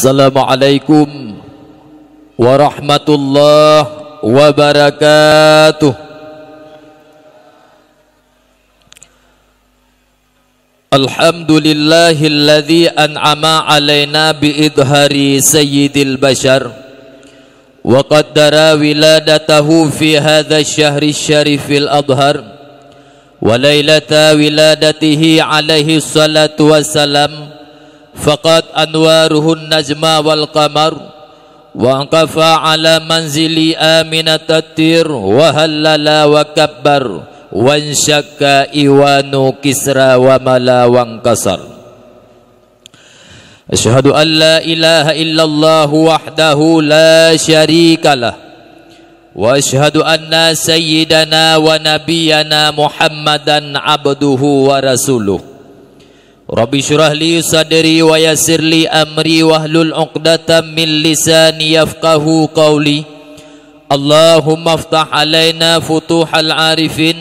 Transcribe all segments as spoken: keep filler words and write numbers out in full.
Assalamualaikum warahmatullahi wabarakatuh. Alhamdulillahilladzi an'ama 'alaina bi idhari sayyidil bashar wa qaddara wiladatahu fi hadza syahri syarifil adhar wa lailata wiladatihi alaihi salatu wassalam, faqad anwaruhun najma wal qamar, wa qafa ala manzili Aminatat tir, wa hallala wa kabbar, wa syakka iwanu Kisra wa mala wa kasar. Asyhadu an la ilaha illallah wahdahu la syarikalah, wa asyhadu anna sayyidana wa nabiyyana Muhammadan abduhu wa rasuluh. Rabbi syrah li sadri wa yassir li amri wahlul 'uqdatam min lisani yafqahu qawli. Allahumma aftah alaina futuhal arifin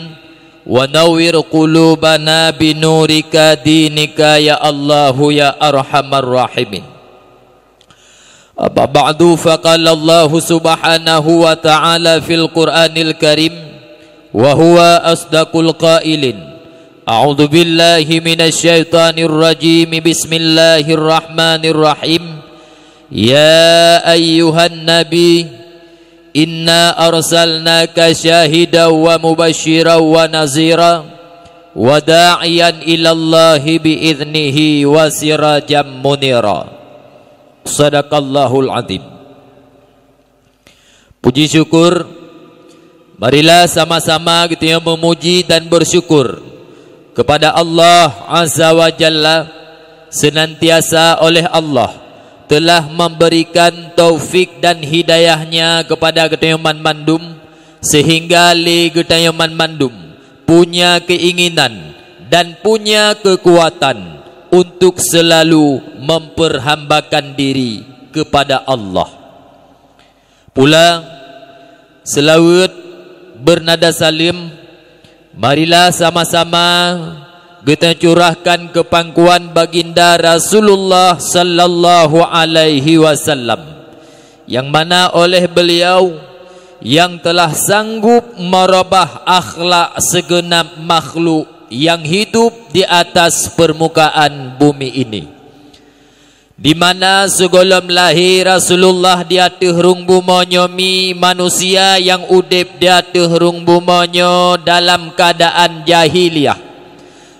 wa nawwir qulubana binurika dinika ya Allahu ya arhamar rahimin. Amma ba'du, faqala Allahu subhanahu wa ta'ala fil Qur'anil Karim, wa huwa asdaqul qailin. A'udzu billahi minasy syaithanir rajim. Bismillahirrahmanirrahim. Ya ayyuhan nabi, inna arsalnaka syahidan wa mubasysyiran wa nazira, wa da'iyan ilallahi bi idznihi wa sirajan munira. Sadaqallahul azim. Puji syukur, marilah sama-sama geutanyoe meumuji dan bersyukur kepada Allah Azza wa Jalla, senantiasa oleh Allah telah memberikan taufik dan hidayah-Nya kepada geutanyoe banmandum, sehingga lé geutanyoe banmandum punya keinginan dan punya kekuatan untuk selalu memperhambakan diri kepada Allah. Pula, seulaweuet beunada saleuem, marilah sama-sama geutanyoe curahkan keu pangkuan Baginda Rasulullah sallallahu alaihi wasallam, nyang mana oleh beliau nyang telah sanggup meurubah akhlak segenap makhluk nyang hidup di atas permukaan bumi ini. Di mana sigohlom lahé Rasulullah di ateueh rhueng bumoe nyoe mi, manusia nyang udeb di ateueh rhueng bumoe nyoe dalam keuadaan jahiliyah,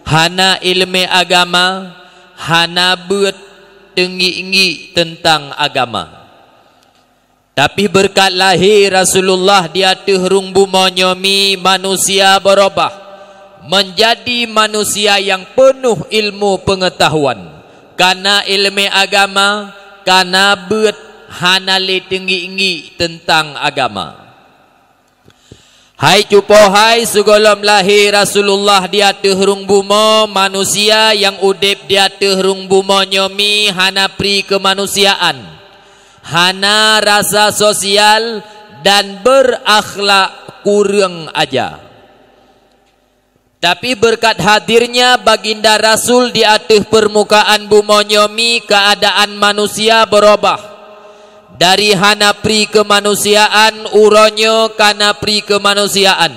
hana iéleumé agama, hana beuet teungiek-ngiek teuntang agama. Tapi beureukat lahé Rasulullah di ateueh rhueng bumoe nyoe mi, manusia beurubah meunjadi manusia nyang peunoh ilmu peungeutahuan, kana iéleumé agama, kana beuet, hana lé teungiek-ngiek teuntang agama. Hai cupo hai, sigohlom lahé Rasulullah di ateueh rhueng bumoe, manusia nyang udeb di ateueh rhueng bumoe nyoe mi hana pri keumanusiaan, hana rasa sosial, dan beurakhlak kureueng aja. Tapi beureukat hadirnya Baginda Rasul di ateueh peurmukaan bumoe nyoe mi, keuadaan manusia beurubah. Dari hana pri keumanusiaan, uroe nyoe kana pri keumanusiaan.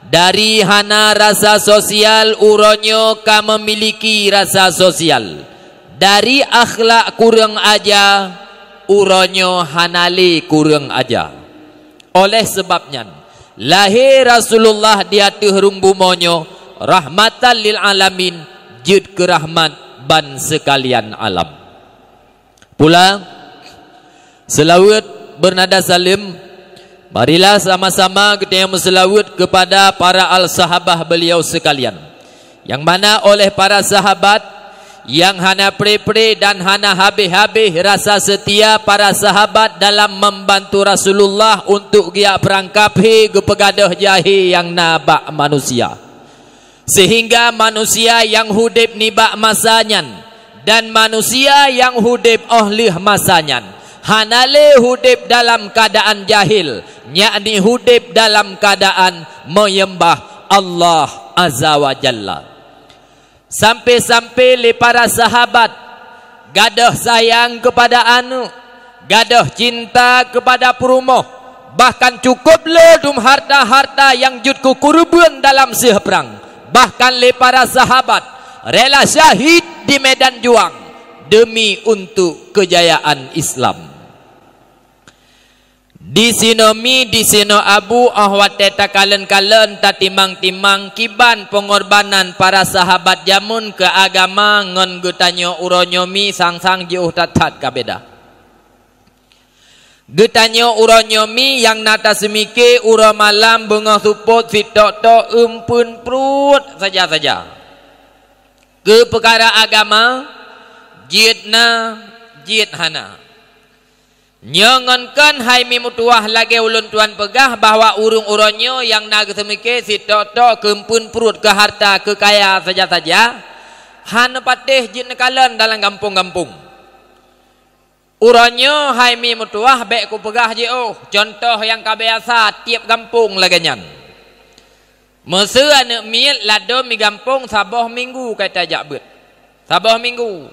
Dari hana rasa sosial, uroe nyoe ka meumiliki rasa sosial. Dari akhlak kureueng aja, uroe nyoe hana lé kureueng aja. Oleh sabab nyan, lahé Rasulullah di ateueh rhueng bumoe nyoe rahmatan lil alamin, jeuet keu rahmat ban seukalian alam. Pula, seulaweuet beunada saleuem, marilah sama-sama geutanyoe meuseulaweuet keupada para al-sahabah beliau seukalian, nyang mana oleh para sahabat nyang hana pre-pre dan hana habéh-habéh rasa seutia para sahabat dalam membantu Rasulullah untuk geujak peurangkap hé geupeugadôh jahé nyang na bak manusia. Sehingga manusia nyang udeb nibak masa nyan dan manusia nyang udeb óh lheueh masa nyan hana lé udeb dalam keuadaan jahil, yakni udeb dalam keuadaan meuyeumbah Allah Azza wa Jalla. Sampai-sampai lé para sahabat Gadôh sayang keupada aneuk, gadôh cinta keupada peurumoh, bahkan cukôp le dum harta-harta nyang jeuet keu keureubeuen dalam seuh prang, bahkan lé para sahabat rela syahid di medan juang deumi untuk keujayaan Islam. Disinoe mi, disinoe abu, óh watée takalon-kalon, tatimang-timang kiban peungorbanan para sahabat jameun keu agama ngon geutanyoe uroe nyoe mi sang-sang jiôh that-that ka beda. Geutanyoe uroe nyoe mi nyang na taseumike uroe malam beungoh seupôt sitok-tok eumpeuen pruet saja-saja. Keu peukara agama, jeuet na, jeuet hana. Nyoe ngon kon hai mi meutuwah lagée ulôn tuan peugah bahwa ureuëng uroe nyoe nyang na geuseumike sitok-tok keu eumpeuen pruet, keu harta, keu kaya saja-saja, hana patéh jeuet neukalon dalam gampông-gampông. Uroe nyoe hai mi meutuwah bék kupeugah jiôh, cuntoh nyang ka biasa tieb gampông lagée nyan. Meuseu aneuk miet ladom mi gampông saboh minggu ka tajak beuet. Saboh minggu.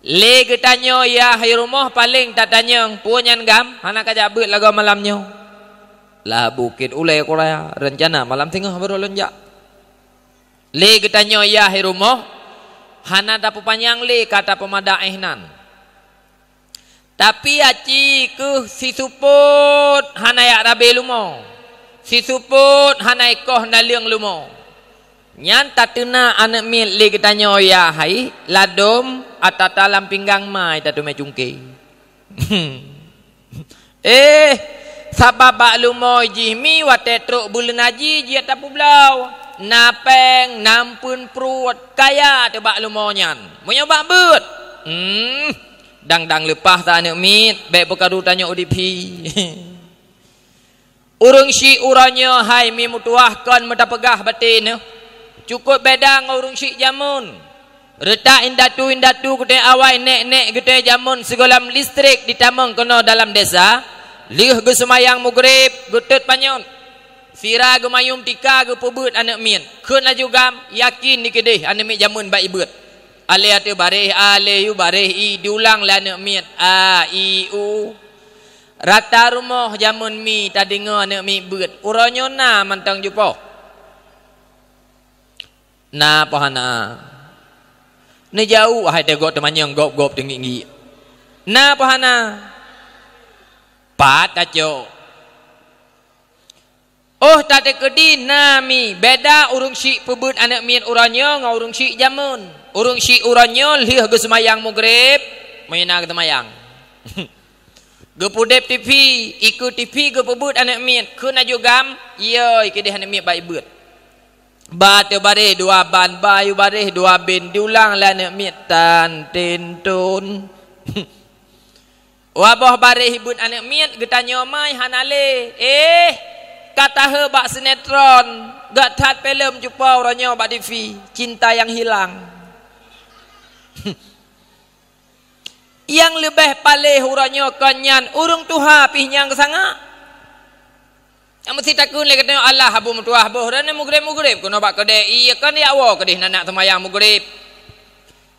Lé geutanyoe yah i rumoh paleng tatanyong, "Peue nyan gam? Hana kajak beuet lagoe malam nyoe?" "Lah Bukét Ulée Kuraya, reuncana malam singoh barô lôn jak." Lé geutanyoe yah i rumoh, hana tapeupanyang lé ka tapeumada éh nan. Tapi aci keuh sisupôt hana jak rabe lumo, sisupôt hana ikoh naleueng lumo. Nyan tateuna aneuk miet lé geutanyoe yah hai ladom atata lam pinggang mai tateumé cungke. Eh, sabab bak lumo jih mi watée trok buleuen haji jeuet tapeubloe, na péng, na eumpeuen pruet, kaya teuh bak lumo nyan. Meunyoe bak beuet, hmm, dang-dang leupah sa aneuk miet, bék peukaru tanyoe udeb hi. Ureuëng syiek uroe nyoe hai mi meutuwah kon meuteupeugaih baté neuh, cukôp beda ngon ureuëng syiek jameun. Reutak indatu-indatu geutanyoe awai, nék-nék geutanyoe jameun sigohlom listrik jitamong keunoe dalam desa, lheueh geuseumayang mugreb geutot panyöt. Sira geumayum tika geupeubeuet aneuk miet. Kheun laju gam, yakin dikeudeh aneuk miet jameun bak ibeuet. Alé ateueh baréh a, lé yue baréh i, diulang lé aneuk miet a, i, u. Rata rumoh jameun mi tadeungoe aneuk miet beuet. Uroe nyoe na mantong jupoh. Na poh hana? Neujaweueb hai teuh gob teumanyong gob-gob teungiek-ngiek. Na poh hana? Pat tacok. Óh tateukeudi na mi beda ureuëng syiek peubeuet aneuk miet uroe nyoe ngon ureuëng syiek jameun. Ureuëng syiek uroe nyoe lheueh geuseumayang mugreb, meunyoe na geuseumayang. Geupeudeb TV, ikeue TV geupeubeuet aneuk miet, kheun laju gam, yo ikeudeh aneuk miet bak ibeuet. Ba ateueh baréh dua ban, ba yue baréh dua ben, diulang lé aneuk miet tan ten ton. Waboh baréh ibeuet aneuk miet geutanyoe mai hana lé. Eh, ka taheu bak sinetron, gak that filem cupo uroe nyoe bak TV, Cinta Yang Hilang. Nyang leubeh paléh uroe nyoe kon nyan ureuëng tuha pih nyang geusangak. Nyang meusti takheun lé geutanyoe, "Alah, abu meutuwah boh, droeneuh mugreb-mugreb keunoe bak keudée, iya kon jak woe keudeh na nak seumayang mugreb."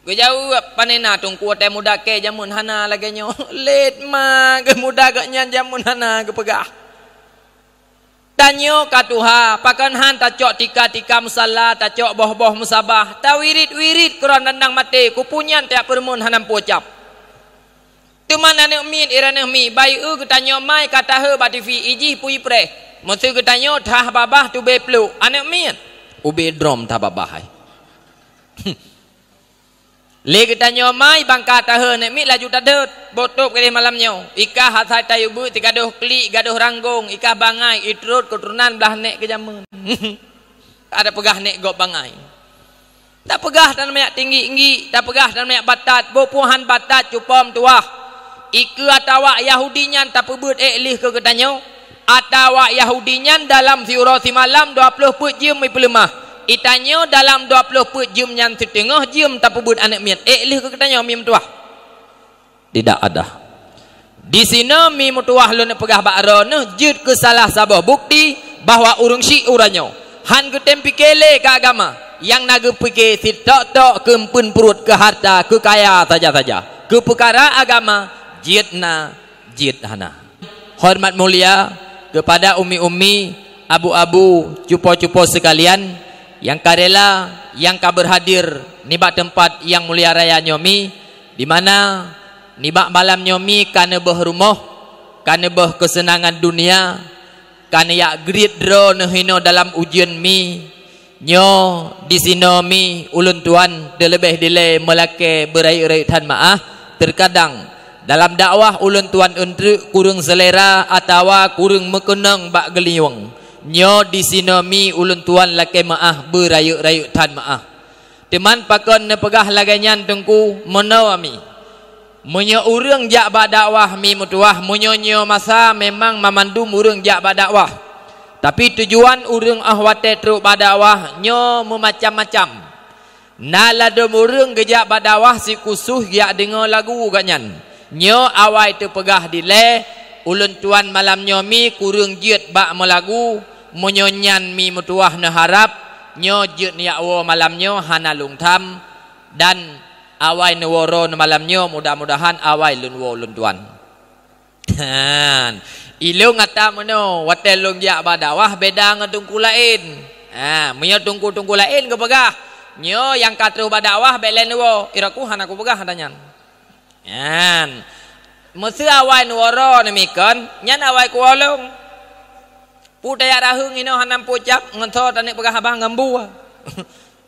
Geujaweueb, "Pane na teungku watée muda kée jameun hana lagée nyoe." Lét ma geuh muda gobnyan jameun hana geupeugah. Tanyoe ka tuha, pakon han tacok tika-tika musala, tacok boh-boh musabah, tawirit-wirit keu droe nyang maté, keupeue nyan tajak peurumeuen hana meupeue cap. Teuma aneuk miet i droeneuh mi, bayeue geutanyoe mai ka taheu bak TV, ijih pui preh. Meuseu geutanyoe that babah tubée pluek, aneuk miet, ubé drom that babah hai. Lé geutanyoe mai bangka taheu aneuk miet laju tadot, boh tôb keudeh malam nyoe. Ikah asai tayue beuet sigadoh klik, gadoh ranggong, ikah bangai, itrot keuturonan blaih nék keu jameun. Ada peugah nék gob bangai. Tapeugah tan manyak tinggi-tinggi, tapeugah tan manyak batat, boh puhan batat cupom tuwah. Ikeue atawa Yahudi nyan tapeubeuet ék lheueh keu geutanyoe. Atawa Yahudi nyan dalam siuroe simalam dua ploh peuet jeuem ipeuleumah. Itanyoe dalam dua ploh peuet jeuem nyan siteungoh jeuem tapeubeuet aneuk miet ék lheueh keu geutanyoe mi meutuwah. Tidak ada. Disinoe mi meutuwah lôn peugah bak droeneuh jeuet keu salah saboh bukti bahwa ureuëng syiek uroe nyoe han geutem pike lé keu agama. Nyang na geupike sitok-tok keu eumpeuen pruet, keu harta, keu kaya saja-saja. Keu peukara agama, jeuet na, jeuet hana. Horeumat mulia keupada ummi-ummi, abu-abu, cupo-cupo seukalian nyang ka rela, nyang ka beurhadir nibak teumpat nyang mulia raya nyoe mi, di mana nibak malam nyoe mi ka neubeuh rumoh, ka neubeuh keuseunangan dunia, ka neujak griet droe neuh inoe dalam ujeuen mi. Nyoe disinoe mi ulôn tuan teuleubeh dilée meulakée beurayeuk-rayeuk that meu'ah. Teukadang dalam dakwah ulôn tuan eunteuk kureueng seulera atawa kureueng meukeunong bak geulinyueng. Nyoe disinoe mi ulôn tuan lakée meu'ah beurayeuk-rayeuk that meu'ah. Teuma pakon neupeugah lagée nyan Teungku, meunoe mi. Meunyoe ureuëng jak bak dakwah mi meutuwah, meunyoe nyoe masa memang mamandum ureuëng jak bak dakwah. Tapi tujuan ureuëng óh watée trok bak dakwah nyoe meumacam-macam. Na ladom ureuëng geujak bak dakwah sikhusos jak deungoe lagu gobnyan. Nyoe awai teupeugah dilée, ulôn tuan malam nyoe mi kureueng jeuet bak meulagu, meunyoe nyan mi meutuwah neuharab, nyoe jeuet neujak woe malam nyoe hana lôn tham. Dan awai neuwoe droeneuh malam nyoe, mudah-mudahan awai lôn woe ulôn tuan. Han. Ilôn ata meunoe, watée lôn jak bak dakwah beda ngon teungku laén. Ha, meunyoe teungku-teungku laén geupeugah, nyoe nyang ka troh bak dakwah bék lé neuwoe, iroku hana kupeugah ata nyan. Han. Meuseu awai neuwoe droeneuh mi kon, nyan awai kuwoe lôn. Peue tajak raheueng inoe hana meupucap, ngon soe taneuk peugah haba ngon bue.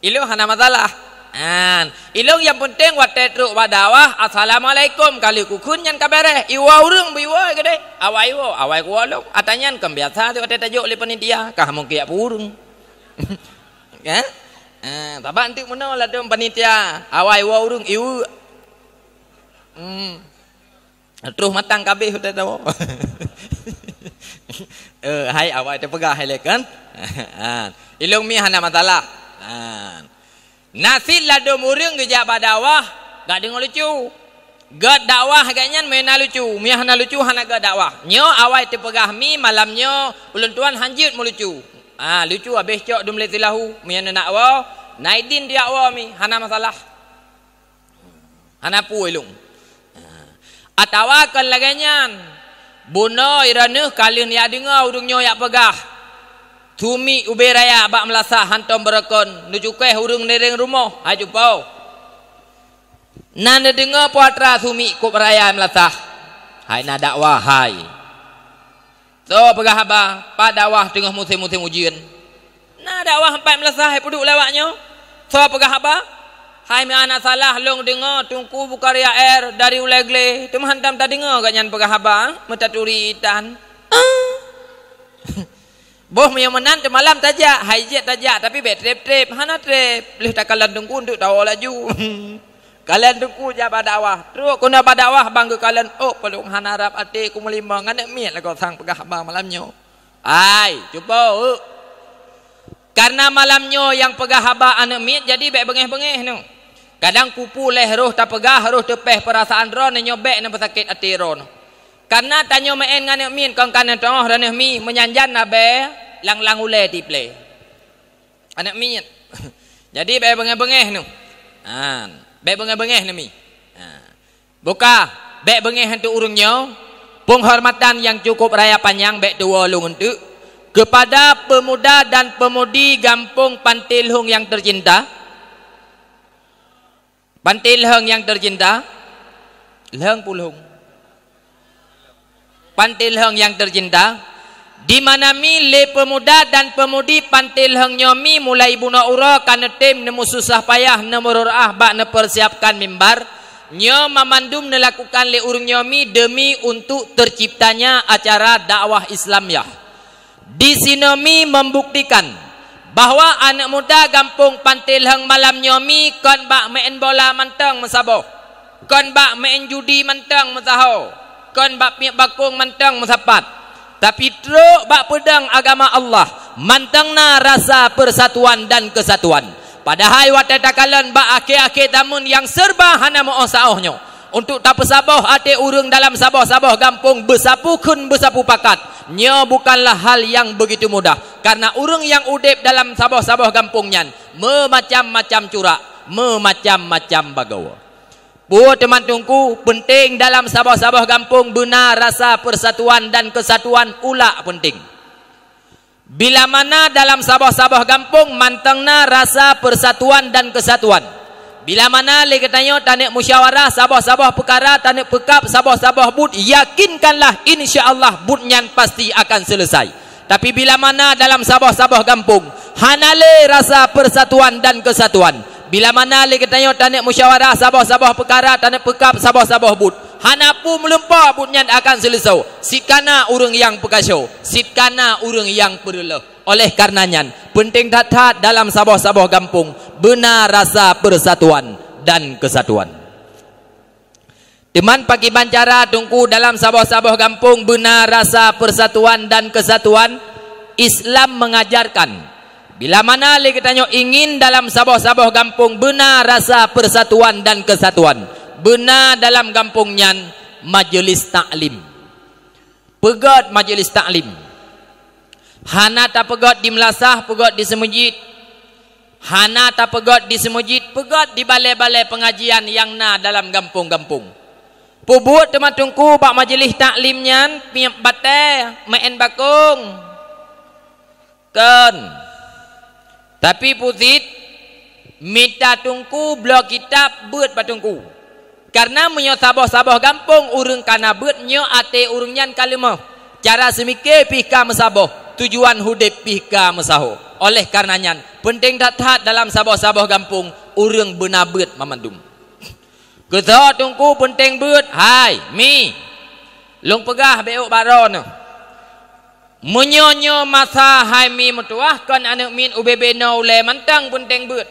Ilôn hana masalah. Han, ilôn nyang peunteng watée trok bak dakwah, "Assalamualaikum," ka lheueh kukheun nyan ka beureh. Iwoe ureuëng beu iwoe keudeh. Awai iwoe, awai kuwoe lôn. Ata nyan kon biasa teuh watée tajok lé panitia, ka mungken jak peue ureuëng. Kan? Ha, sabab eunteuk meunoe ladom panitia, awai iwoe ureuëng, iweuek. Hmm. Troh matang kabeh utai tawoe. Eh, hai awai teupeugah hai lé kan? Ha. Ilôn mi hana masalah. Ha. Na cit ladom ureuëng geujak bak dakwah, gak deungoe lucu. Gét dakwah gobnyan meuhana lucu, meuhana lucu hana gét dakwah. Nyoe awai teupeugah mi malam nyoe ulôn tuan hanjeuet meulucu. Ha, lucu habéh cok dum lé silahu, meuhana nak woe, na idin dijak woe mi, hana masalah. Hana peue ilôn. Atawa kon lagée nyan, bunoe droeneuh ka lheueh jak deungoe ureuëng nyoe jak peugah, "Sumiek ubé raya bak meulasah hantom beureukoh, neucukéh ureuëng nireng rumoh," hai cupo. Na neudeungoe peue atra sumiek kôb raya meulasah, hai na dakwah hai. Soe peugah haba, pat dakwah teungoh musém-musém ujeuen? Na dakwah empat meulasah hai peuduek lawak nyoe. Soe peugah haba? Hai meuhana salah lôn deungoe Teungku Bukaria R dari Ulée Glé, teuma hantom tadeungoe gobnyan peugah haba, meutaturi itan. Ah. Boh meunyoe meunan teumalam tajak, hai jeuet tajak, tapi bék treb-treb, hana treb. Lheueh takalon Teungku eunteuk tawoe laju. Kalon Teungku jak bak dakwah, trok keunoe bak dakwah bang geukalon, "Oh, palong hana rab até kumeulimong, aneuk miet lagoe sang peugah haba malam nyoe." Ai, cuba, euk. Kareuna malam nyoe nyang peugah haba aneuk miet, jadi bék beungéh-beungéh nyoe. Kadang kupu lheueh roh tapeugah, roh teupéh peurasaan droeneuh nyoe bék neupeusakét até droeneuh. Kareuna tanyoe meu'en ngon aneuk miet kon ka neuteungoh droeneuh mi, meunyan jan na bée lang-lang ulée tieb lé. Aneuk miet. Jadi bék beungéh-beungéh nyoe. Ha, bék beungéh-beungéh nyoe mi. Ha. Buka, bék beungéh eunteuk ureuëng nyoe. Peunghormatan nyang cukup raya panyang bék tuwoe lôn eunteuk keupada peumuda dan peumudi gampông Panté Lhong nyang teucinta. Panté Lhong nyang teucinta, Lhong Pulhong. Panté Lhong nyang teucinta, di mana mi lé peumuda dan peumudi Panté Lhong nyoe mi mulai bunoe uroe ka neutem neumeususah payah neumeuroh-roh bak neupeusiapkan mimbar, nyoe mamandum neulakukan lé ureuëng nyoe mi deumi untuk teuciptanya acara dakwah Islamiyah. Di sinoe mi membuktikan bahwa aneuk muda gampông Panté Lhong malam nyoe mi kon bak meu'en bola mantong meusaboh, kon bak meu'en judi mantong meusaho, kon bak piep bakong mantong meusapat, tapi trok bak peudong agama Allah mantong na rasa persatuan dan kesatuan. Padahai watée takalon bak akhé-akhé zaman nyang serba hana meu-oh saoh nyoe, Untuk tapeusaboh até ureuëng dalam saboh-saboh gampông beusapeue kheun beusapeue pakat, nyoe bukanlah hal nyang beugitu mudah. Kareuna ureuëng nyang udeb dalam saboh-saboh gampông nyan meumacam-macam curak, meumacam-macam bagoe. Peue teuma Teungku, peunteng dalam saboh-saboh gampông beuna rasa persatuan dan kesatuan ulak peunteng. Bila mana dalam saboh-saboh gampông mantong na rasa persatuan dan kesatuan. Bila mana lé geutanyoe taneuk musyawarah saboh-saboh peukara, taneuk peukab saboh-saboh buet, yakinkanlah, insya Allah buet nyan pasti akan selesai. Tapi bila mana dalam saboh-saboh gampông hana lé rasa persatuan dan kesatuan, bila mana lé geutanyoe taneuk musyawarah saboh-saboh peukara, taneuk peukab saboh-saboh buet, hana peue meulumpoe buet nyan akan seuleusoe. Cit kana ureuëng nyang peukasoe, cit kana ureuëng nyang peureuloh. Oleh karena nyan, peunteng that-that dalam saboh-saboh gampông beuna rasa persatuan dan kesatuan. Teuma pakriban cara Teungku dalam saboh-saboh gampông beuna rasa persatuan dan kesatuan? Islam mengajarkan, bila mana lé geutanyoe ingin dalam saboh-saboh gampông beuna rasa persatuan dan kesatuan, beuna dalam gampông nyan majeulis taklim. Peugét majeulis taklim. Hana tapeugét di meulasah, peugét di seumeujid. Hana tapeugét di seumeujid, peugét di balée-balée peungajian nyang na dalam gampông-gampông. Peubuet teuma Teungku bak majeulis taklim nyan, miep batée, meu'en bakong? Kon. Tapi peue cit, mita Teungku bloe kitab beuet bak Teungku. Kareuna meunyoe saboh-saboh gampông ureuëng kana beuet, nyoe até ureuëng nyan ka leumoh. Cara seumike pih ka meusaboh, tujuan udeb pih ka meusaho. Oleh karena nyan, peunteng that-that dalam saboh-saboh gampông ureuëng beuna beuet mamandum. Keu soe Teungku peunteng beuet? Hai, Mi. Lôn peugah bék ôk bak droeneuh. Meunyoe nyoe masa hai Mi meutuwah, kon aneuëk miet ubé-bé noe ulée mantong peunteng beuet.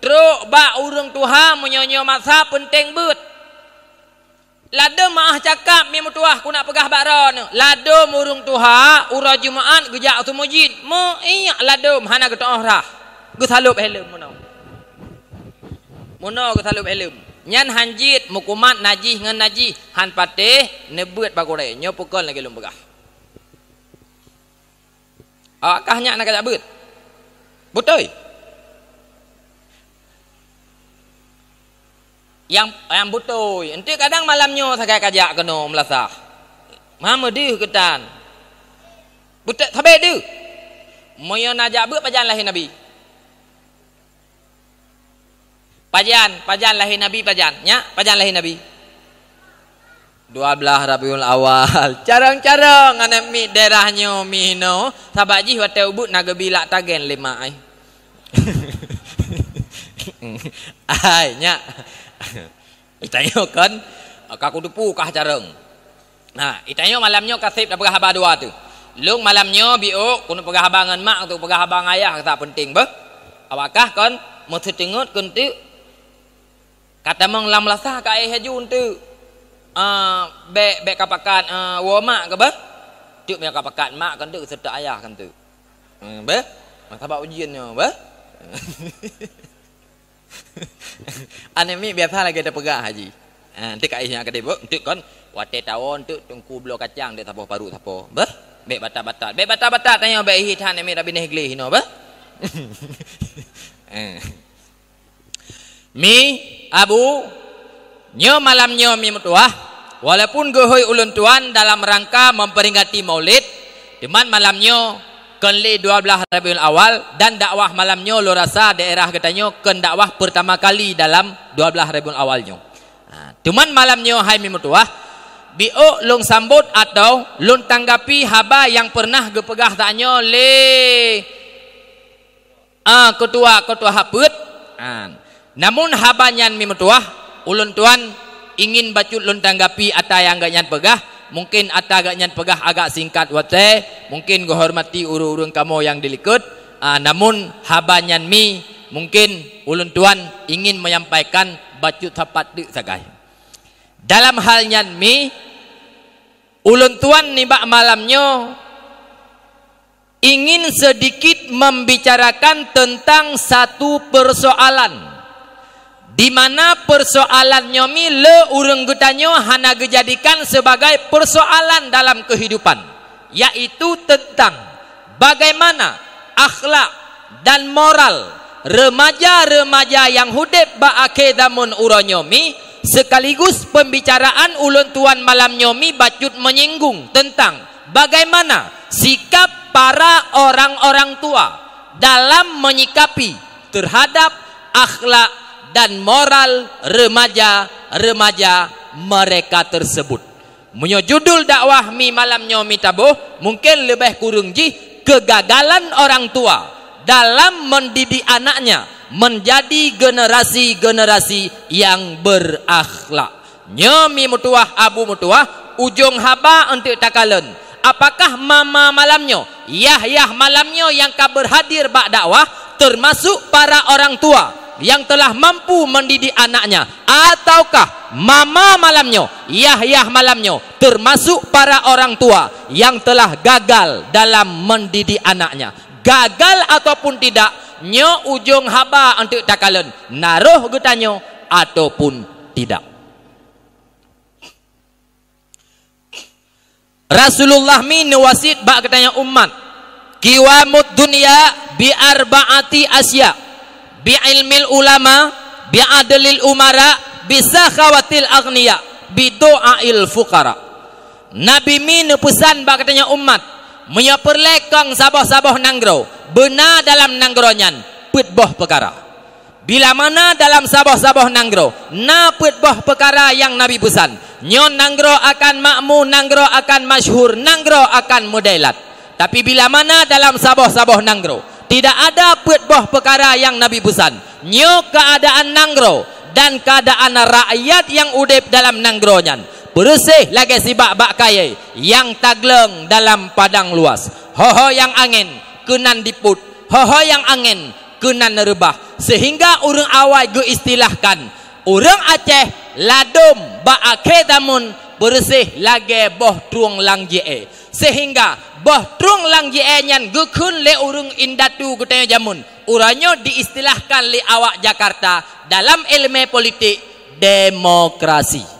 Trok bak ureuëng tuha, meunyoe nyoe masa peunteng beuet. Ladôm meu'ah cakap Mi meutuwah, keuneuk peugah bak droeneuh. Ladôm ureuëng tuha, uroe Jumat geujak u seumeujid. Meu-, iyak ladôm hana geutu'oh rhah. Geusalôb heleuem meunoe. Meunoe geusalôb heleuem. Nyan han jeuet meukumat najih ngon najih, han patéh neubeuet bak gurée. Nyoe peue kon lagée lôn peugah. Awak kah nyak na kajak beuet? Beutôi? Nyang, nyang beutôi. Enteuk kadang malam nyoe sagai kajak keunoe meulasah. Ma meudeuh keutan. Beutôi, sabe deuh. Meunyoe na jak beuet pajan lahé Nabi? Pajan, pajan lahé Nabi pajan? Nyak, pajan lahé Nabi? Dua blah Rabiul Awal. Carông-carông aneuëk miet daerah nyoe Mi hinoe, sabab jih watée ubeuet na geubi lak tagen lé mak ai. Ai, nyak. Itanyoe kon, ka kuteupeu kah carông. Nah, itanyoe malam nyoe ka sép tapeugah haba dua teuh. Lôn malam nyoe biôk keuneuk peugah haba ngon mak, keuneuk peugah haba ngon ayah, ka peunteng beuh. Awak kah kon meuseuteungeut keu enteuk. Ka tamong lam meulasah ka éh laju enteuk. Ah, bék, bék ka pakat, ah, woe mak keu beuh. Teuk bék ka pakat mak keu enteuk, seutôt ayah keu enteuk. Hmm, beuh? Sabab ujian nyoe beuh. Aneuëk miet biasa lagée tapeugah haji. Ha, enteuk ka éh nyan ka dibôk, enteuk kon watée tawoe enteuk teungku bloe kacang dek saboh parut sapo. Beuh, bék batat-batat. Bék batat-batat tanyoe bék hi that aneuëk miet Rabineh gleh hinoe beuh. Eh. Mi, Abu, nyoe malam nyoe mi meutuwah, walaupun geuhôi ulôn tuan dalam rangka memperingati Maulid, teuma malam nyoe kon lé dua blah Rabiul Awal dan dakwah malam nyoe lôn rasa daerah geutanyoe kon dakwah pertama kali dalam dua blah Rabiul Awal nyoe. Ha, teuma malam nyoe hai mi meutuwah, biôk lôn sambot atau lôn tanggapi haba nyang pernah geupeugah tanyoe lé Ah, keutua-keutua hapeuet. Ah. Namun haba nyan mi meutuwah, ulôn tuan ingin bacut lôn tanggapi ata nyang geuhnyan peugah. Mungkin ata geuhnyan peugah agak singkat watée, mungkin geuhormati ureuëng-ureuëng kamoe nyang dilikot. Ah, namun haba nyan mi, mungkin ulôn tuan ingin menyampaikan bacut sapat deuk sagai. Dalam hal nyan mi, ulôn tuan nibak malam nyoe ingin sedikit membicarakan tentang satu persoalan Di mana persoalan nyoe mi le ureuëng geutanyoe hana geujadikan sebagai persoalan dalam kehidupan, yaitu tentang bagaimana akhlak dan moral remaja-remaja nyang udeb bak akhé zaman uroe nyoe mi, sekaligus pembicaraan ulôn tuan malam nyoe mi bacut menyinggung tentang bagaimana sikap para orang-orang tua dalam menyikapi terhadap akhlak dan moral remaja-remaja mereka tersebut. Meunyoe judul dakwah mi malam nyoe mi taboh, mungken leubeh kureueng jih kegagalan orang tua dalam mendidik anaknya menjadi generasi-generasi yang berakhlak. Nyoe mi meutuwah abu meutuwah, ujong haba eunteuk takalon. Apakah mama malam nyoe, yah-yah malam nyoe nyang ka berhadir bak dakwah, termasuk para orang tua yang telah mampu mendidik anaknya, ataukah mama malam nyoe, yah-yah malam nyoe, termasuk para orang tua yang telah gagal dalam mendidik anaknya? Gagal ataupun tidak, nyoe ujong haba eunteuk takalon, na roh geutanyoe ataupun tidak. Rasulullah mi neuwasiet bak geutanyoe umat, "Qiwamud dunya bi arba'ati asya, bi ilmil ulama, bi adlil umara, bi sakhawatil aghniya, bi du'ail fuqara." Nabi mi neupeusan bak geutanyoe umat, meunyoe peureulée kong saboh-saboh nanggroe, beuna dalam nanggroe nyan peuet boh peukara. Bila mana dalam saboh-saboh nanggroe na peuet boh peukara nyang Nabi peusan, nyoe nanggroe akan makmu, nanggroe akan masyhur, nanggroe akan meudailat. Tapi bila mana dalam saboh-saboh nanggroe tidak ada peuet boh peukara nyang Nabi peusan, nyoe keuadaan nanggroe dan keuadaan rakyat nyang udeb dalam nanggroe nyan beureuséh lagée sibak bak kayée nyang tagleueng dalam padang luas. Ho-ho nyang angén keunan diput, ho-ho nyang angén keunan reubah, seuhingga ureuëng awai geuistilahkan ureuëng Aceh ladom bak akhé zaman beureuséh lagée boh trueng lam jiée. Seuhingga boh trueng lam jiée nyan geukheun lé ureuëng indatu geutanyoe jameun, uroe nyoe diistilahkan lé awak Jakarta dalam iéleumé politik demokrasi.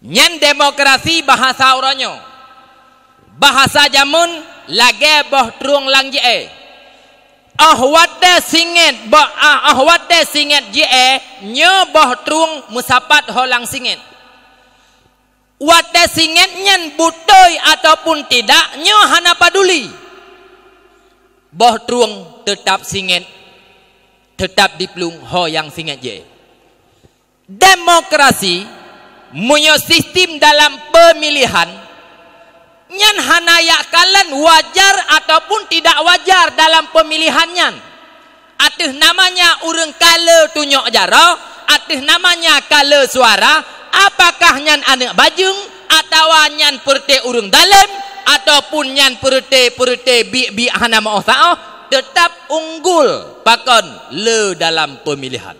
Nyan demokrasi bahasa uroe nyoe. Bahasa jameun lagée boh trueng lam jiée. Óh watée singét boh, ah, óh watée singét jiée, nyoe boh trueng meusapat ho lam singét. Watée singét nyan beutôi ataupun tidak, nyoe hana paduli. Boh trueng teutab singét, teutab diplueng ho nyang singét jiée. Demokrasi, meunyoe sistem dalam peumilihan, nyan hana jak kalon wajar ataupun tidak wajar dalam peumilihan nyan. Ateueh namanya ureuëng ka le tunyok jaroe, ateueh namanya ka le suara, apakah nyan aneuëk bajeueng, atawa nyan peureute ureuëng dalem, ataupun nyan peureute-peureute biek-biek hana meuoh saoh, teutap unggul pakon le dalam peumilihan.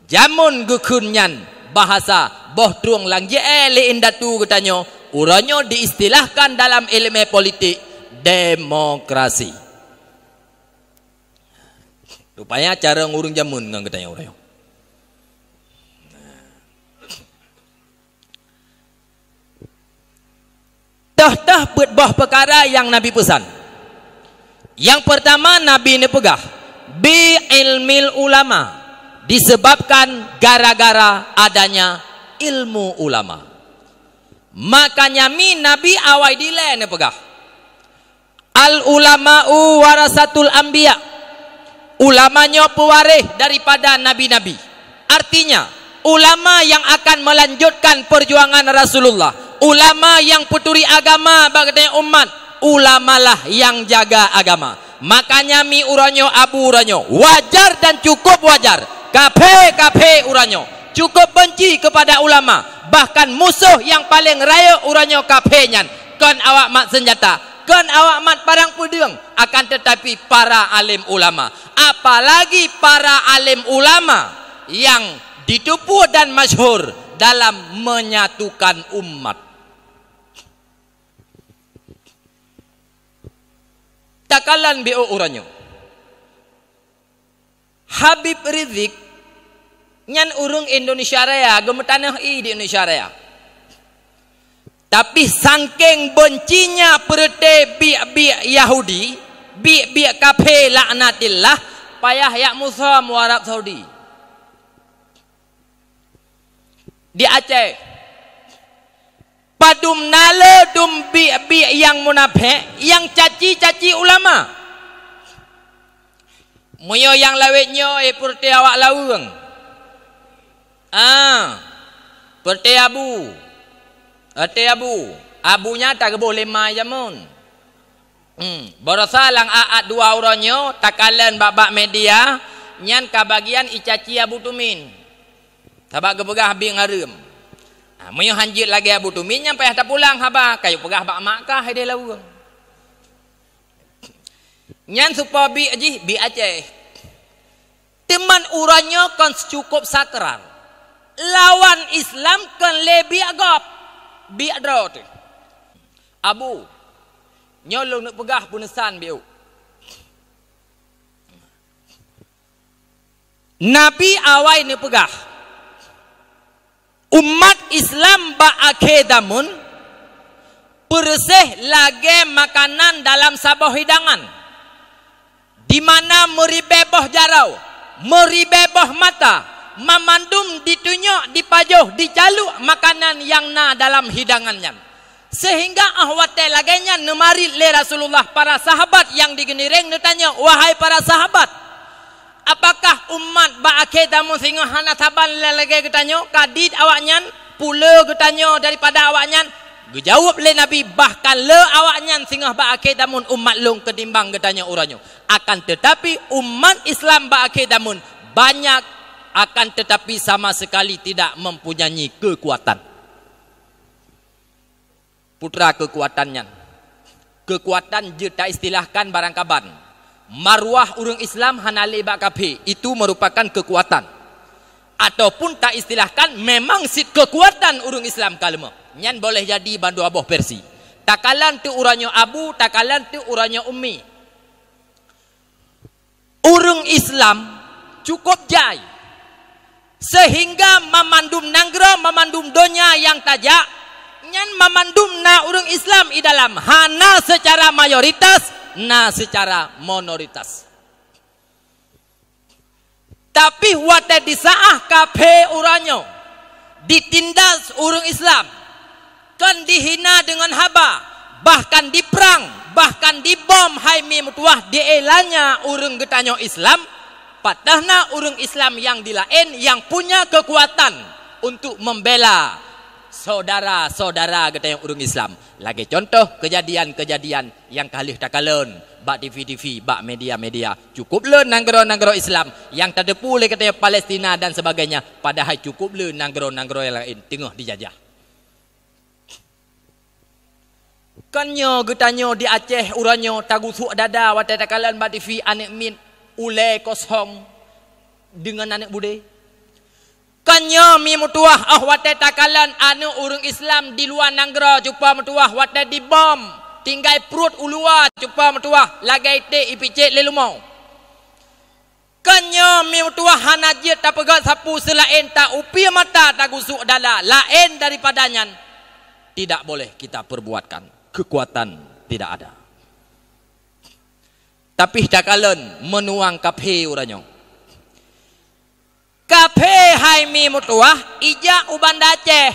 Jameun geukheun nyan bahasa boh trueng lam jiée lé indatu geutanyoe, uroe nyoe diistilahkan dalam iéleumé politik demokrasi. Rupanya carông ureuëng jameun ngon geutanyoe uroe nyoe. Toh-toh peuet boh peukara nyang Nabi peusan. Nyang peurtama Nabi neupeugah, "Bi ilmil ulama," disebabkan gara-gara adanya ilmu ulama. Makanya mi Nabi awai dilée neupeugah, "Al-ulama'u warasatul anbiya." Ulama nyoe peuwaréh daripada nabi-nabi. Artinya, ulama yang akan melanjutkan perjuangan Rasulullah, ulama yang peuturi agama bak geutanyoe umat, ulamalah yang jaga agama. Makanya mi uroe nyoe abu uroe nyoe, wajar dan cukup wajar, kaphé-kaphé uroe nyoe cukup benci kepada ulama, bahkan musoh nyang paleng rayeuk uroe nyoe kaphé nyan, kon awak mat seunjata, kon awak mat parang peudeueng, akan tetapi para alim ulama, apalagi para alim ulama yang diteupue dan masyhur dalam menyatukan umat. Takalon biôh uroe nyoe. Habib Rizik nyan ureuëng Indonesia Raya, geumeutanoh ié di Indonesia Raya. Tapi sangkéng bencinya peureuté biek-biek Yahudi, biek-biek kafé laknatillah, payah jak musöm u Arab Saudi. Di Aceh, padum na le dum biek-biek nyang munafék, nyang caci-caci ulama. Meunyoe nyang lawét nyoe, eh, peureuté awak laweueng. Ah, peureuté abu. Peureuté abu. Abu nyan tageuboh lé ma jameun. Hmm, barosa lam aat dua uroe nyoe takalon bak-bak media, nyan ka bagian icaci Abu Tumin. Sabab geupeugah biek hareuem. Ha, meunyoe hanjeuet lagée Abu Tumin, nyan payah tapulang haba, kayue peugah bak mak kah ideh laweueng. Nyan seupôt biek jih, biek Aceh. Teuma uroe nyoe kon cukup sakral. Lawan Islam kon lé biek gob, biek droe teuh. Abu, nyoe lôn neupeugah peuneusan biôh. Nabi awai neupeugah, umat Islam bak akhé zaman peureuséh lagée makanan dalam saboh hidangan, di mana meuribée boh jaroe, meuribée boh mata, mamandum ditunyok, dipajoh, dicaluk makanan nyang na dalam hidangan nyan. Seuhingga óh watée lagée nyan neumarit lé Rasulullah, para sahabat nyang di geuniréng neutanyong, "Wahai para sahabat, apakah umat bak akhé zaman singoh hana saban lé lagée geutanyoe?" Ka dit awaknyan, "Peue le geutanyoe daripada awaknyan?" Geujaweueb lé Nabi, "Bahkan le awaknyan singoh bak akhé zaman umat lôn keutimbang geutanyoe uroe nyoe. Akan teutapi, umat Islam bak akhé zaman banyak, akan teutapi sama sekali tidak mempunyai keukuatan." Putra keukuatan nyan. Keukuatan jeuet taistilahkan barangkaban. Maruah ureuëng Islam hana lé bak kafé, itu merupakan keukuatan. Ataupun taistilahkan memang cit keukuatan ureuëng Islam ka leumoh. Nyan boleh jadi bandua boh versi. Takalon teuh uroe nyoe abu, takalon teuh uroe nyoe ummi. Ureuëng Islam cukup jai, seuhingga mamandum nanggroe, mamandum donya nyang tajak, nyan mamandum na ureuëng Islam i dalam, hana seucara mayoritas, na seucara minoritas. Tapi watée disaah kafé uroe nyoe, ditindas ureuëng Islam, kon dihina deungon haba, bahkan diprang, bahkan dibom, hai mi meutuwah, dielanya ureuëng geutanyoe Islam, padahna ureuëng Islam nyang di laén nyang punya keukuatan untuk membela saudara-saudara geutanyoe ureuëng Islam. Lagée contoh keujadian-keujadian nyang ka lheueh takalon bak T V-T V, bak media-media. Cukup le nanggroe-nanggroe Islam nyang tateupeue lé geutanyoe Palestina dan sebagainya, padahai cukup le nanggroe-nanggroe nyang laén teungoh dijajah. Kon nyoe geutanyoe di Aceh uroe nyoe tagusok dada watée takalon bak T V aneuëk miet ulée kosong deungon aneuëk budé. Kon nyoe mi meutuwah óh watée takalon aneuëk ureuëng Islam di luwa nanggroe cupa meutuwah watée dibom, tinggai pruet u luwa cupa meutuwah lagée iték ipicék lé lumoe. Kon nyoe mi meutuwah hana jeuet tapeugét sapeue seulaén ta-upie mata tagusok dada laén daripada nyan tidak boleh kita perbuatkan. Keukuatan tidak ada. Tapi takalon meunuang kafé uroe nyoe. Kafé hai mi meutuwah ijak u Banda Aceh.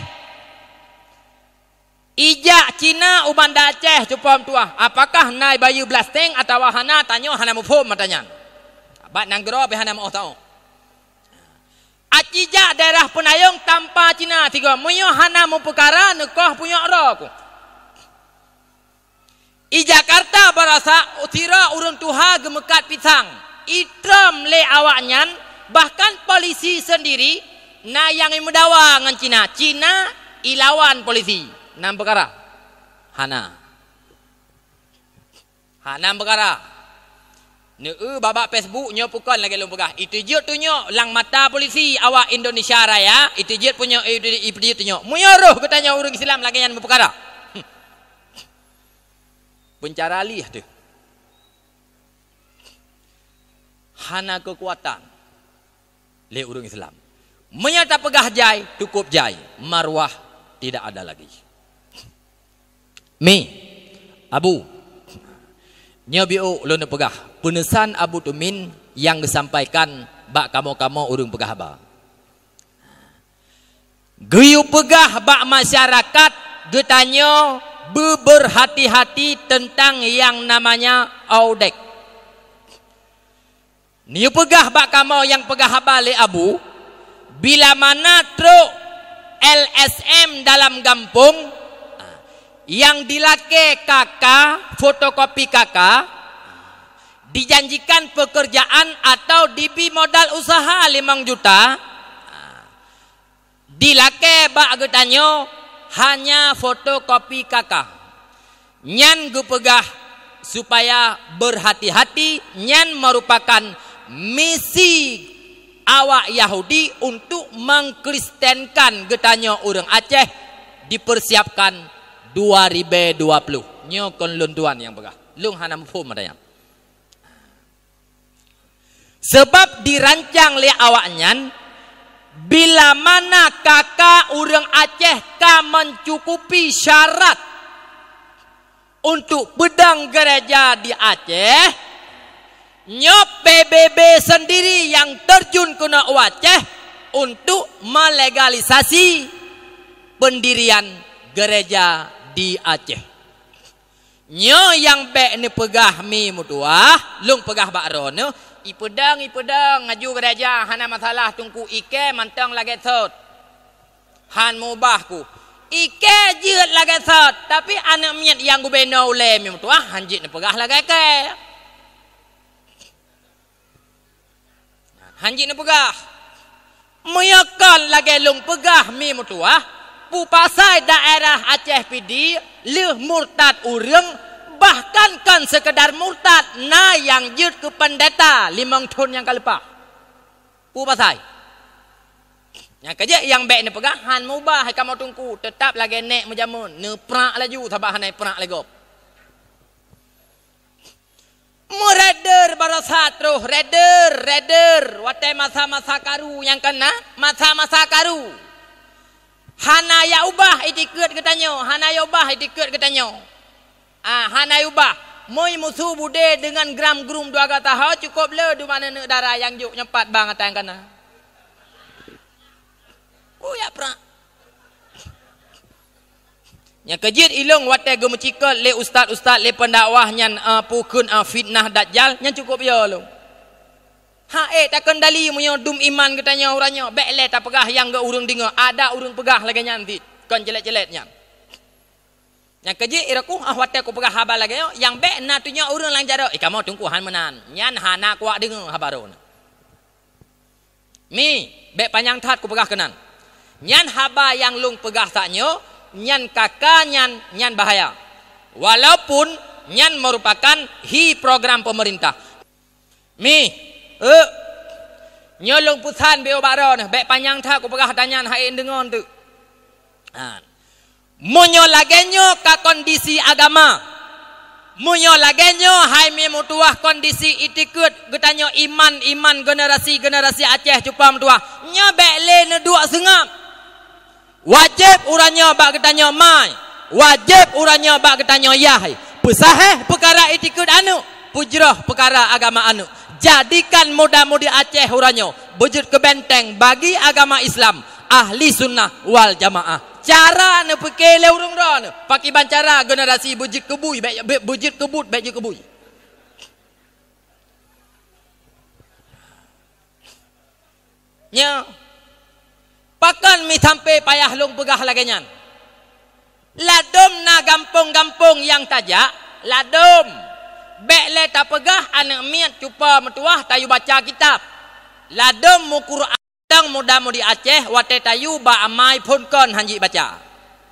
Ijak Cina u Banda Aceh cupa meutuwah. Apakah na bayeue blasting atawa hana, tanyoe hana muphom mata nyan. Bak nanggroe pih hana meu-oh taoh. Aci jak daerah Peunayong tampa Cina sigoe, meunyoe hana meupeukara neukoh punyok droe ku. I Jakarta barasa sira ureuëng tuha geumeukat pisang, itröm lé awaknyan, bahkan polisi seundiri na nyang imeudawa ngon Cina. Cina ilawan polisi, na meupeukara? Hana. Hana meupeukara. Neu-eu babak Facebook nyoe pukon lagée lôn peugah. Iteujeuet tunyok lam mata polisi awak Indonesia Raya, iteujeuet punyok, eh, iteujeuet tunyok. Meunyoe roh geutanyoe ureuëng Islam lagée nyan meupeukara. Peuncara lieh teuh. Hana keukuatan. lé ureuëng Islam. Meunyoe tapeugah jai, cukup jai, marwah tidak ada lagi. Mi, Abu, nyoe biôk lôn peugah peuneusan Abu Tumin nyang geusampaikan bak kamoe-kamoe ureuëng peugah haba. Geuyue peugah bak masyarakat geutanyoe beubeurhati-hati teuntang nyang namanya audek. Neuyue peugah bak kamoe nyang peugah haba lé Abu, bila mana trok L S M dalam gampông, nyang dilakée K K, fotokopi K K, dijanjikan pekerjaan atau dibri modal usaha limong juta, dilakée bak geutanyoe hanya fotokopi K K. Nyan geupeugah supaya beurhati-hati, nyan meurupakan misi awak Yahudi untuk mengkristenkan geutanyoe ureuëng Aceh, dipersiapkan dua ribu dua puluh. Nyoe kon lôn tuan nyang peugah. Lôn hana muphom ata nyan. Sabab dirancang lé awaknyan, bila mana K K ureuëng Aceh ka mencukupi syarat untuk peudong gereja di Aceh, nyoe P B B sendiri nyang terjun keunoe u Aceh untuk melegalisasi pendirian gereja di Aceh. Nyoe nyang bék neupeugah mi meutuwah, lôn peugah bak droeneuh, ipeudong, ipeudong, aju gereja hana masalah, Teungku, ikée mantong lagée sot. Han mubah ku. Ikée jeuet lagée sot, tapi aneuëk miet nyang gubunur ulée mi meutuwah han jeuet neupeugah lagée kée. Han jeuet neupeugah. Meunyoe kon lagée lôn peugah mi meutuwah, peue pasai daerah Aceh Pidie lheueh murtad ureuëng, bahkan kon seukeudar murtad, na nyang jeuet keu peundeta limong thon nyang ka leupah. Peue pasai? Nyang keujeuet nyang bék neupeugah han mubah kamoe Teungku, teutab lagée nék meujameun, neuprak laju sabab hana iprak lé gob. Meureder barosa troh, reder, reder, watée masa-masa karu nyang kana, masa-masa karu. Hana ya ubah itikeuet geutanyoe, hana ya ubah itikeuet geutanyoe. Ah, hana ya ubah. Moi musu budé deungon gram grum dua gata ho, cukup le duma neuneuk dara nyang jok nyempat bang ata nyang kana. Uyak prak. Nyang keujeuet ilong watée geumeucikot lé ustaz-ustaz lé peundakwah nyan, a, pukon, a, fitnah dajjal, nyan cukup yo lom. Ha, eh, takendali meunyoe dum iman geutanyoe uroe nyoe, bék lé tapeugah nyang geu ureuëng deungoe, ada ureuëng peugah lagée nyan cit, kon ceulet-ceulet nyan. Nyang keujeuet iroku, ah, watée kupeugah haba lagée nyoe, nyang bék na tunyok ureuëng lam jaroe, "Ih, kamoe Teungku han meunan." Nyan hana kuwak deungoe haba droeneuh. Mi, bék panyang that kupeugah keunan. Nyan haba nyang lôn peugah saat nyoe, nyan K K nyan, nyan bahaya. Walaupun nyan merupakan hi program pemerintah. Mi, eh, nyoe lôn peusan bék ubak droeneuh, bék panyang that kupeugah ata nyan hai deungon teuk. Ha. Meunyoe lagée nyoe ka kondisi agama, meunyoe lagée nyoe hai mi meutuwah kondisi itikeuet geutanyoe iman-iman generasi-generasi Aceh cupa meutuwah, nyoe bék lé neuduek seungab. Wajéb uroe nyoe bak geutanyoe mai, wajéb uroe nyoe bak geutanyoe yah, peusahéh peukara itikeuet aneuëk, peujroh peukara agama aneuëk. Jadikan muda-mudi Aceh uroe nyoe beujeuet keu benteng bagi agama Islam, ahli sunnah wal jamaah. Cara neupike lé ureuëng droeneuh, pakiban cara generasi beujeuet keu bui, bék, bék, beujeuet keu buet, bék jeuet keu bui. Nyoe, pakon mi sampai payah lôn peugah lagée nyan? Ladôm na gampông-gampông nyang tajak, ladôm. Bék lé tapeugah aneuëk miet cupa meutuwah tayue baca kitab. Ladôm meukureueng muda-mudi Aceh watée tayue bak amai phon kon han jeuet baca.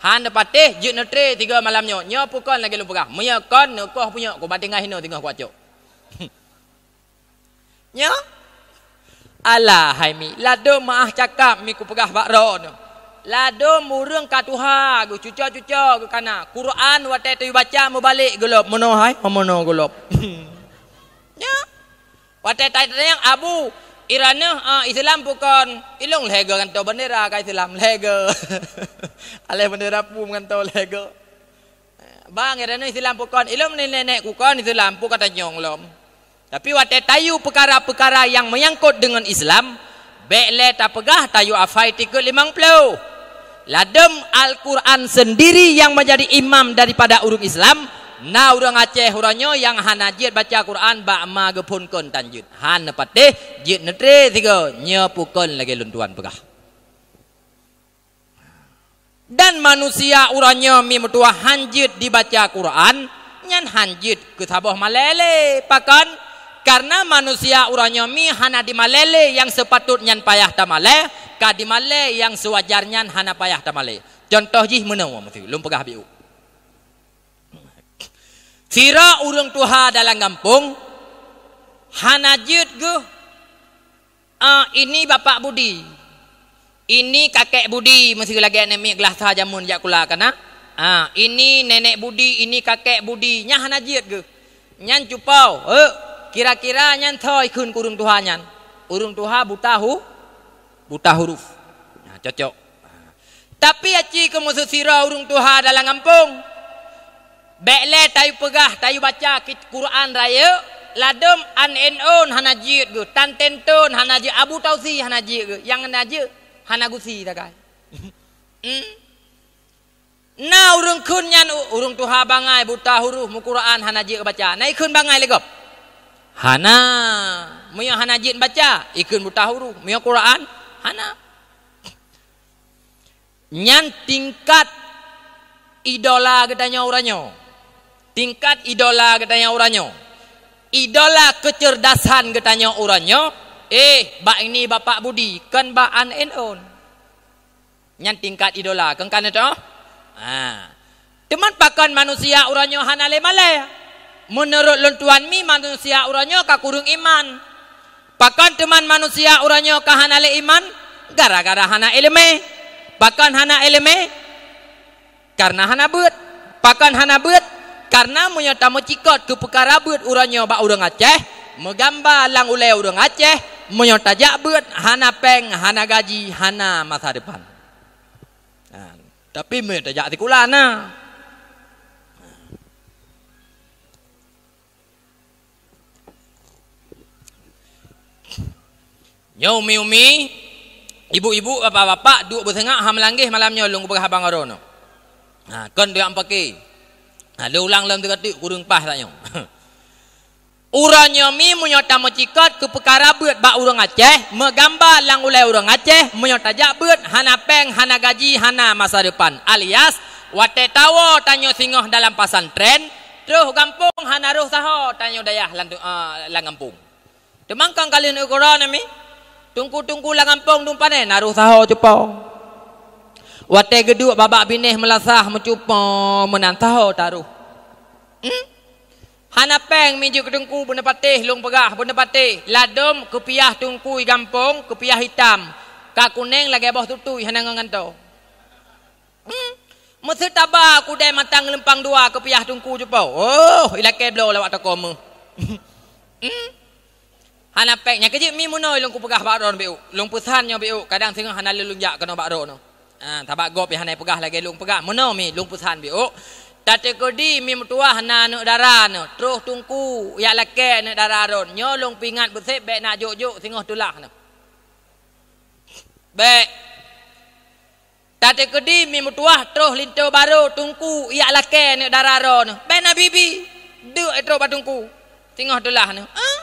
Han neupatéh jeuet neutre tiga malam nyoe. Nyoe pukon lagée lôn peugah. Meunyoe kon neukoh punyok kuba tinggai hinoe teungoh kuacok. Nyoe? Alah hai mi, ladôm meuah cakap mi kupeugah bak droeneuh. Ladôm ureuëng ka tuha geuh, cuco-cuco geuh kana. Quran watée tayue baca meubalek geulob, meunoe hai, meunoe geulob. Nyoe? Watée tayue tanyong, "Abu, Iraneuh, ah, Islam pukon, ilong lhèe goe ngon to bendera ka Islam, lhèe goe. Alèh bendera pum ngon to lhèe goe. Bang, iraneuh Islam pukon, ilong nenek-nenek kukon Islam, pukon tanyong lom. Tapi watèe tayue peukara-peukara nyang meunyangkot deungon Islam, bèk lé tapeugah tayue hafai tikeue limong ploh. Ladôm Al-Quran sendiri nyang meujadi imam daripada ureueng Islam, na ureueng Aceh uroe nyoe nyang hana jeuet baca Quran bak ma geuphon kon tan jeuet. Hana patéh jeuet neutré sigoe, nyoe pukon lagèe lôn tuan peugah. Dan manusia uroe nyoe mi meutuwah han jeuet dibaca Quran, nyan han jeuet keu saboh malèe lé. Pakon? Kareuna manusia uroe nyoe mi hana dimalèe lé nyang seupatôt nyan payah tamalèe, ka dimalèe nyang seuwajar nyan hana payah tamalèe. Cuntoh jih meunoe, meuseu lôn peugah biôh. Sidroe ureueng tuha dalam gampông hana jeuet geuh, "Ah, ini Bapak Budi, ini Kakek Budi," meuseu lagèe aneuk miet geulasa jameun jak kula kana. "Ah, ini Nenek Budi, ini Kakek Budi," nyan hana jeuet geuh. Nyan cupo, eh, kira-kira nyan soe ikheun keu ureueng tuha nyan? Ureueng tuha buta hu-, buta huruf. Nah, cocok. Tapi aci keu meuseu sidroe ureueng tuha dalam gampông, bèk lé tayue peugah tayue baca kit-, Quran rayeuk, ladôm an en on hana jeuet geuh, tan ten ton hana jeuet, Abu Tausi hana jeuet geuh, nyang hana jeuet hana gusi sagai. Hmm. Na ureueng kheun nyan u-, ureueng tuha bangai buta huruf meuquran hana jeuet baca. Na ikheun bangai lé gob? Hana. Meunyoe hana jeuet baca, ikheun buta huruf. Meunyoe Quran, hana. Nyan tingkat idola geutanyoe uroe nyoe. Tingkat idola geutanyoe uroe nyoe. Idola keuceurdasan geutanyoe uroe nyoe, eh, bak ini Bapak Budi, kon bak an en on. Nyan tingkat idola, kon ka neutoh? Ha. Teuma pakon manusia uroe nyoe hana lé malèe? Meunurot lôn tuan mi, manusia uroe nyoe ka kureueng iman. Pakon teuma manusia uroe nyoe ka hana lé iman? Gara-gara hana iéleumé. Pakon hana iéleumé? Kareuna hana beuet. Pakon hana beuet? Kareuna meunyoe tameucikot keu peukara beuet uroe nyoe bak ureueng Aceh, meugamba lam ulèe ureueng Aceh, meunyoe tajak beuet, hana péng, hana gaji, hana masa depan. Nah, tapi meunyoe tajak sikula na. Nyoe umi-umi, ibu-ibu, bapak-bapak, duek beuseungab hana meulanggeh malam nyoe lôn kupeugah haba ngon droeneuh. Ha, kon duek ampake. Ha, lôn ulang lom teuka teuk kureueng paih tanyoe. Uroe nyoe mi meunyoe tameucikot keu peukara beuet bak ureueng Aceh, meugamba lam ulèe ureueng Aceh, meunyoe tajak beuet, hana péng, hana gaji, hana masa depan. Alias, watèe tawoe tanyoe singoh dalam pesantren, troh gampông hana roh saho tanyoe dayah lam tu-, ah, lam gampông. Teuma kon ka lheueh neukeudroe nyan mi, teungku-teungku lam gampông dum pané na roh saho cupo. Watèe geuduek babah binéh meulasah meucupo meunan saho taroh. Hmm? Hana péng mi jeuet keu teungku, beuneupatéh lôn peugah, beuneupatéh. Ladôm keupiah teungku i gampông, keupiah itam. Ka kunéng lagèe boh tutui hana ngon gantoe. Hmm? Meuseu taba kudèe mata geulumpang dua keupiah teungku cupo. Oh, ilakèe bloe lawak toko meuh. Hmm? Hana péng, nyan keuh jeuet mi meunoe lôn kupeugah bak droeneuh biôh. Lôn peusan nyoe biôh, kadang singoh hana lé lôn jak keunoe bak droeneuh. Ah, sabab gob pih hana peugah lagèe lôn peugah. Meunoe mi lôn peusan biôh. Tateukeudi mi meutuwah na aneuk dara neuh, troh teungku jak lakèe aneuk dara droen. Nyoe lôn peuingat beusép bèk na jok-jok singoh teulah neuh. Bèk. Tateukeudi mi meutuwah troh linto barô teungku jak lakèe aneuk dara droeneuh. Bèk na bi-bi. Deuk troh bak teungku. Singoh teulah neuh. Ah?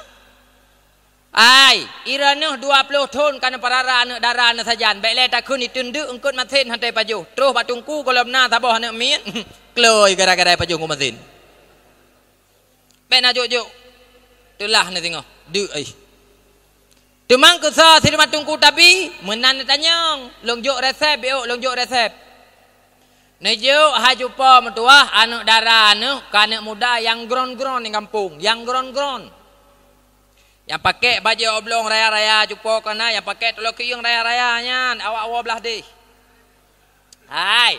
Ai, ireuneuh dua ploh thon ka neupeurara aneuk dara neuh sajan. Bèk lé takheun iteun deuk eungkôt masen hana pajoh. Troh bak teungku gohlom na saboh aneuk miet. Kloi gara-gara pajoh ngon masen. Bèk na jok-jok. Teulah neuh singoh. Deuk ai. Teuma keusoe sireumat teungku tabi, meunan neutanyong, lôn jok resep biôh, lôn jok resep. Neujok hai cupo meutuwah aneuk dara neuh, ka aneuk muda nyang gron-gron di gampông, nyang gron-gron. Nyang pakèk bajèe oblong raya-raya cupo ka na, nyang pakèk tulok keuieng raya-raya nyan, awak woe blaih deh. Hai.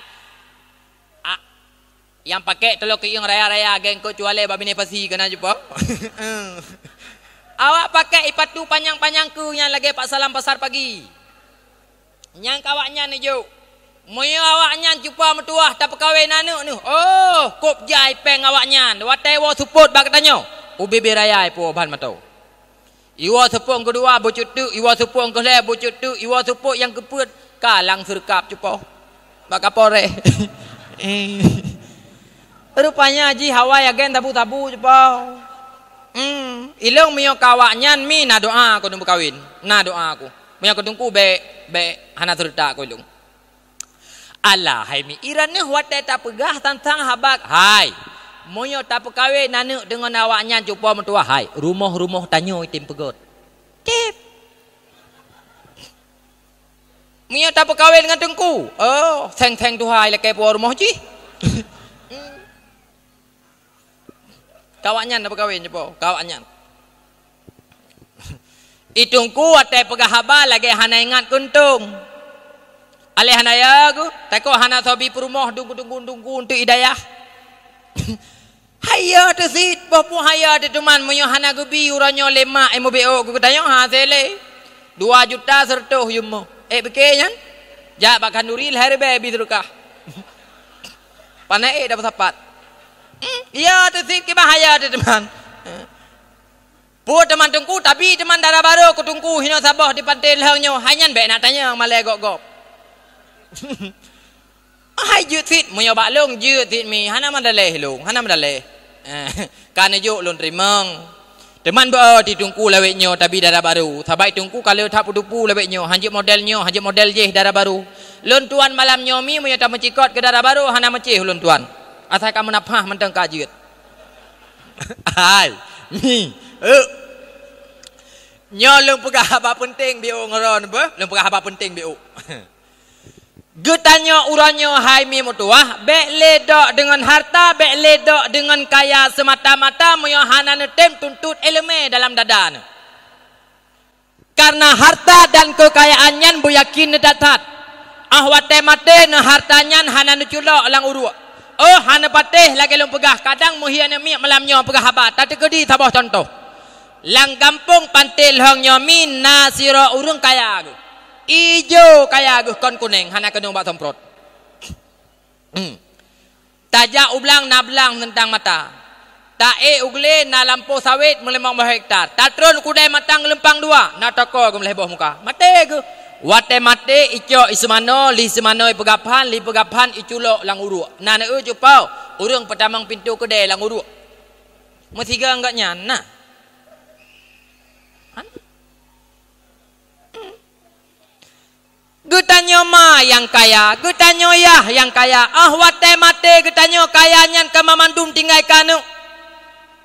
A-, nyang pakèk tulok keuieng raya-raya geng keucuali bak binéh pasi keunan jipong. Awak pakai ipatu panyang-panyang keu nyang lagée Pak Salam Pasar Pagi. Nyang keu awaknyan neujok. Meunyoe awaknyan cupa meutuwah tapeukawen aneuëk neuh, oh, kôb jai péng awaknyan. Watée woe seupôt bak geutanyoe, ubé-bé raya ipuwoe ban mantong. Iwoe seupôt keudua bucut teuk, iwoe seupôt keulhée bucut teuk, iwoe seupôt nyang keupeuet ka lam seureukab cupo bak Kapolres. Eh. Rupanya jih awai agen tabu-tabu cupo. Hmm, ilong meunyoe keu awaknyan mi na doa keu neumeukawen, na doa keu. Meunyoe keu teungku bék, bék hana seureuta keu ilong. Alah, hai mi, iran neuh watée tapeugah tantang haba, hai. Meunyoe tapeukawen aneuëk deungon awaknyan cupo meutuwah, hai, rumoh-rumoh tanyoe item peugét. Tip. Meunyoe tapeukawen ngon teungku, oh, seng-seng tuha ilakée puwoe rumoh jih. Keu awaknyan tapeukawen cupo, keu awaknyan. I teungku watée peugah haba lagée hana ingat keuntong. Aléh hana ya geuh, takot hana soe bi peurumoh dungku-dungku-dungku untuk i dayah. Haya teuh sit, boh pun haya teuh teuma meunyoe hana geubi uroe nyoe lé mak, eh, mubiôk keu geutanyoe, ha, sélé. Dua juta seureutôh yum mo. Eh, beuke nyan? Jak bak khanduri lhée ribée bi seudeukah. Pane ék dapeusapat. Hmm, ya teuh sit kiban haya teuh teuma. Peue teuma teungku, tapi teuma dara barô keu teungku hinoe saboh di panté lheueng nyoe, hai nyan bék na tanyong malée gob-gob. Hai jeuet sit, meunyoe bak lôn jeuet sit mi, hana meudaleh lôn, hana meudaleh. Ka neujok lôn teurimong. Teuma beu di teungku lawét nyoe tabi dara barô, sabai teungku ka le that peutupu lawét nyoe, hanjeuet model nyoe, hanjeuet model jéh dara barô. Lôn tuan malam nyoe mi, meunyoe tameucikot keu dara barô, hana meucéh lôn tuan. Asai ka meunapah mantong ka jeuet. Hai, mi, euk. Nyoe lôn peugah haba peunteng biôk ngon droeneuh beuh, lôn peugah haba peunteng biôk. Geutanyoe uroe nyoe hai mi meutuwah, bék lé dok deungon harta, bék lé dok deungon kaya seumata-mata meunyoe hana neutem tuntot iéleumé dalam dada neuh. Kareuna harta dan keukayaan nyan beuyakén that-that. Óh watée maté neuh harta nyan hana neuculok lam uruek. Oh, hana patéh lagée lôn peugah, kadang meuhié aneuk miet malam nyoe peugah haba, tateukeudi saboh cuntoh. Lam gampông Panté Lhong nyoe mi na sidroe ureuëng kaya geuh. Ijo kaya geuh kon kunéng, hana keunong bak semprot. Hmm. Tajak u blang na blang teuntang mata. Taék u glé na lampôh sawét meulimong boh hektar. Tatron keudée matang leumpang dua, na toko geuh meulhée boh muka. Maté geuh. Watée maté, icok iseumanoe, lheuh seumanoe ipeugah phan, lheuh ipeugah phan iculok lam uruek. Na neueu cupo, ureuëng peutamong pintoe keudée lam uruek. Meusigoe gobnyan na. Hana. Geutanyoe ma nyang kaya, geutanyoe yah nyang kaya. Óh watée maté geutanyoe kaya nyan ka mamandum tinggai keu aneuk.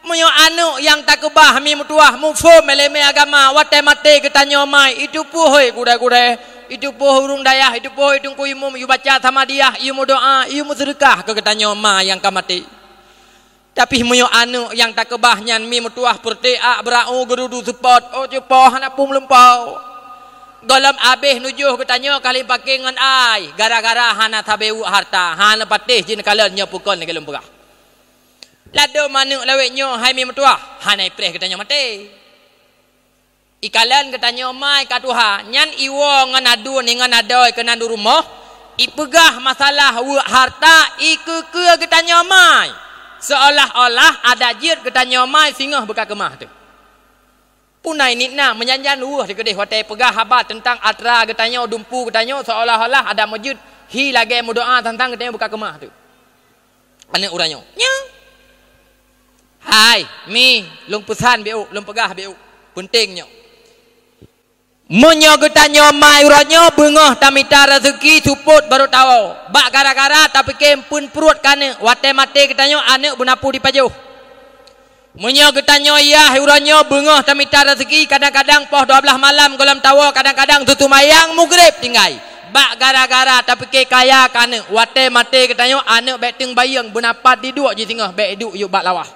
Meunyoe aneuk nyang takeubah mi meutuwah muphom iéleumé agama, watée maté geutanyoe ma itupeue hôi gurée-gurée, itupeue ureuëng dayah, itupeue hôi teungku imum, yue baca samadiyah, yue meudoá, yue meuseudeukah keu geutanyoe ma nyang ka maté. Tapi meunyoe aneuk nyang takeubah nyan mi meutuwah peureute ak beurau geududu seupôt, oh cupo hana pum lumpau. Gohlom abéh nujoh geutanyoe kali paké ngon ai, gara-gara hana sabé weuek harta, hana patéh jih neukalon nyoe peukon lagée lôn peugah. Ladôm aneuk lawét nyoe hai mi meutuwah, hana ipreh geutanyoe maté. Ikalon geutanyoe mai ka tuha, nyan iwoe ngon aduen ngon adoe keunan u rumoh, ipeugah masalah weuek harta ikeue-keue geutanyoe mai, seolah-olah adak jeuet geutanyoe mai singoh beuka keumah teuh. Punai nitna meujan-jan weueh teukeudeh watée peugah haba teuntang atra geutanyoe, dumpu geutanyoe, seolah-olah adak meujeuet hi lagée meudoá teuntang geutanyoe beuka keumah teuh. Aneuk uroe nyoe. Nyoe. Hai, mi, lôn peusan biôk, lôn peugah biôk. Peunteng nyoe. Meunyoe geutanyoe mai uroe nyoe beungoh tamita raseuki seupôt barô tawoe. Bak gara-gara tapike eumpeuen pruet keu aneuk, watée maté geutanyoe aneuk beunapu dipajoh. Meunyoe geutanyoe yah uroe nyoe beungoh tamita raseuki, kadang-kadang poh dua blaih malam gohlom tawoe, kadang-kadang teuseumayang mugreb tinggai. Bak gara-gara tapike kaya keu aneuk, watée maté geutanyoe aneuk bék teung bayeueng beunapat diduek jisingoh bék iduek yub bak lawah.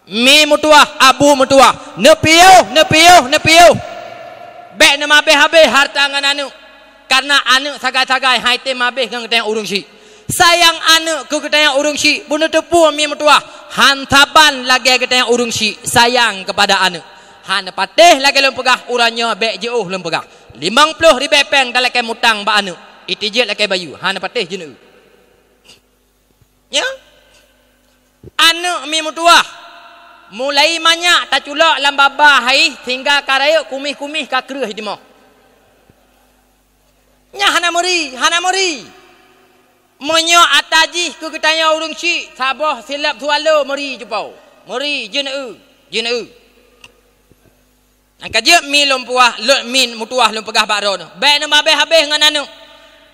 Mi meutuwah, abu meutuwah, neupiôh, neupiôh, neupiôh. Bék neumabéh-abéh harta ngon aneuk. Kareuna aneuk sagai-sagai han item habéh ngon geutanyoe ureuëng syik. Sayang aneuk keu geutanyoe ureuëng syik, beuneuteupeu mi meutuwah, han saban lagée geutanyoe ureuëng syik sayang keupada aneuk. Hana patéh lagée lôn peugah, uroe nyoe bék jiôh lôn peugah. Limong ploh ribée péng talakée mutang bak aneuk. Itijeuet lakée bayeue, hana patéh jeuneue. Nya? Aneuk mi meutuwah, mulai manyak taculok lam baba hai sehingga ka rayeuk kumih-kumih ka kreueh di timoh. Nyan hana meuri, hana meuri. Meunyoe ata jih keu geutanyoe ureuëng syik, saboh silop swallow meuri jipo. Meuri, jeuneue, jeuneue. Nyang ka jeuet mi lôn puwah, lôn mi meutuwah lôn peugah bak droeneuh, bék neumabéh-abéh ngon aneuk.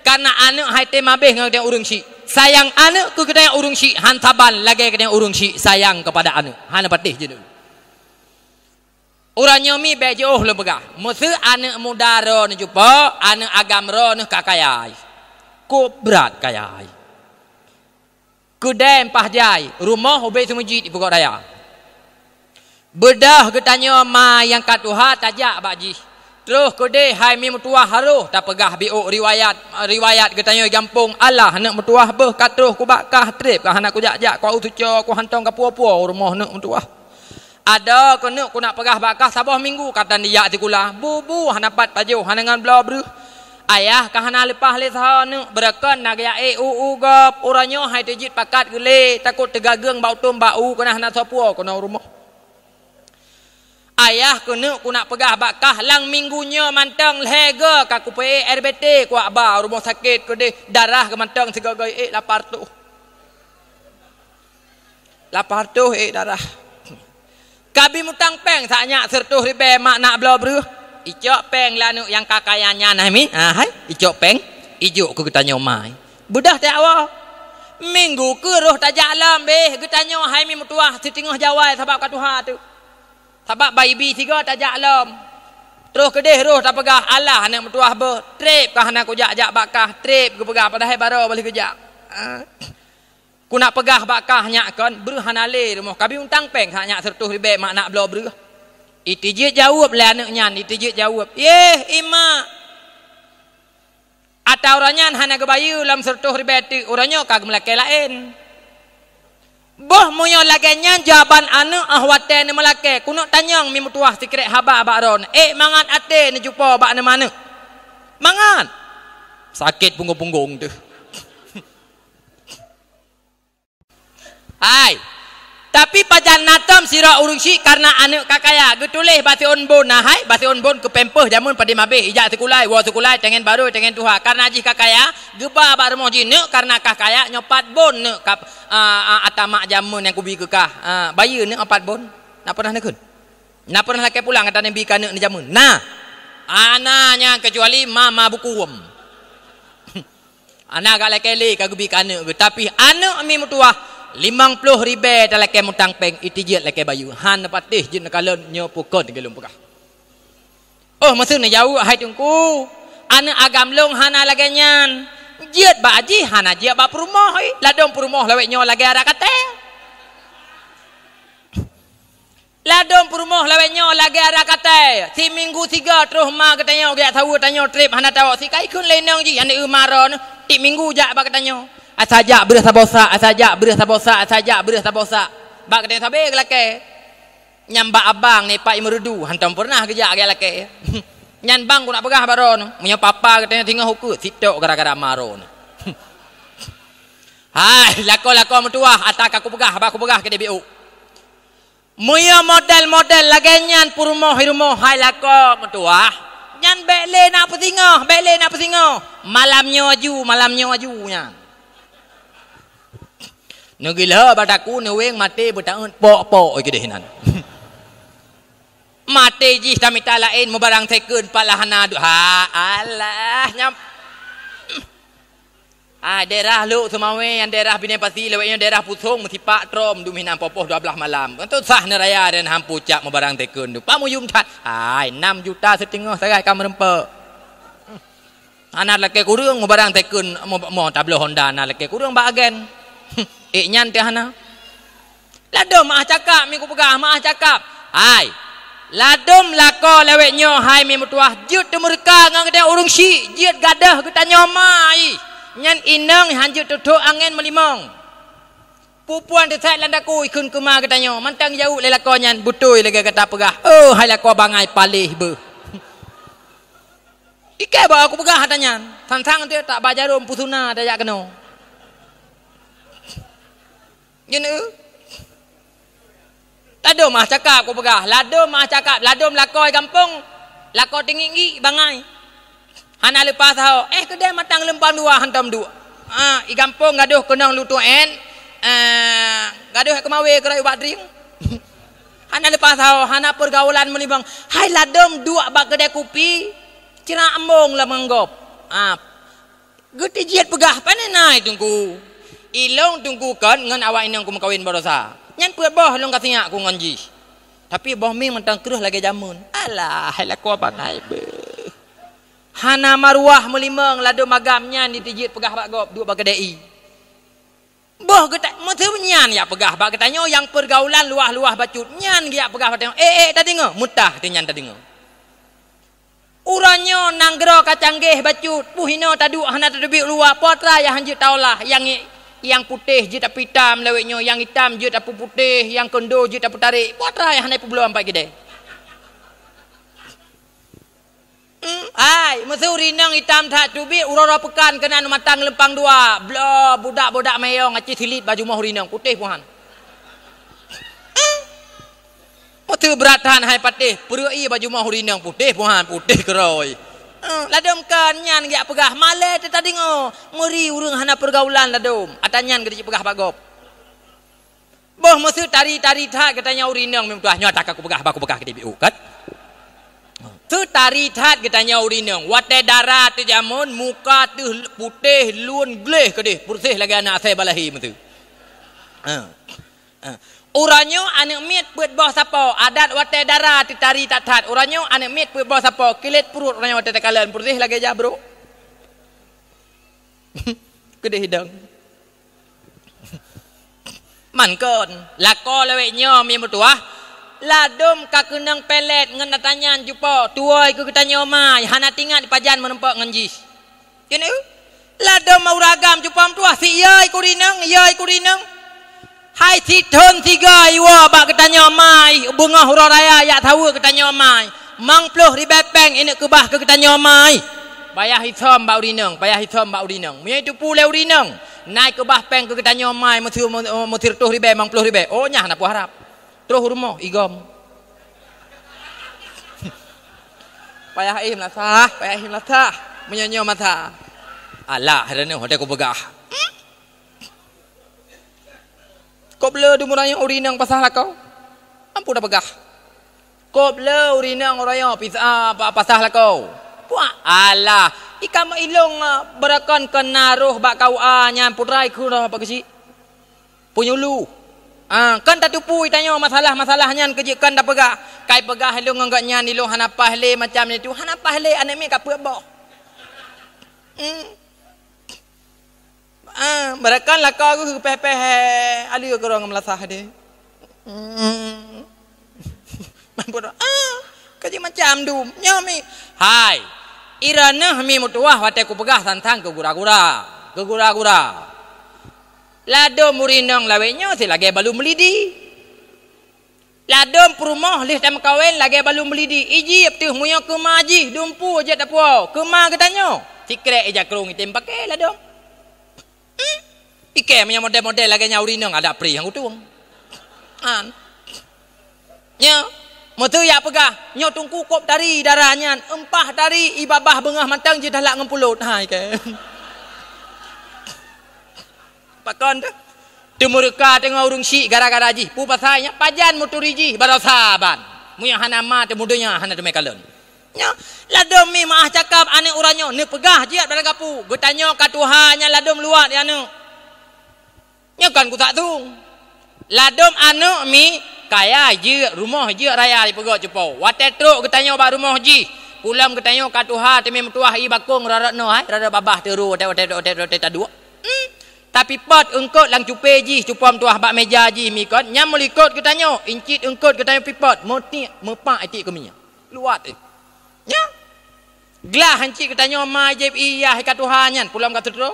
Kareuna aneuk hai tém mabéh ngon geutanyoe ureuëng syik. Sayang aneuk keu geutanyoe ureuëng syik, han saban lagée geutanyoe ureuëng syik sayang keupada aneuk. Hana patéh jeuneue. Uroe nyoe mi bék jiôh lôn peugah. Meuseu aneuk muda droeneuh jipo, aneuk agam droeneuh ka kaya. Kok brat kaya. Keudée mpah jai, rumoh ubé seumeujid di Peugot Raya. Beudôh geutanyoe ma nyang ka tuha tajak bak jih. Troh keudeh hai mi meutuwah harôh tapeugah biôk riwayat, riwayat geutanyoe gampông, alah aneuk meutuwah beuh ka troh kubak kah treb ka hana kujak-jak, ku suco ku hantong ka puo-puo rumoh aneuk meutuwah. Adoe keuneuk kunak peugah bak kah saboh minggu ka tan dijak sikula. Bu-bu hana pat pajoh, hana ngon bloe breueh. Ayah ka hana leupah lé saho neuk, beureukan na geuyak ék u-u gob. Uroe nyoe hai teujeuet pakat geulé, takot teugageueng bak utom bak u, keunan hana soe puwoe keunoe rumoh. Ayah keuneuk kunak peugah bak kah, lam minggu nyoe mantong lhée goe ka kupeuék R B T kuak ba rumoh sakét keudeh, darah geuh mantong sigoe-goe ék lapar toh. Lapar toh ék darah. Kabi mutang péng sak nyak seureutôh ribée mak nak bloe breueh. Icok péng lé aneuk nyang ka kaya nyan hai mi. Ah, hai, icok péng. Ijok keu geutanyoe mai. Beudôh tajak woe. Minggu keu roh tajak lom béh geutanyoe hai mi meutuwah siteungoh jawai sabab ka tuha teuk. Sabab ba ibi sigoe tajak lom. Troh keudeh roh tapeugah, alah aneuk meutuwah beuh. Treb ka hana kujak-jak bak kah. Treb geupeugah padahai baroe baleh geujak. Ah. Kunak peugah bak kah nyak kon, breueh hana lé rumoh kabi mutang péng sak nyak seureutôh ribée mak nak bloe breueh. Itijeuet jaweueb lé aneuk nyan, itijeuet jaweueb, "Yeh, imak! Ata uroe nyan hana geubayeue lom seureutôh ribée teuk, uroe nyoe ka geumeulakée laén." Boh meunyoe lagée nyan jawaban aneuk óh watée neumeulakée, kuneuk tanyong mi meutuwah sikrék haba bak droeneuh, ék mangat até neujupo bak neumaneuk. Mangat! Sakét punggong-punggong teuh. Hai. Tapi pajan na tom sidroe ureuëng syik kareuna aneuk ka kaya, geutuléh bak siôn bon na hai, bak siôn bon keu pampers jameun padum abéh, ijak sikulai, woe sikulai, tangen barô, tangen tuha. Kareuna jih ka kaya, geuba bak rumoh jih neuk kareuna ka kaya, nyoe pat bon neuk ka, a, a, ata mak jameun nyang kubi keu kah. A, bayeue neuk pat bon. Na pernah neukheun? Na pernah lakée pulang ata neubi keu aneuk neujameun? Na. Ana nyan keucuali mama buku wom. Ana gak lakée lé ka geubi keu aneuk geuh, tapi aneuk mi meutuwah limong ploh ribée talakée mutang péng, itijeuet lakée bayeue, han neupatéh jeuet neukalon nyoe peue kon lôn peugah. Oh, meuseu neujaweueb hai teungku, aneuk agam lôn hana lagée nyan. Jeuet bak jih hana jeuet bak peurumoh, ih, ladôm peurumoh lawét nyoe lagée arak katée. Ladôm peurumoh lawét nyoe lagée arak katée. Siminggu sigoe troh ma geutanyoe geujak saweue tanyoe treb hana tawök. Sikai kheun lé inong jih, aneuk eu ma droeneuh, tieb minggu jak bak geutanyoe. Asa jak breueh saboh sak, asa jak breueh saboh sak, asa jak breueh saboh sak. Bak geutanyoe sabe geulakée. Nyan bak abang ni Pak Imrudu, hantom pernah geujak geulakée. Nyan bang kunak peugah bak droeneuh, meunyoe papa geutanyoe singoh ukeue, sitok gara-gara ma droeneuh. Hai, lakoe-lakoe meutuwah, ata ka kupeugah, haba kupeugah keu D B O. Meunyoe model-model lagée nyan peurumoh i rumoh hai lakoe meutuwah, nyan bék lé na peusingoh, bék lé na peusingoh. Malam nyoe aju, malam nyoe aju nyan. Neugila bak taku neuweng maté beutaeun pok-pok keudeh nan. Maté jih tamita laén meubarang second pat lah hana du-, ha, alah, nyam. Ah, daerah Lhok Seumawé, nyang daerah Binéh Pasi, lawét nyoe daerah Pusong, meusipak trom, dum hinan popoh dua blah malam. Kan tu sah neuraya dan hampu cak meubarang tekon tu. Pamuyum that. Hai, enam juta seutengah sagai ka meureumpok. Hana lakée kureueng meubarang tekon, mo, mo tabloe Honda hana lakée kureueng bak agen. Ék nyan teuh hana. Ladôm meuah cakap, mi kupeugah meuah cakap. Hai, ladôm lakoe lawét nyoe hai mi meutuwah, jeuet teumeureuka ngon geutanyoe ureuëng syik, jeuet gadôh geutanyoe ma ih. Nyan inong han jeuet teuthok angén meulimong. Pupuan teuthai lam daku ikheun keuma geutanyoe, mantong jaweueb lé lakoe nyan, beutôi lagée gata peugah. Oh, hai lakoe bangai paléh beuh. Ikée bak aku peugah hata nyan. Sang-sang teuh tak ba jarom peusuna tajak keunoe. Nyan eu. Ladom ah cakap ku peugah, ladom ah cakap, ladom lakoe gampông, lakoe teungiek-ngiek bangai. Hana leupah saho, eh keudeh mantong leumpang dua hantom duek. Ah, i gampông gadôh keunong lutuek en, eh, gadôh keumawe keuroi ubak dring. Hana leupah saho, hana peurgaulan meulimong. Hai ladom duek bak keudeh kupi, ceurak embong lam manggop. Ah, Geuteujiet peugah, "Pane na i teungku? Ilong teungku kon ngon awak inong kumeukawen baroesa. Nyan peuet boh lôn ka sinyak ku ngon jih. Tapi boh mie mantong kreueh lagée jameun." Alah, hai lakoe bangai beuh. Hana maruah meulimong ladom agam nyan diteujiet peugah bak gob duek bak keudée i. Boh geuta-, meuteumé nyan jak peugah bak geutanyoe nyang peurgaulan luwah-luwah bacut. Nyan geujak peugah bak geutanyoe, "Eh, eh, tadeungoe!" Meutah teuh nyan tadeungoe. Uroe nyoe nanggroe ka canggeh bacut, peuhinoe taduek hana tateubiet luwa, peue atra nyang hanjeuet taolah, nyang, nyang putéh jeuet tapeuitam lawét nyoe, nyang itam jeuet tapeuputéh, nyang keundo jeuet tapeutarek, peue atra nyang hana peubloe ampat keudée. Hmm, hai, meuseu ureueng inong itam that teubiet, uroe-uroe peukan keunan mantong leumpang dua, bloe budak-budak miyueb aci silit bak jumoh ureueng inong, putéh puhan. Meuteuh brat that hai patéh, peureuek ie bak jumoh ureueng inong putéh puhan, putéh keuroi. Eh, ladom kon nyan geujak peugah, malée teuh tadeungoe, meuri ureueng hana peurgaulan ladom. Ata nyan geujak peugah bak gob. Boh meuseu tari-tari that geutanyoe ureueng inong meutuah nyoe, ata ka kupeugah, bah kupeugah keudeh, oh, kan? Teu tari that geutanyoe ureueng inong, watée dara teuh jameun, muka teuh putéh, lôn gleh keudeh, peureuseh lagée aneuk asée balahé meuteuh. Eh. Eh, uroe nyoe aneuk miet peuet boh sapo, adat watée dara teutari that-that. Uroe nyoe aneuk miet peuet boh sapo, kilét pruet uroe nyoe watée takalon, peureuseh lagée jabrok. Keudeh idong. Man kon, lakoe lawét nyoe mie meutuah, ladom ka keunong pelet ngon ata nyan cupo, tuwoe keu geutanyoe mai, hana teuingat pajan meurumpok ngon jih. Keuneuk, ladom ureueng agam cupo meutuah, si yoi ku rinong, yoi ku rinong. Hai sithon siga iwoe bak geutanyoe mai, beungoh uroe raya jak saweue geutanyoe mai. Mang ploh ribée péng ineuk keubah keu geutanyoe mai. Payah isom bak urinong, payah isom bak urinong. Meunyoe iteupeue lé urinong, na ikeubah péng keu geutanyoe mai, meuseu-, meusireutoh ribée, mang ploh ribée. Oh, nyan hana peue harab. Troh u rumoh, igom. Payah éh meulasah, payah éh meulasah. Meunyoe nyoe masa. Alah, droeneuh watée kupeugah. Kok le deungon urinong pasah lakoe? Ampu tapeugah. Kok le urinong uroe nyoe pis-, a, pa-, pasah lakoe? Puak, alah, i kamoe ilong, a, beureukan keu na roh bak K U A nyan putra ikheun roh bak keuchik. Penyuluh. Ah, kan tateupeue tanyoe masalah-masalah nyan keu jeuet kan tapeugah. Kai peugah ilong ngon gobnyan ilong hana paih lé macam nyan tu, hana paih lé aneuk miet ka peuet boh. Hmm. Ah, beureukan lakoe geuh peh-peh aleue keurong meulasah deh. Hmm. Mampu dah. Ah, kaji macam dum. Nyoe mi. Hai. Iraneuh mi meutuwah watée kupeugah tantang keu gura-gura. Keu gura-gura. Ladom urinong lawét nyoe si lagée balum lidi. Ladom peurumoh lheueh tameukawen lagée balum lidi, ijieb teuh meunyoe keuma jih dumpeue jeuet tapuwoe, keuma geutanyoe, sikrek ija krong item paké ladom. Hmm? Ikée meunyoe model-model lagée nyan urinong adak pri nyang utung. An. Nyoe, meuseu jak peugah, nyoe teungku kop tari dara nyan, eumpah tari i babah beungoh mantong jih dalak ngon pulot. Hai ke. Pakon teuh? Teumeureuka teungoh ureuëng syik gara-gara jih. Peue pasai nyan pajan meuturi jih baroe saban. Meunyoe hana ma teumudonya hana teumé kalon. Nyoe ladom mi meuah cakap aneuëk uroe nyoe neupeugah jeuet barangkapeue. Geutanyoe ka tuha nyan ladom luwat di aneuëk. Nyoe kan kutak thung. Ladom aneuëk mi kaya jeuet, rumoh jeuet raya dipeugöt cupo. Watée trok geutanyoe bak rumoh jih, pulam geutanyoe ka tuha teumé meutuah i bakong rarot noe hai, rarot babah teuro watée, watée, watée, watée taduek. Hmm. Tapi pot eungkot lam cupe jih cupo meutuah bak meja jih mikot, nyan meulikot geutanyoe, incit eungkot geutanyoe pipot, meutiek, meupak itiek keuminya. Luwat eh. Nya. Glah hancit geutanyoe ma jép iyah ka tuha nyan, pulam ka teutrok.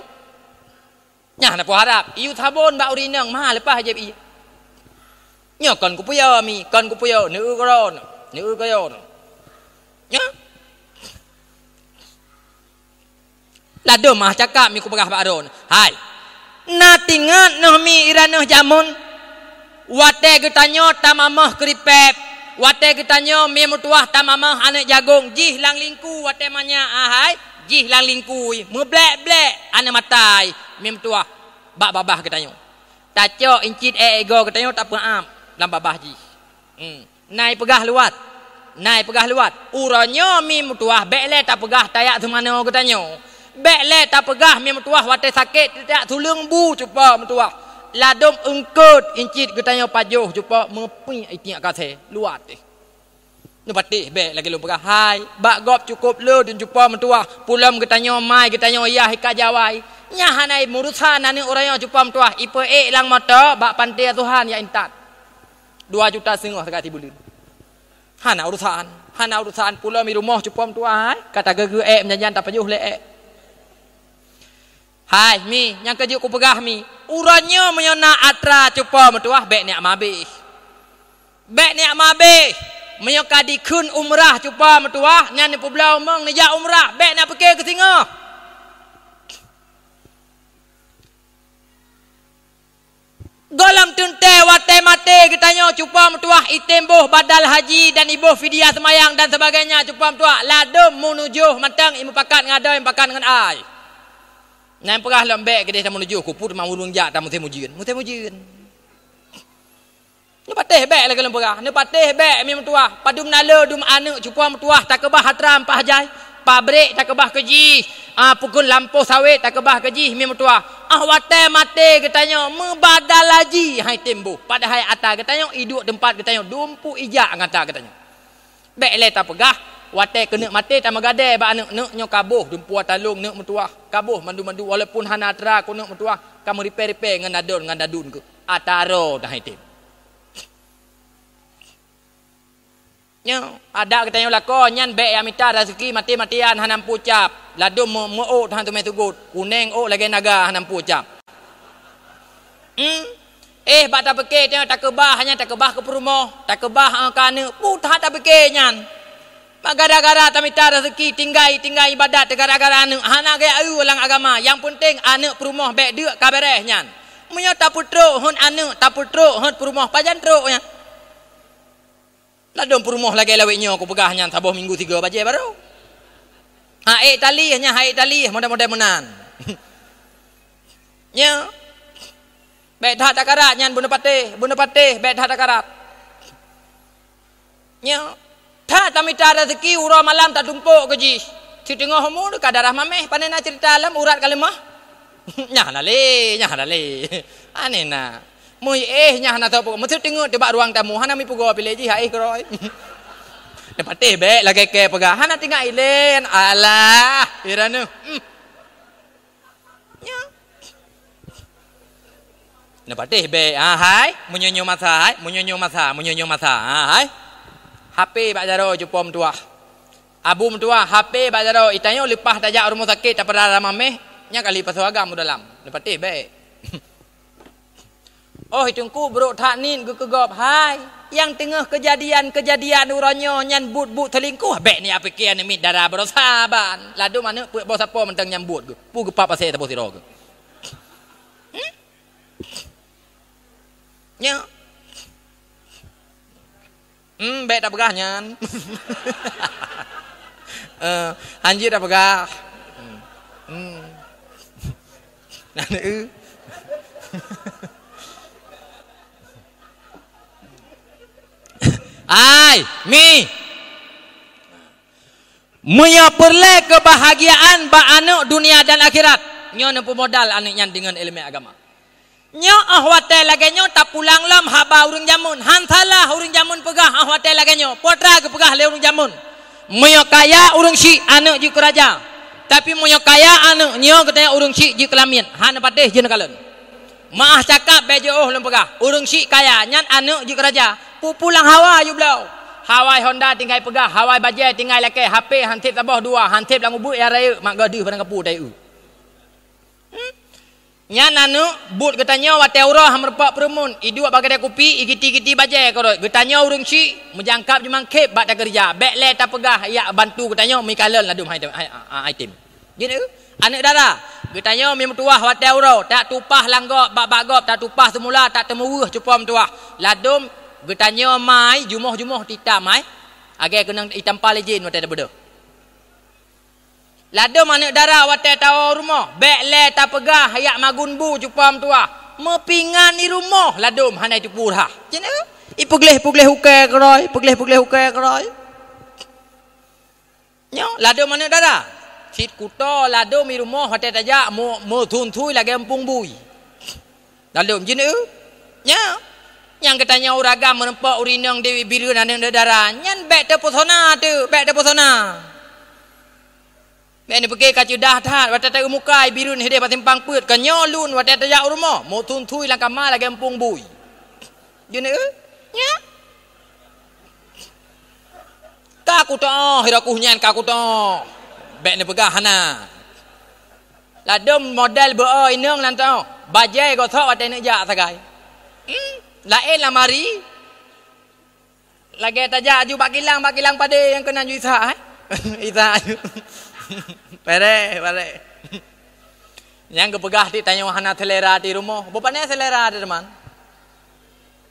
Nyan na peuharab, iyue sabon bak ureueng inong, ma leupah jieb iyue. Nyoe kon kupiôh mi, kon kupiôh, neueu keudroe, neueu keudroe. Nyoe. Ladôm mah cakap mi kupeugah bak droeneuh. Hai. Na tingat neuh mi i raneuh jameun. Watée geutanyoe tamamah keuripép, watée geutanyoe mi meutuwah tamamah aneuk jagong, jih lam lingku watée manyak, ahai, jih lam lingku, meublek-blek aneuk matai mi meutuwah bak babah geutanyoe. Tacok incit ék igoe geutanyoe tapeuab lam babah jih. Hmm. Nai peugah luwat. Nai peugah luwat. Uroe nyoe mi meutuwah, bék lé tapeugah tajak seumanoe geutanyoe. Bék lé tapeugah mi meutuwah watée sakét tajak tuleueng bu cupo meutuwah. Ladôm eungkôt incit geutanyoe pajoh cupo meupiek itiek kasée. Luwat teuh. Neupatéh bék lagée lôn peugah hai. Bak gob cukôp le dum cupo meutuwah. Pulom geutanyoe mai geutanyoe yah ika jawai. Nyan hana murusan aneuk uroe nyoe cupo meutuwah. Ipeuék lam moto bak panté asuhan ya intat. Dua juta seungoh sagai sibuleuen. Hana urusan, hana urusan, pulom i rumoh cupo meutuwah hai, ka tageugeu ék meujanjan tapajoh lé ék. Hai mi, nyang keujeuet kupeugah mi, uroe nyoe meunyoe na atra cupo meutuwah bék neuk mabéh. Bék neuk mabéh, meunyoe ka dikheun umrah cupo meutuwah nyan neupubloe umong neujak umrah, bék neuk pike keu singoh. Gohlom teuntée watée maté geutanyoe cupo meutuwah item boh badal haji dan iboh fidyah seumayang dan sebagainya cupo meutuwah ladôm meunujoh mantong imeupakat ngon adoe imeupakat ngon ai. Nyang peugah lom bék keudeh tameunujoh kupu teuma ureuëng jak tamusém ujeuen, musém ujeuen. Neupatéh bék lagée lôn peugah, neupatéh bék mi meutuwah, padum naleu dum aneuk cupo meutuwah takeubah atra mpah jai. Pabrék takeubah keu jih, a, pukon lampôh sawét takeubah keu jih mi meutuwah. Ah watée maté geutanyoe meubadal haji hai tem boh, padahai ata geutanyoe iduek teumpat geutanyoe dumpeue ijak ngon ata geutanyoe. Bék lé tapeugah watée keuneuk maté tameugadée bak aneuk, neuk nyoe kaboh dumpeue ata lôn neuk meutuwah, kaboh mandum-mandum walaupun hana atra keuneuk meutuwah ka meuripée-ripée ngon adon ngon dadun keuh ata ro dah hai tem. Nyoe, adak geutanyoe lakoe nyan bék jak mita raseuki maté-matéan hana meupucab, ladôm meu-, meu-ôk hana teumé sugot, kuneng ôk lagée naga hana meupucab. Hmm? Eh bak tapike tanyoe takeubah nyan takeubah keu peurumoh, takeubah keu aneuk, peue that tapike nyan. Bak gara-gara tamita raseuki tinggai-tinggai ibadat gara-gara aneuk hana gaya eu lam agama, nyang peunteng aneuk peurumoh bék deuk ka béréh nyan. Meunyoe tapeutrok hon aneuk, tapeutrok hon peurumoh pajan trok nyan. Ladôm peurumoh lagée lawét nyoe kupeugah nyan saboh minggu tiga bajée barô. Ha ék talih nyan, ha ék talih model-model meunan. Nyoe. Bék that takarat nyan beuneupatéh, beuneupatéh bék that takarat. Nyoe. That tamita raseuki uroe malam tatumpok keu jih. Siteungoh umu ka darah maméh, pane na ceurita lam urat ka leumah. Nyan hana lé, nyan hana lé. Aneh na. Mui éh nyan hana soe peugot. Meuseue teungeut teuh bak ruang tamu, hana mi pugoe piléh jih, ha éh keuroi. Neupatéh bék lagée kée peugah, hana tinggai ilén. Alah, i raneuh. Hmm. Nyoe. Neupatéh bék, ha hai. Meunyoe nyoe masa, hai. Meunyoe nyoe masa, meunyoe nyoe masa, ha hai. H P bak jaroe cupo meutuwah. Abu meutuwah, H P bak jaroe, itanyoe leupah tajak rumoh sakét tapeurara maméh, nyan kali pasoe agam u dalam. Neupatéh bék. Oh, i teungku brok that niet geukeugop hai. Nyang teungoh keujadian-keujadian uroe nyoe nyan buet-buet seulingkoh, bék neujak pike aneuk miet dara baroe saban. Ladôm aneuk peuet boh sapo mantong nyan buet geuh. Peue geupap asée saboh sidroe geuh. Hmm? Nyoe. Hmm, bék tapeugah nyan. Eh, hanjeuet tapeugah. Hmm. Hmm. Nah, eh. Ai, mi. Meunyoe peureulée keubahgiaan bak aneuk dunia dan akhirat, nyoe neupeumodal aneuk nyan deungon iéleumé agama. Nyoe óh watée lagée nyoe tapulang lom haba ureuëng jameun. Han salah ureuëng jameun peugah óh watée lagée nyoe. Peue teuma geupeugah lé ureuëng jameun, "Meunyoe kaya ureuëng syiek, aneuk jeuet keu raja. Tapi meunyoe kaya aneuk, nyoe geutanyoe ureuëng syiek jeuet keu lamiet." Hana patéh jeuet neukalon. Meu'ah cakap bék jiôh lôn peugah, ureuëng syiek kaya nyan aneuk jeuet keu raja. Peue-peue lam hawa jeuet bloe. Hawai honda tinggai peugah, hawai bajée tinggai lakée, H P han sép saboh dua, han sép lam ubeut nyang rayeuk, mak gadeuh barang kapeue tayue. Hmm? Nyan aneuk buet geutanyoe watée uroe hana meureumpok peureumeun, iduek bak keudée kupi, igiti-giti bajée keudroe. Geutanyoe ureuëng syik meujangkab jumangkeb bak takeureuja. Bék lé tapeugah yak bantu geutanyoe meuikalon ladum hai, hai, hai, hai tem. Jeuet, aneuk dara, geutanyoe mi meutuwah watée uroe, tak tupah lam gob, bak-bak gob, tak tupah seumula, tak teumeuweuh cupo meutuwah. Ladum geutanyoe mai jumoh-jumoh tita mai, agée keunong itampa lé jén watée tabeudôh. Ladum aneuk dara watée tawoe rumoh, bék lé tapeugah yak magun bu cupo meutuwah. Meupingan i rumoh ladum hana itupeue rhah. Cit na, ipeugleh-peugleh ukée keudroe, peugleh-peugleh ukée keudroe. Nyoe ladum aneuk dara. Cit kuto ladum i rumoh watée tajak meu-, meuthun-thui lagée empung bui. Ladum jeuet, nya. Nyang geutanyoe ureuëng agam meureumpok ureuëng inong di Bireuen aneuk dara, nyan bék teupeusona teuh, bék teupeusona. Bék neupiké ka ceudah that, watée taeu muka i Bireuen hideh bak simpang peuet, ka nyoe lôn watée tajak u rumoh, meuthun-thui lam kama lagée empung bui. Jeuet, nya. Ka kutoh, hira kuh nyan ka kutoh. Bék neupeugah hana. Ladum model beu inong lam toh. Bajée gosok watée neuk jak sagai. Hmm, laén lamari. Lagée tajak aju bak kilang, bak kilang padé nyang keunan ju Isa, eh? Isa aju. Pere, pere. Nyang geupeugah ti tanyoe hana selera di rumoh. Bupane selera di teman.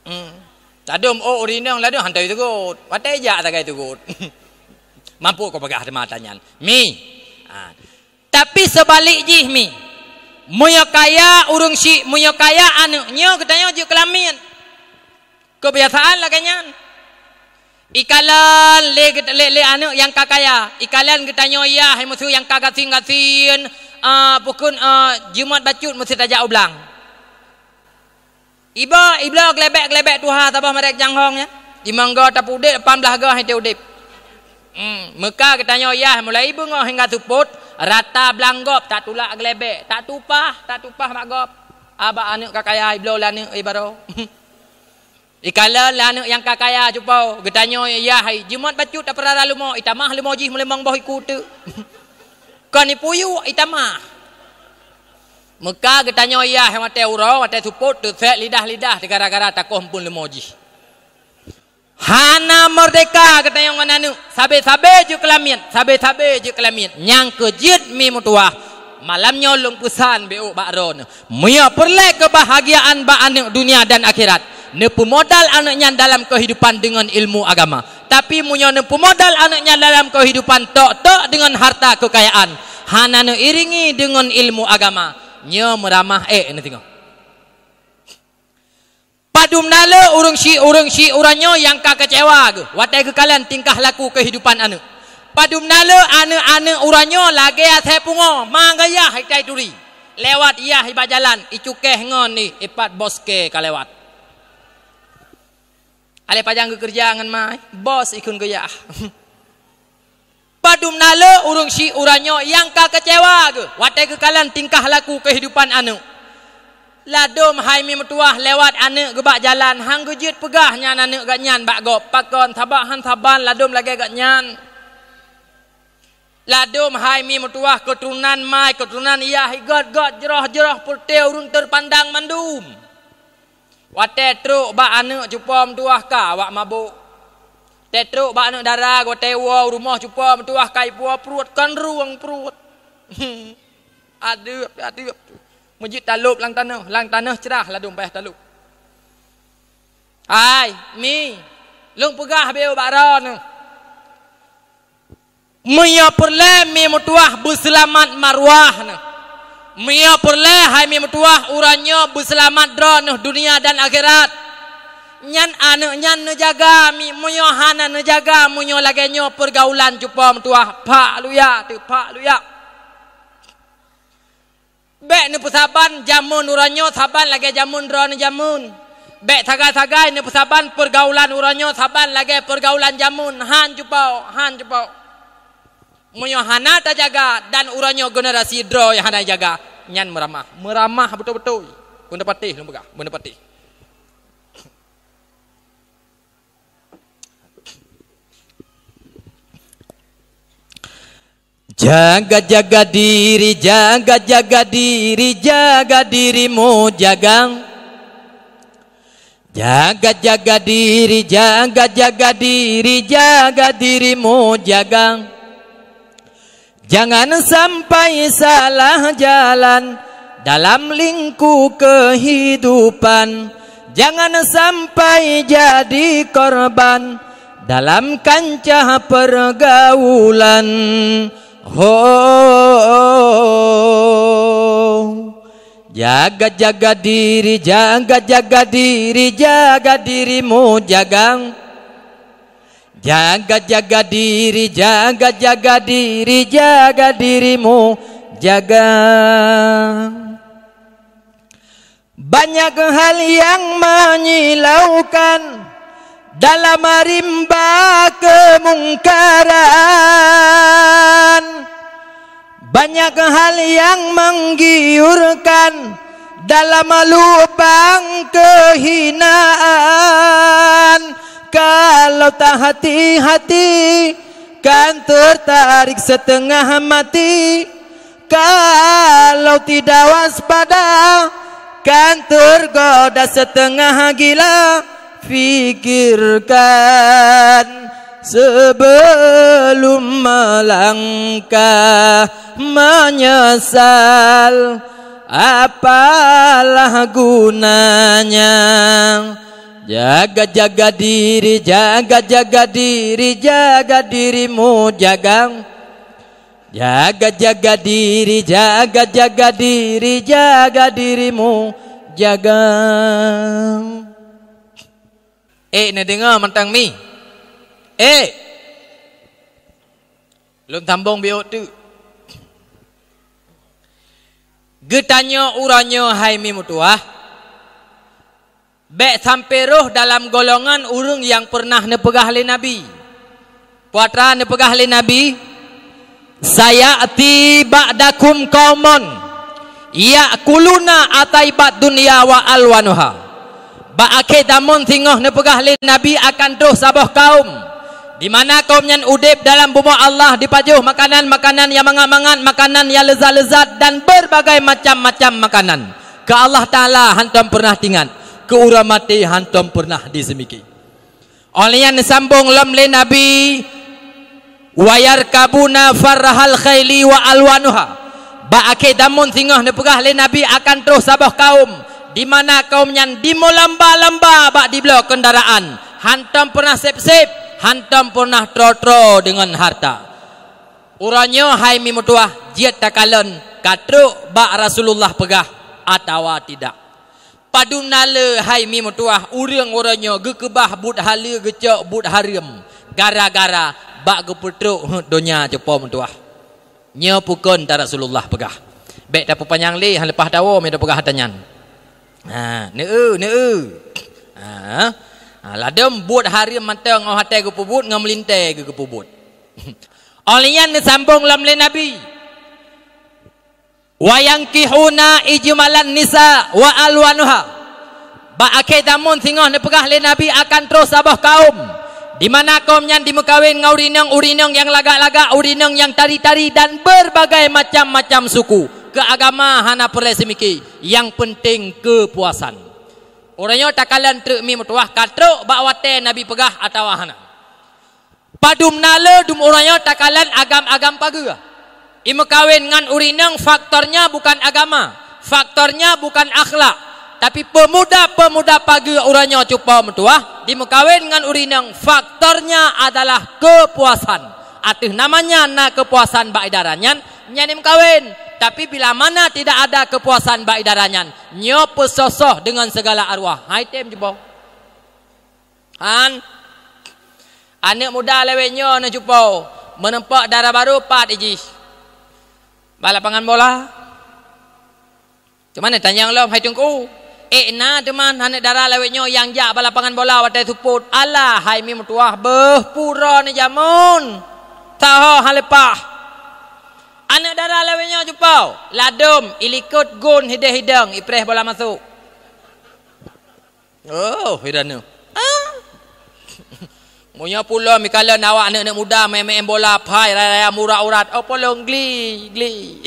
Hmm. Ladum, oh, ureuëng inong ladum hantai teugot. Watée jak sagai teugot. Mampu kau peugah teuma tanyan. Mi. Ha. Tapi seubalik jih mi. Meunyoe kaya ureuëng syik, meunyoe kaya aneuk, nyoe geutanyoe jeuet keulamiet. Keubiasaan lagée nyan. Ikalon lé, lé, lé aneuk nyang ka kaya. Ikalon geutanyoe yah, hai meuseu nyang ka gasien-gasien, ah, pukon, ah, jimat bacut meuseu tajak u blang. Iba, ibloe glebek-glebek tuha saboh merek janghong nyan. Imong goe tapeuudeb, lapan blaih goe hai teu udeb. Hmm, meuka geutanyoe yah mulai beungoh hingga seupôt, rata blang gob tak tulak glebek, tak tupah, tak tupah mak gob. Abak aneuk ka kaya ibloe lé aneuk ibaroe. Ikalon lé aneuk nyang ka kaya cupo, geutanyoe yah hai, jimat bacut tapeurara leumo, itamah leumo jih meulimong boh iku teuk. Kon ipuyuek, itamah. Meuka geutanyoe yah watée uroe, watée seupôt, teusek lidah-lidah, gara-gara takoh eumpeuen leumo jih. Hana meurdeka geutanyoe ngon aneuk, sabe-sabe jeuet keulamiet, sabe-sabe jeuet keulamiet. Nyang keu jeuet mi meutuwah, malam nyoe lôn peusan bék bak droeneuh. Meunyoe peureulée keubahgiaan bak aneuk dunia dan akhirat, neupeumodal aneuk nyan dalam keuhidupan deungon ilmu agama. Tapi meunyoe neupeumodal aneuk nyan dalam keuhidupan tok-tok deungon harta keukayaan, hana neuiringi deungon ilmu agama, nyoe meuramah ék neuteungoh. Padum na le ureuëng syik, ureuëng syik uroe nyoe nyang ka keucewa geuh watée geukalon tingkah laku keuhidupan aneuk. Padum na le aneuk-aneuk uroe nyoe lagée asée pungoe, ma geuyah itai turi. Lewat yah ibak jalan, icukéh ngon i, ipat bos kée ka lewat. Alé pajang geukeureuja ngon ma, bos ikheun geuyah. Padum na le ureuëng syik uroe nyoe nyang ka keucewa geuh watée geukalon tingkah laku keuhidupan aneuk. Ladum hai mi meutuwah lewat aneuk geubak jalan, han geujeuet peugah nyan aneuk geuhnyan bak gob, pakon sabab han saban ladum lagée geuhnyan. Ladum hai mi meutuwah keuturonan mai, keuturonan yah, igot-got jroh-jroh peureute ureuëng teupandang mandum. Watée trok bak aneuk cupo meutuwah ka awak mabök. Tée trok bak aneuk dara watée woe u rumoh cupo meutuwah ka ipuwoe pruet kon rueng pruet. Adeueb, adeueb. Meujeuet talôb lam tanoh, lam tanoh crah ladum payah talôb. Hai, mi, lôn peugah beu bak droeneuh. Meunyoe peureulée mi meutuwah beuseulamat marwah neuh. Meunyoe peureulée hai mi meutuwah uroe nyoe beuseulamat droeneuh dunia dan akhirat. Nyan aneuk nyan neujaga mi, meunyoe hana neujaga, meunyoe lagée nyoe peurgaulan cupo meutuwah, pak luya teuh, pak luya. Bék neupeusaban jameun uroe nyoe saban lagée jameun droeneuh jameun. Bék sagai-sagai neupeusaban peurgaulan uroe nyoe saban lagée peurgaulan jameun. Han cupo, han cupo. Meunyoe hana tajaga dan uroe nyoe generasi droe nyang hana jaga, nyan meuramah. Meuramah beutôi-beutôi. Beuna patéh lôn peugah, beuna patéh. Jaga-jaga diri, jaga-jaga diri, jaga dirimu jaga. Jaga-jaga diri, jaga-jaga diri, jaga dirimu jaga. Jangan sampai salah jalan dalam lingku kehidupan. Jangan sampai jadi korban dalam kancah pergaulan. Ho. Jaga-jaga diri, jaga-jaga diri, jaga dirimu jaga. Jaga-jaga diri, jaga-jaga diri, jaga dirimu jaga. Banyak hal yang menyilaukan dalam rimba kemungkaran. Banyak hal yang menggiurkan dalam lubang kehinaan. Kalau tak hati-hati, kan tertarik setengah mati. Kalau tidak waspada, kan tergoda setengah gila. Pikirkan sebelum melangkah, menyesal apalah gunanya. Jaga-jaga diri, jaga-jaga diri, jaga dirimu jaga. Jaga-jaga diri, jaga-jaga diri, jaga dirimu jaga. Eh, neudeungoe mantong mi. Eh. Lôn sambong biôk teuk. Geutanyoe uroe nyoe hai mi meutuwah, bék sampoe rhoh dalam golongan ureuëng nyang peureunah neupeugah lé Nabi. Peue atra neupeugah lé Nabi, "Saya'ti ba'dakum qaumun ya'kuluna athayyibat dunya wa alwanuha." Bak akhé zamon singoh neupeugah lé Nabi akan troh saboh kaum, di mana kaum nyan udeb dalam bumoe Allah dipajoh makanan-makanan nyang mangat-mangat, makanan nyang leuzat-leuzat dan beurbagai macam-macam makanan. Keu Allah Taala hantom peureunah teuingat, keu uroe maté hantom peureunah diseumiki. Óh lheueh nyan neusambong lom lé Nabi, "Wa yarkabuna farrahal khaili wa alwanuha." Bak akhé zamon singoh neupeugah lé Nabi akan troh saboh kaum, di mana kaum nyan dimeulamba-lamba bak dibloe keundaraan, hantom peureunah sép-sép, hantom peureunah troe-troe deungon hareuta. Uroe nyoe hai mi meutuwah, jeuet takalon ka trok bak Rasulullah peugah atawa tidak. Padum na le hai mi meutuwah ureuëng uroe nyoe geukeubah buet haleue geucok buet hareuem gara-gara bak geupeutrok heuet donya cupo meutuwah. Nyoe peue kheun ta Rasulullah peugah. Bék tapeupanyang lé han leupah tawoe meupeugah ata nyan. Ha, neu-eu, neu-eu. Ha, ha, ladom buet hareuem mantong óh até geupeubuet ngon meulintée geu-, geupeubuet. Óh lheueh nyan neusambong lom lé Nabi. "Wa yankihuna ijmalan nisa wa alwanuha." Bak akhé zamon singoh neupeugah lé Nabi akan troh saboh kaum, di mana kaum nyan dimeukawen ngon ureuëng inong-ureuëng inong nyang lagak-lagak, ureuëng inong nyang tari-tari dan beurbagai macam-macam suku. Keu agama hana peureulée seumiki, nyang peunteng keupuasan. Uroe nyoe takalon treuk mi meutuwah ka trok bak watée Nabi peugah atawa hana. Padum na le dum uroe nyoe takalon agam-agam pageue. Imeukawen ngon ureuëng inong faktornya bukan agama, faktornya bukan akhlak, tapi peumuda-peumuda pageue uroe nyoe cupo meutuwah dimeukawen ngon ureuëng inong faktornya adalah keupuasan. Ateueh namanya na keupuasan bak idara nyan, nyan imeukawen. Tapi bila mana tidak ada keupuasan bak idara nyan, nyoe peusoh-soh deungon sigala arwah. Hai tem jubong. Han, aneuëk muda lawét nyoe neucupo, meuneupok dara barô pat jih. Bak lapangan bola. Teuma neutanyong lom hai teungku, ék na teuma aneuëk dara lawét nyoe nyang jak bak lapangan bola watée seupôt? Alah hai mi meutuwah beuh pura neujamon. Taho han leupah. Aneuëk dara lawét nyoe cupo, ladom, ilikot gon hideh-hidong, ipreh bola masôk. Oh, hidana. Ah. Meunyoe pulom mikalon awak aneuk-aneuk muda main-main bola, phai raya-raya murat-urat, oh, polong gli, gli.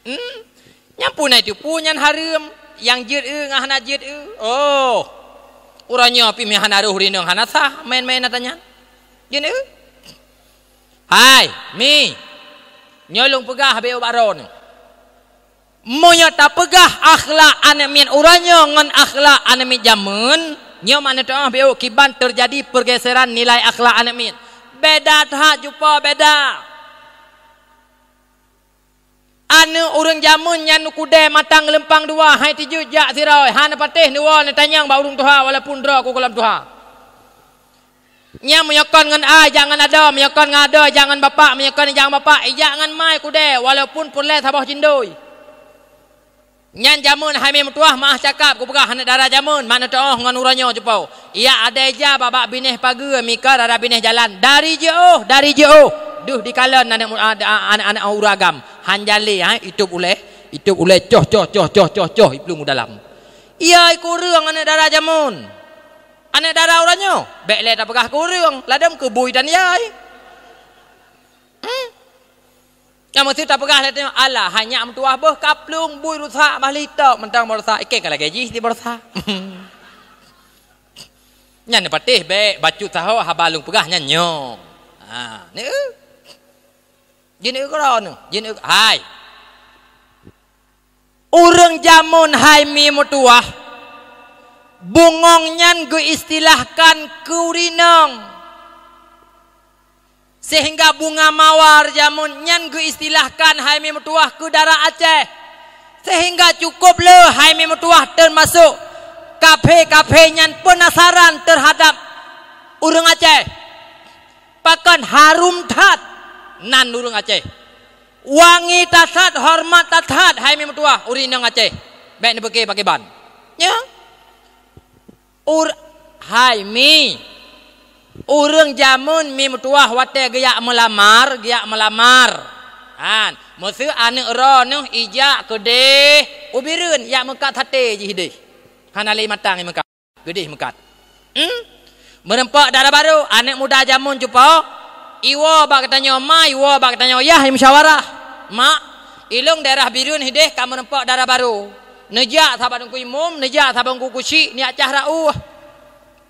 Hmm? Nyan pun ai tipu nyan hareuem, nyang jeuet eu ngon hana jeuet eu. Oh. Uroe nyoe pih mi hana roh rinong hana sah main-main ata nyan. Jeuet eu. Hai, mi. Nyoe lôn peugah beu bak droeneuh. Meunyoe tapeugah akhlak aneuk miet uroe nyoe ngon akhlak aneuk miet jameun, nyoe makna teuh beu kiban teujadi pergeseran nilai akhlak aneuk miet. Beda that cupo beda. Aneuk ureueng jameun nyan kudée mata geuleumpang dua, hai tijeuet jak sidroe, hana patéh neuwoe neutanyong bak ureueng tuha walaupun droe ku gohlom tuha. Nyan meunyoe kon ngon ai jak ngon adoe, meunyoe kon ngon adoe jak ngon bapak, meunyoe kon jak ngon bapak, ijak ngon mai kudée walaupun peureulée saboh cindoi. Nyan jameun hai mi meutuwah, meuah cakap kupeugah aneuk dara jameun, makna teuh ngon uroe nyoe cupo. Ijak adai ja bak, bak binéh pageue, mika dara binéh jalan. Dari jiôh, dari jiôh. Deuh dikalon aneuk mu-, a-, a-, aneuk-aneuk ureueng agam. Han jalé, ha, itôb ulée, itôb ulée, coh, coh, coh, iplueng u dalam. Iya, iku ureueng aneuk dara jameun. Aneuk dara uroe nyoe, bék lé tapeugah keu ureueng, ladôm keu bui dan yai. Hmm? Nyang meusti tapeugah lé tanyoe, alah, hai nyak meutuwah beuh kaplueng bui rusak bah litok mantong beurusak, ikei ka lagée jih di beurusak. Nyan neupatéh bék bacut sahoe haba lôn peugah nyan nyoe. Ha, ni eu. Jih ni eu keudroe nyoe, jih ni eu, hai. Ureueng jameun hai mi meutuwah, bungöng nyan geuistilahkan keu rinöng. Sehingga bunga mawar jameun nyan geuistilahkan hai mi meutuwah keu dara Aceh. Sehingga cukup le hai mi meutuwah teumasok kaphé-kaphé nyan peunasaran teuhadab ureueng Aceh. Pakon harum that nan ureueng Aceh. Wangi that-that, horeumat that-that, hai mi meutuwah, ureueng inong Aceh. Bék neubeuke pakriban. Nyo. Ur-, hai mi. Ureueng jameun mi meutuwah watée geujak meulamar, geujak meulamar. Han, meuseu aneuk droeneuh ijak keudeh u Bireuen, jak meukat saté jih deh. Hana lé matang meukat. Geudeh meukat. Hmm? Meureumpok dara barô, aneuk muda jameun cupo, iwoe bak geutanyoe ma, iwoe bak geutanyoe yah, imusyawarah. Mak, ilong daerah Bireuen hideh ka meureumpok dara barô. Neujak saban Teungku Imum, neujak saban Teungku Kusyik, neujak cah raoh.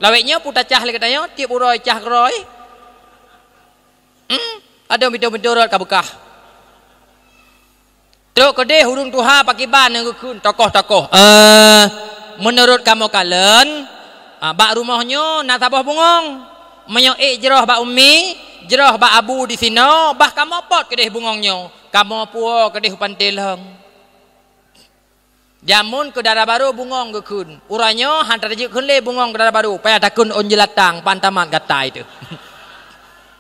Lawét nyoe peue tacah lé geutanyoe, tieb uroe cah keudroe. Hmm, adoe bintoe-bintoe rot ka beukah. Trok keudeh ureueng tuha pakriban nyang geukheun tokoh-tokoh. Eh, meunurot kamoe kalon, ah, bak rumoh nyoe na saboh bungöng. Meunyoe ék jroh bak umi, jroh bak abu disinoe, bah kamoe pot keudeh bungöng nyoe, kamoe puwoe keudeh u panté lheueng. Jameun keu dara barô bungöng geukheun. Uroe nyoe han tajeuet kheun lé bungöng keu dara barô, payah takheun ôn jeulatang, pan tamat gatai teuh.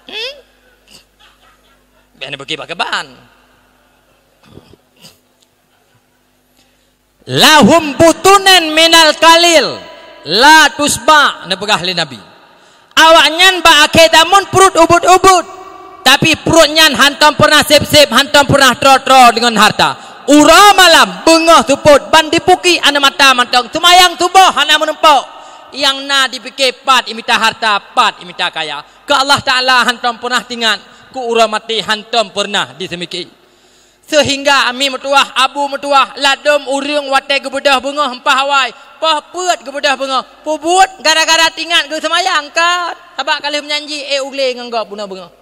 Hmm? Bék neubeuki bak keuban. Lahum butunun minal qalil la tusba, neupeugah lé Nabi. Awaknyan bak akhé zamon pruet ubit-ubit, tapi pruet nyan hántom peureunah sép-sép, hántom peureunah troe-troe deungon hareuta. Uroe malam beungoh seupôt ban dipuki aneuk mata mantong, seumayang suboh hana meurumpok. Nyang na dipike pat imita hareuta, pat imita kaya. Keu Allah Taala hántom peureunah teuingat, keu uroe maté hántom peureunah diseumike. Seuhingga ami meutuwah, abu meutuwah, ladôm ureuëng watée geubeudôh beungoh mpah awai, poh peuet geubeudôh beungoh, peubuet gara-gara teuingat geuseumayang kan? Sabab ka lheueh meujanji, eh, u glé ngon gob bunoe beungoh.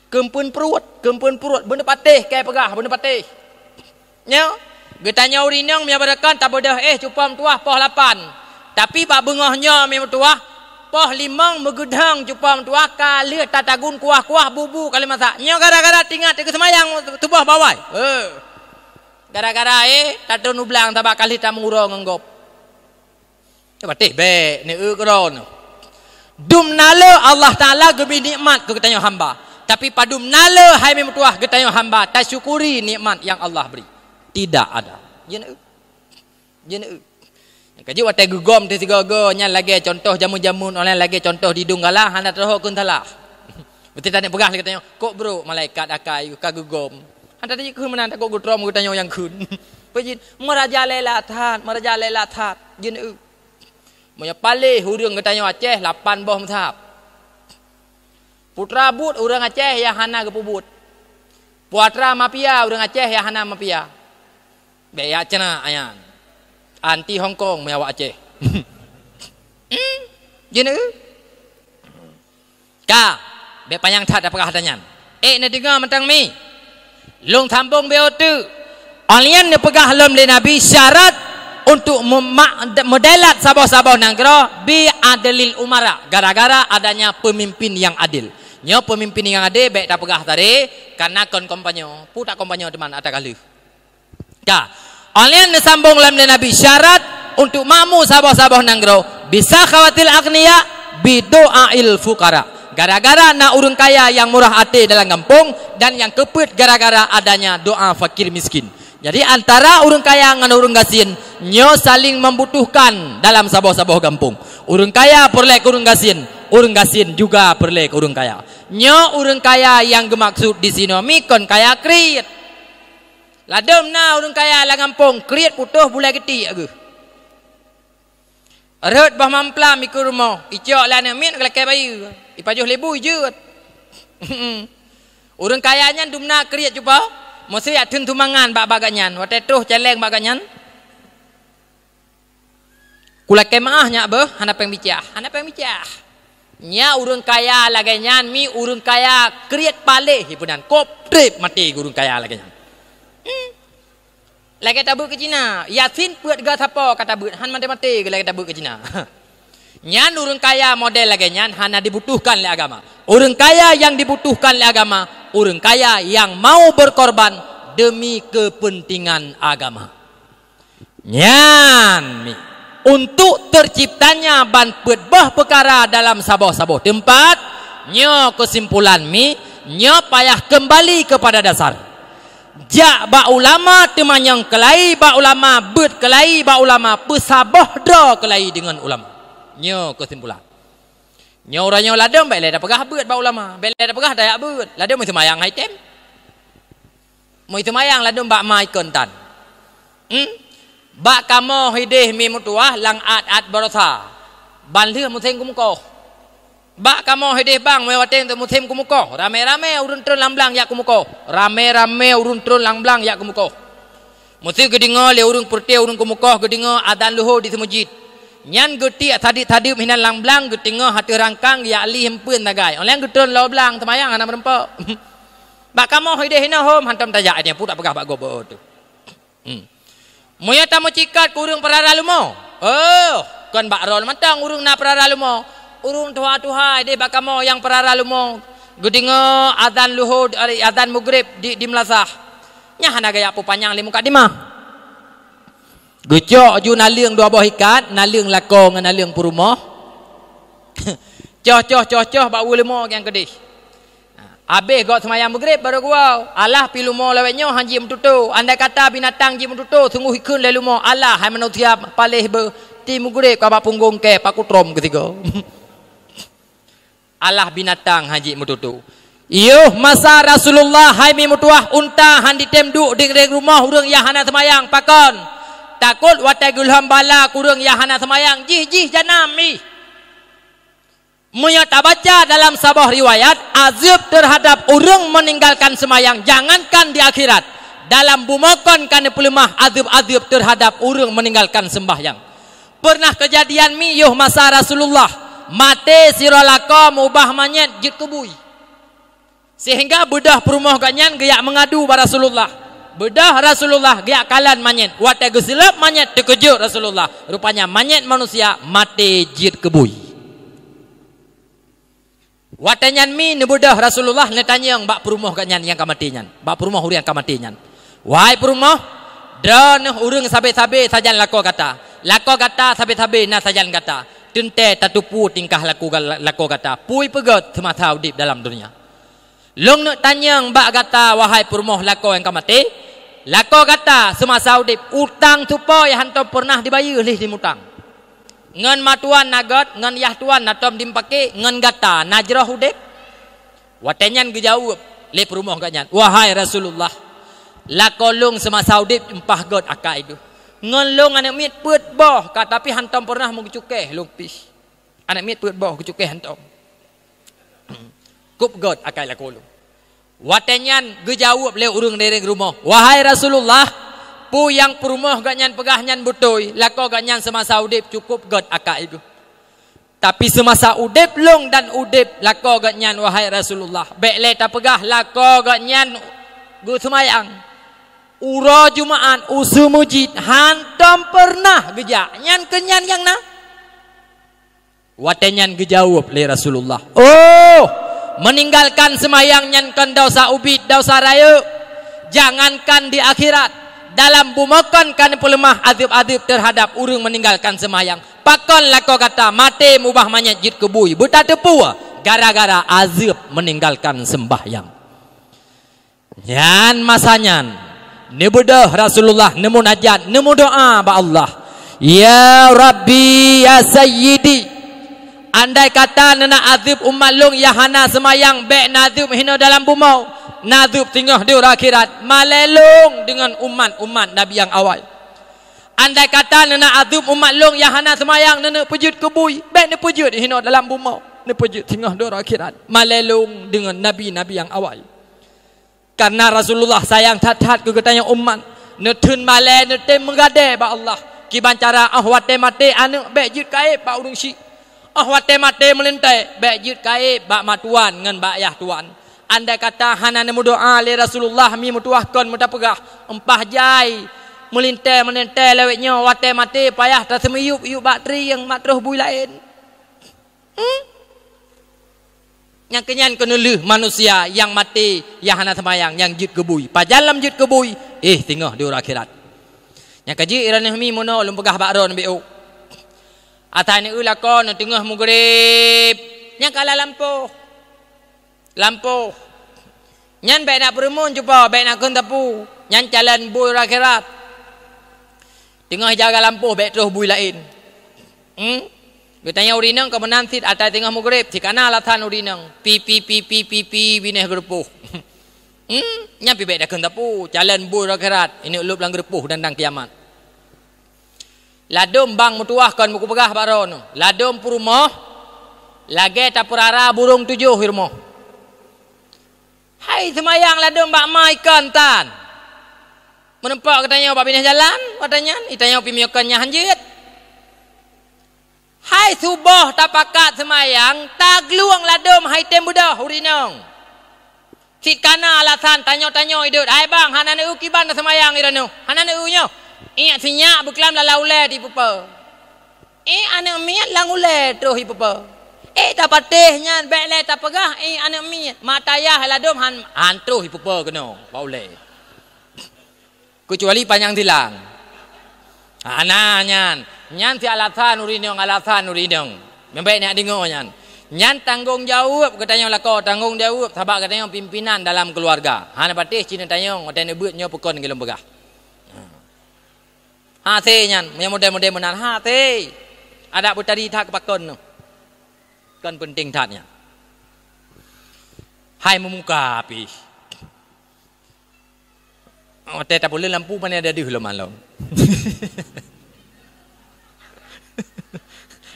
Keumpeuen pruet, keumpeuen pruet, beuneupatéh, kayée peugah, beuneupatéh. Nyoe, geutanyoe ureuëng inong meunyoe barokon tabeudôh éh cupo meutuwah poh lapan. Tapi bak beungoh nyoe mi meutuwah, poh limong meugeudhong cupo meutuwah ka lheueh tatagun kuah-kuah bubu ka lheueh masak. Nyoe gara-gara teuingat teuh geuseumayang tuboh bawai. Heuh. Gara-gara éh tatreun u blang sabab ka lheueh tameunguro ngon gob. Nyoe patéh bék, neu-eu keudroe nyoe. Dum na le Allah Taala geubri nikmat keu geutanyoe hamba. Tapi padum na le hai mi meutuwah geutanyoe hamba tasyukuri nikmat nyang Allah bri? Tidak ada. Jeuet neu-eu. Jeuet neu-eu. Nyang ka jeuet watée geugom teuh sigoe-goe nyan lagée contoh jameun-jameun online, lagée contoh di Donggala hana teuho kheun salah. Beutôi taneuk peugah lé geutanyoe, kok brok malaikat akai ka geugom. Hana tajeuet kheun meunan takot geutrom geutanyoe nyang kheun. Peue jeuet, meurajalela that, meurajalela that. Jeuet neu-eu. Meunyoe paléh ureuëng geutanyoe Aceh, lapan boh meuthab. Putra buet ureuëng Aceh nyang hana geupeubuet. Putra mafia ureuëng Aceh nyang hana mafia. Bék jak ceunak nyan. Anti Hong Kong meunyoe awak Aceh. Hmm, jeuet. Ka, bék panyang that tapeugah ata nyan. Ék neudeungoe mantong mi. Lôn sambong beu teuk. Óh lheueh nyan neupeugah lom lé Nabi syarat untuk mema-, meudelat saboh-saboh nanggroe bi adlil umara, gara-gara adanya pemimpin yang adil. Nyoe pemimpin yang adil bék tapeugah tadi, karena kon kompanyo. Pu tak kompanyo teuma ata ka lheueh. Ka. Óh lheueh nyan neusambong lom lé Nabi syarat untuk makmu saboh-saboh nanggroe, bi sakhawatil aghniya, bi du'ail fuqara. Gara-gara na ureuëng kaya nyang murah até dalam gampông dan nyang keupeuet gara-gara adanya doa fakir miskin. Jadi antara ureuëng kaya ngon ureuëng gasien nyoe saling membutuhkan dalam saboh-saboh gampông. Ureuëng kaya peureulée keu ureuëng gasien, ureuëng gasien juga peureulée keu ureuëng kaya. Nyoe ureuëng kaya nyang geumaksud di sinoe mi kon kaya kriet. Ladôm na ureuëng kaya lam gampông, kriet putôh bulée geutik geuh. Rhot boh mamplam ikeue rumoh, icok lé aneuk miet geulakée bayeue, ipajoh lé bu ijeuet. Ureuëng kaya nyan dumna kriet cupa, meusti jak theun sumbangan bak-bak gobnyan, watée troh céléng bak gobnyan. Kulakée meuáh nyak beuh, hana péng bicah, hana péng bicah. Nyak ureuëng kaya lagée nyan mi ureuëng kaya kriet paléh ipeunan, kop treb maté ureuëng kaya lagée nyan. Hmm. Lagée tabeuet keu Cina, Yasin peuet ga sapo ka tabeuet, han maté-maté lagée tabeuet keu Cina. Nyan ureuëng kaya model lagée nyan hana dibutuhkan lé agama. Ureuëng kaya nyang dibutuhkan lé agama, ureuëng kaya nyang mau berkorban demi kepentingan agama. Nyan mi, untuk terciptanya ban peuet boh peukara dalam saboh-saboh teumpat, nyoe keusimpulan mi, nyoe payah keumbali keupada dasar. Jak bak ulama, teumanyong keulai bak ulama, beuet keulai bak ulama, peusaboh droe keulai deungon ulama. Nyoe keusimpulan. Nyoe uroe nyoe ladôm bék lé tapeugah beuet bak ulama, bék lé tapeugah tajak beuet, ladôm meuseumayang hai tem. Meuseumayang ladôm bak ma ikon tan. Hmm? Bak kamoe hideh mi meutuwah lam at-at barosa. Ban lheueh musém keumeukoh. Bak kamoe hideh bang meunyoe watée musém keumeukoh, ramé-ramé ureuëng treun lam blang jak keumeukoh. Ramé-ramé ureuëng treun lam blang jak keumeukoh. Meusé geudeungoe lé ureuëng peureuté ureuëng keumeukoh geudeungoe azan luhô di seumeujid. Nyan geutiek sadeueb-sadeueb hinan lam blang geuteungoh ateueh rangkang jak li hempeuen sagai. Óh lheueh nyan geutreun lam blang seumayang hana meureumpok. Bak kamoe hideh hinoe hom hantom tajak nyan pu tapeugah bak gob teuh. Hmm. Meunyoe tameucikat keu ureuëng peurara leumo. Oh, kon bak droe mantong ureuëng na peurara leumo. Ureuëng tuha-tuha deh bak kamoe nyang peurara leumo geudeungoe azan luhô, azan mugrib di, di meulasah. Nyan hana gaya peupanyang lé mukadimah. Geucok ju naleueng dua boh ikat, naleueng lakoe ngon naleueng peurumoh. Coh, coh, coh, coh bak ueh leumo nyang keudeh. Habéh gob seumayang mugrib baru geuwoe, alah pih leumo lawét nyoe han jeuet meututoe. Andai kata binatang jeuet meututoe, sunggoh ikheun lé leumo, alah hai manusia paléh beuh, ti mugrib ka bak punggong kée paku trom keusigoe. Alah binatang han jeuet meututoe. Yoh masa Rasulullah hai mi meutuwah unta han jitem duek di reng rumoh ureuëng nyang hana seumayang, pakon? Takot watée geulhom bala keu ureuëng nyang hana seumayang, jih-jih janam ih. Meunyoe tabaca dalam saboh riwayat, azeueb teuhadab ureuëng meuninggalkan seumayang jangankan di akhirat, dalam bumoe kon ka neupeuleumah azeueb-azeueb teuhadab ureuëng meuninggalkan seumbahyang. Peureunah keujadian mi yoh masa Rasulullah, maté sidroe lakoe meubah manyét jeuet keu bui. Seuhingga beudôh peurumoh gobnyan geujak meungadu bak Rasulullah. Beudôh Rasulullah geujak kalon manyét. Watée geuseulab manyét teukeujot Rasulullah. Rupanya manyét manusia maté jeuet keu bui. Watée nyan mi neubeudôh Rasulullah neutanyong bak peurumoh gobnyan nyang ka maté nyan. Bak peurumoh ureuëng nyang ka maté nyan. Wahai peurumoh, droeneuh ureuëng sabe-sabe sajan lakoe gata. Lakoe gata sabe-sabe na sajan gata. Teuntée tateupeue tingkah laku ga-, lakoe gata. Peue peugét seumasa udeb dalam donya. Lôn neuk tanyong bak gata, wahai peurumoh lakoe nyang ka maté, lakoe gata seumasa udeb, utang tupo nyang hantom peureunah dibayeue lheueh dimutang. Ngon ma tuan na gét, ngon yah tuan na tom dimeupaké, ngon gata na jroh udeb? Watée nyan geujaweueb lé peurumoh gobnyan, "Wahai Rasulullah, lakoe lôn seumasa udeb mpah gét akai deuh." Ngon lôn aneuk miet peuet boh ka, tapi hantom peureunah meucukéh lôn pih. Aneuk miet peuet boh geucukéh hantom. Kôp göt akai lakoe lôn. Watée nyan geujaweueb lé ureuëng ngieng rumoh, "Wahai Rasulullah, peue nyang peurumoh geuhnyan peugah nyan beutôi, lakoe geuhnyan seumasa udeb cukôp göt akai geuh. Tapi seumasa udeb lôn dan udeb lakoe geuhnyan, wahai Rasulullah, bék lé tapeugah lakoe geuhnyan geuseumayang. Uroe Jumaat u seumeujid hantom peureunah geujak, nyan keuh nyan nyang na." Watée nyan geujaweueb lé Rasulullah, "Oh, meuninggalkan seumayang nyan kon desya ubit, desya rayeuk. Jangankan di akhirat, dalam bumoe kon ka neupeuleumah azeueb-azeueb teuhadab ureuëng meuninggalkan seumayang. Pakon lakoe gata maté mubah manyét jeuet keu bui, beutateupeue gara-gara azeueb meuninggalkan seumbahyang." Nyan masa nyan, neubeudôh Rasulullah neumujat, neumeudoá bak Allah, "Ya Rabbi, ya Sayyidi, andai kata neunak azeueb umat lôn nyang hana seumayang, bék neuazeueb hinoe dalam bumoe, neuazeueb singoh di uroe akhirat, malée lôn deungon umat-umat Nabi nyang awai. Andai kata neunak azeueb umat lôn nyang hana seumayang, neuneuk peujeuet keu bui, bék neupeujeuet hinoe dalam bumoe, neupeujeuet singoh di uroe akhirat, malée lôn deungon nabi-nabi nyang awai." Kareuna Rasulullah sayang that-that keu geutanyoe umat, neutheun malée, neutem meugadée bak Allah. Kiban cara óh watée maté aneuk bék jeuet keu aéb bak ureuëng syik. Óh watée maté meulintée bék jeuet keu aéb bak ma tuan ngon bak yah tuan. Andai kata hana neumeudoá lé Rasulullah, mi meutuwah kon meutapeugah, "Empah jai meulintée-meulintée lawét nyoe, watée maté payah taseumiyueb-yub bak trieng mak troh bui laén." Hmm? Nyang keunyan keuneulheueh manusia nyang maté, nyang hana seumayang, nyang jeuet keu bui. Pajan lom jeuet keu bui? Eh, singoh di uroe akhirat. Nyang ka jeuet droeneuh mi meunoe lôn peugah bak droeneuh B O. Asai neueu lakoe neuteungoh meugreb, nyang ka lampôh. Lampôh. Nyan bék na peureumeun cupa, bék na kheun teupeu. Nyan calon bui uroe akhirat. Teungoh jaga lampôh bék troh bui laén. Hmm? Geutanyoe ureuëng inong ka meunan cit, asai teungoh meugreb, cit kana alasan ureuëng inong. Pi, pi, pi, pi, pi, pi, binéh geureupôh. Hmm? Nyan pi bék takheun teupeu, calon bui uroe akhirat, ineuk lôb lam geureupôh dan, dan kiamat. Ladôm bang meutuwah kon meukupeugah bak droeneuh, ladôm peurumoh lagée tapeurara burông tujoh i rumoh. Hai seumayang ladôm bak ma ikon tan. Meuneupok geutanyoe bak binéh jalan, watée nyan, geutanyoe pi meunyoe kon nyan hanjeuet. Hai suboh tapakat seumayang, taglueng ladôm hai tem beudôh ureuëng inong. Cit kana alasan tanyoe-tanyoe idot, "Hai bang, hana neueu kiban seumayang i droeneuh, hana neueu nyoe." Iek sinyak beuklam lala ulée di pupa. Eh, aneuk miet lam ulée troh i pupa. Eh, tapatéh nyan bék lé tapeugah, eh, aneuk miet. Mata yah ladôm han, han troh i pupa keunoe bak ulée. Keucuali panyang silang. Hana nyan. Nyan si alasan ureuëng inong, alasan ureuëng inong. Meubaik nak deungoe nyan. Nyan tanggong jaweueb geutanyoe lakoe, tanggong jaweueb sabab geutanyoe pimpinan dalam keuluwarga. Hana patéh cit neutanyong watée neubeuet nyoe peukon geulom peugah. Hase nyan, meunyoe model-model meunan, hase. Adak beutadi that keu pakon nyoe. Kon peunteng that nyan. Hai meumuka pih. Watée tapuléh lampu pane ada deuh lom along.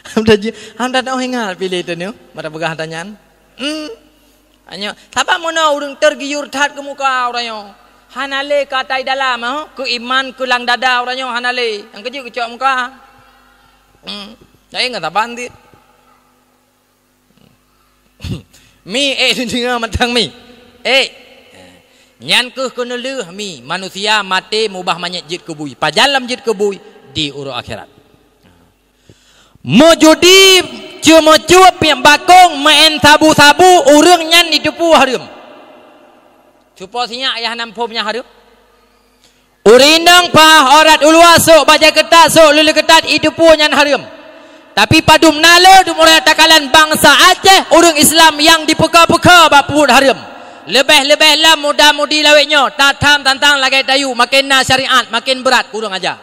Hamda ji, hamda teuh ingat piléh teuh nyoe, mata peugah tanyan. Hmm. Nyoe, sabab meunoe ureuëng tergiur that keu muka ureuëng nyoe. Hana lé ka tai dalam, ha? Keu iman, keu lam dada ureuëng nyoe hana lé. Nyang keujeuet geucok muka. Hmm. Jadi ngon saban cit. Mi, eh, deungoe mantong mi. Eh. Nyan kheueh keuneulheueh mi, manusia maté mubah manyét jeuet keu bui. Pajan lom jeuet keu bui? Di uroe akhirat. Meujudi, ceumeucue, piep bakong, meu'en sabu-sabu, ureuëng nyan jiteupeue hareuem. Cupo sinyak yah nam phom nyang hareuem. Ureuëng inong paih aurat u luwa, sôk bajée keutat, sôk lulée keutat, jiteupeue nyan hareuem. Tapi padum na le dum ureuëng takalon bansa Aceh, ureuëng Islam nyang dipeuka-peuka bak peubuet hareuem. Leubeh-leubeh lam muda-mudi lawét nyoe, tatham tantang lagée tayue, maken na syariat, maken brat keu ureuëng aja.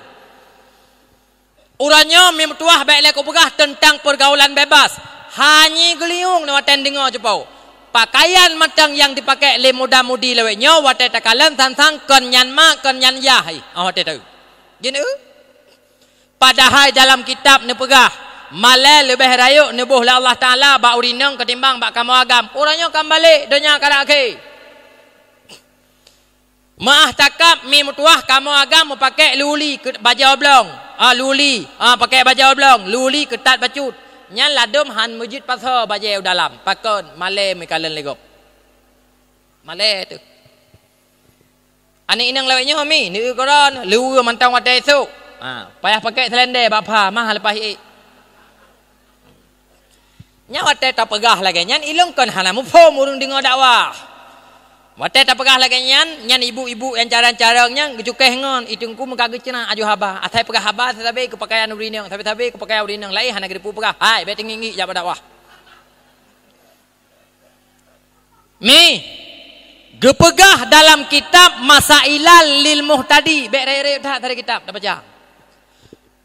Uroe nyoe mi meutuwah bék lé kupeugah teuntang peurgaulan bebas. Hana geuliueng watée deungoe cupo. Pakaian mantong nyang jipakék lé muda-mudi lawét nyoe watée takalon sang-sang kon nyan mak, kon nyan yah, óh watée teu. Jeuet eu? Padahai dalam kitab neupeugah, malée leubeh rayeuk neuboh lé Allah Taala bak ureuëng inong ketimbang bak kamoe agam. Uroe nyoe ka meubalek, donya ka akhé. Meu'ah cakap mi meutuwah kamoe agam meupakée luli keu bajée oblong. Ah, luli, ah, pakée bajée oblong, luli keutat bacut. Nyan ladom han meujeuet pasoe bajée u dalam. Pakon malée meukalon lé gob. Malée teuh. Aneuëk inong lawét nyoe mi, neueu keudroe, leuweue mantong watée esok. Ha, payah pakée seulendé bak pha, mah leupah ék. Nyan watée tapeugah lagée nyan, ilong kon hana muphom ureuëng deungoe dakwah. Watée tapeugah lagée nyan, nyan ibu-ibu nyang carong-carong nyan geucukéh ngon, i teungku meuka geuceunak aju haba. Asai peugah haba sabe-sabe keu pakaian ureuëng inong, sabe-sabe keu pakaian ureuëng inong, laén hana geuteupeue peugah. Hai, bék teungieng-ngieng jak bak dakwah. Mi, geupeugah dalam kitab Masailal lil Muhtadi, bék rayeuk-rayeuk that dari kitab, tabaca.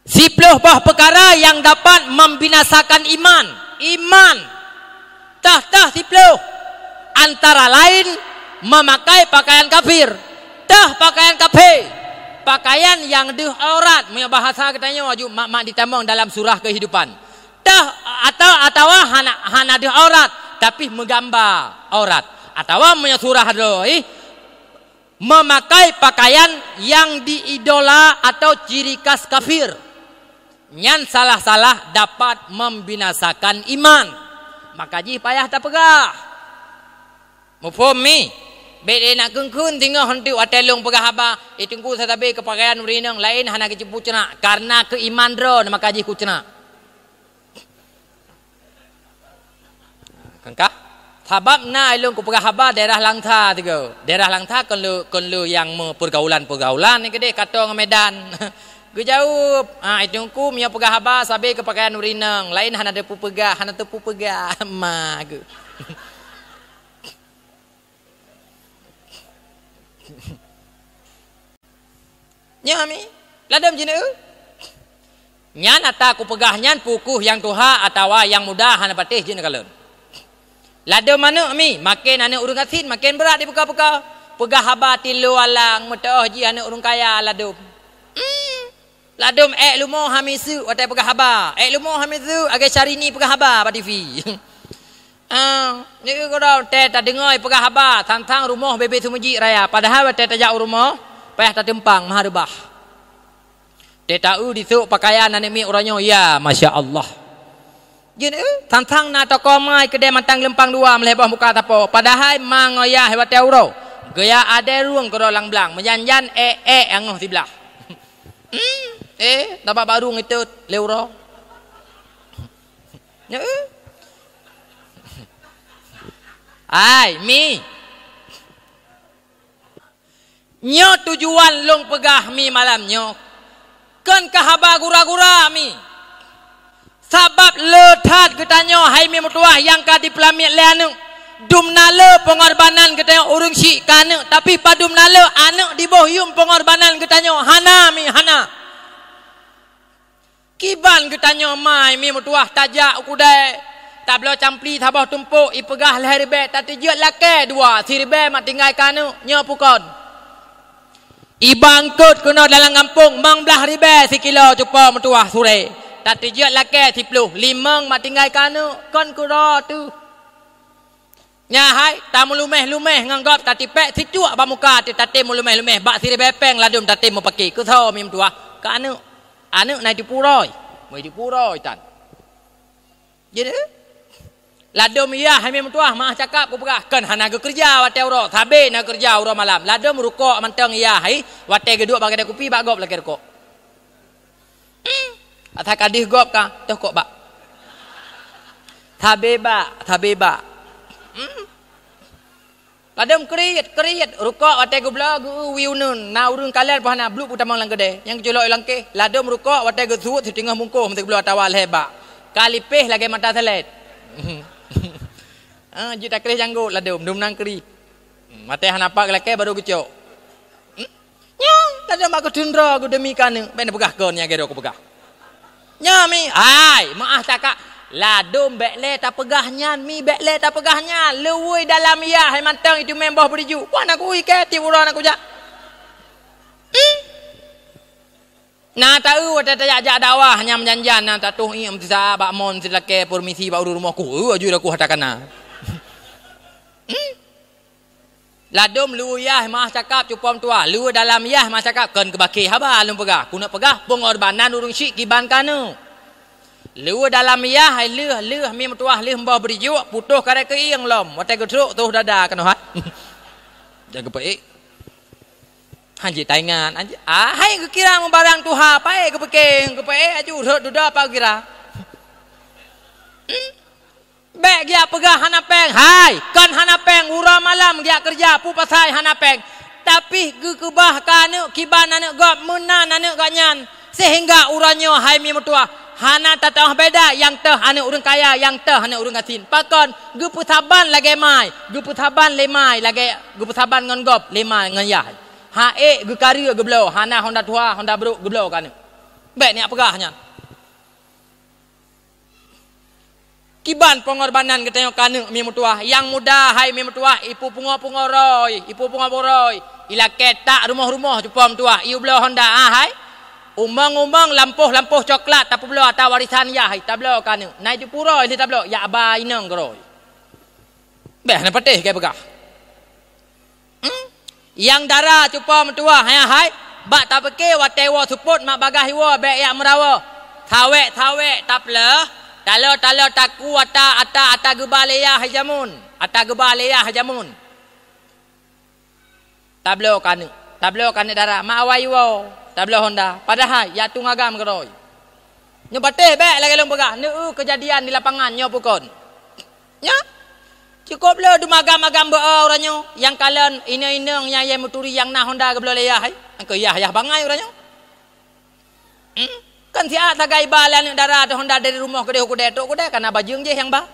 Siploh boh peukara nyang dapat membinasakan iman. Iman. Tah-tah siploh. Antara lain, memakai pakaian kafir. Tah pakaian kafé. Pakaian nyang deuh aurat. Meunyoe bahasa geutanyoe aju mak-mak ditamong dalam surah kehidupan. Tah atau, atawa hana, hana deuh aurat, tapi meugamba aurat. Atawa meunyoe surah droe, memakai pakaian yang diidola atau ciri khas kafir, nyan salah-salah dapat membinasakan iman. Maka jih payah tapeugah. Muphom mi? Bék lé nak kheun-kheun singoh honteuk watée lôn peugah haba, i teungku sabe-sabe keu pakaian ureuëng inong laén hana geuceupue ceunak, kareuna keu iman droe maka jih kuceunak. Kan kah? Sabab na ilong kupeugah haba daerah Langsa tiga. Daerah Langsa kon le, kon le nyang meupeugaulan-peugaulan ni keudeh Kato ngon Medan. Geujaweueb, "Ah, i teungku meunyoe peugah haba sabe keu pakaian ureuëng inong, laén hana teupeu peugah, hana teupeu peugah." Ma geuh. Nyoe mi, ladom jeuet neueu. Nyan ata kupeugah nyan pukoh nyang tuha atawa nyang muda hana patéh jeuet neukalon. Ladom aneuëk mi, maken aneuëk ureuëng gasien maken brat dipeugah-peugah. Peugah haba tilu alang meutoh jih aneuëk ureuëng kaya ladom. Hmm. Ladom ék lumoh hamiseuk watée peugah haba. Ék lumoh hamiseuk lagée Syahrini peugah haba bak T V. Ah, nyoe keudroe tée tadeungoe peugah haba tantang rumoh bebe seumeujik raya, padahai watée tajak u rumoh payah tateumpang meuha reubah. Tée taeu disok pakaian aneuëk miet uroe nyoe, ya masya Allah. Jeuet, eh, tantang na toko mai keudeh mantang leumpang dua meulhée boh muka tapo, padahai ma ngon yah watée uroe geuya adée rueng keudroe lam blang, meujan-jan ék-ék angoh siblah. Hmm, eh, tabak baru ngitot lé uroe. Nyoe, eh. Ai, mi. Nyoe tujuan lôn peugah mi malam nyoe. Kon keu haba gura-gura mi. Sabab le that geutanyoe hai mi meutuwah nyang ka dipeulamiet lé aneuëk. Dum na le peungorbanan geutanyoe ureuëng syiek keu aneuëk, tapi padum na le aneuëk diboh yuem peungorbanan geutanyoe hana mi hana. Kiban geutanyoe mai mi meutuwah tajak u keudai, tabloe campli saboh tumpok ipeugah lhée ribée, tatijeuet lakée dua siribée mak tinggai keu aneuëk nyoe pukon. Iba eungkot keunoe dalam gampông mang blaih ribée sikilo cupo meutuwah surée, tatijeuet lakée siploh limong mak tinggai keu aneuëk kon keudroe teuh. Nyan hai tameuluméh-luméh ngon gob tatipék sicuek bak muka teuh tatem meuluméh-luméh bak siribée péng ladom tatem meupaké keu soe mi meutuwah keu aneuëk. Aneuëk na jipuroi, meu jipuroi tan. Jadi ladom yah hai mi meutuwah mah cakap kupeugah kon hana geukeureuja watée uroe sabe na keureuja uroe malam ladom rukok mantong yah hai watée geuduek bak keudée kupi bak gob lakée rukok. Hmm. Ata ka deuh gob ka, toh kok bak. Sabe bak, sabe bak. Hmm. Ladom kriet, kriet, rukok watée geubloe geu-eu wiuneun, na ureuëng kalon pih hana bluek peutamong lam keudée. Nyang geuculok i langkéh, ladom rukok watée geusuet siteungoh bungkôh meuteubloe atawa lhée bak. Ka lipéh lagée mata selet. Ah, jeuet takréh janggot ladom, dum nang kriet. Hmm, watée hana pat geulakée baru geucok. Hmm? Nyoe, ladom bak geuteundroe geudeumi keu aneuëk, bék neupeugah kon nyang geudoe kupeugah. Nyoe mi, hai, meu'ah cakap, ladom bék lé tapeugah nyan mi, bék lé tapeugah nyan. Leuwôi dalam yah hai mantong iteumé boh beurijok. Wah na kui kée tiep uroe na kujak. Hmm? Na taeu watée tajak-jak dakwah nyang meujanjan na tatoh ié meusisa bak mon silakée peurmisi bak ureuëng rumoh ku, eu, aju dah ku hata kana. Hmm? Ladom leuweuh yah meuah cakap cupom tuah, leuweuh dalam yah meuah cakap kon keubakée haba lôn peugah. Keuneuk peugah peungorbanan ureuëng syik kiban kaneuk. Leuweuh dalam yah hai leuh, leuh mi meutuah leuh mbah beurijok, putôh karée keuieng lom, watée geutrok troh dada keunoe hai. Jangan geupeuék. Hanjeuet taingat, hanjeuet, ah, hai geukira meubarang tuha, paék geupeuké, geupeuék aju rhot dudoe apa geukira. Hmm? Bék giak peugah hana péng, hai, kon hana péng, uroe malam giak keureuja, peue pasai hana péng. Tapi geukeubah keu aneuëk kiban aneuëk gob, meunan aneuëk gobnyan. Seuhingga uroe nyoe hai mi meutuah, hana tateuoh beda nyang teuh aneuëk ureuëng kaya, nyang teuh aneuëk ureuëng gasien. Pakon? Geupeusaban lagée mai, geupeusaban lé mai lagée geupeusaban ngon gob lé mai ngon yah. Ha ék geukareue geubloe, hana honda tuha, honda brok geubloe keu aneuëk. Bék neujak peugah nyan. Kiban peungorbanan geutanyoe keu aneuëk mi meutuah. Nyang muda hai mi meutuah, ipu pungo-pungo roi, ipu pungo-pungo roi. Ilakée tak rumoh-rumoh cupom tuah, iubloe honda, ah, hai. Umong-umong, lampôh-lampôh coklat tapeubloe ata warisan yah hai, tabloe keu aneuëk. Na ijupu roi lé tabloe, jak ba inong keuroi. Bék na patéh keu peugah. Hmm? Nyang dara cupo meutuah hai, hai, bak tapeuké watée woe seupôt mak bagaih woe bék jak meurawoe. Sawék-sawék tapleuh, talo-talo taku ata, ata, ata geuba lé yah hai jameun, ata geuba lé yah hai jameun. Tabloe keu aneuëk, tabloe keu aneuëk dara, mak awai woe, tabloe honda, padahai jak tueng agam keurôi. Nyoe patéh bék lagée lôn peugah, neu keujadian di lapangan nyoe peue kon. Nyoe, cukôp le dumagam-agam beu uroe nyoe, nyang kalon inong-inong nyang yai meuturi nyang na honda geubloe lé yah hai, nyang keu yah, yah bangai uroe nyoe. Hmm? Kan siat sagai ba lé aneuëk dara teuh honda dari rumoh keudeh u keudè, trok keudè, kana bajeueng jih nyang ba.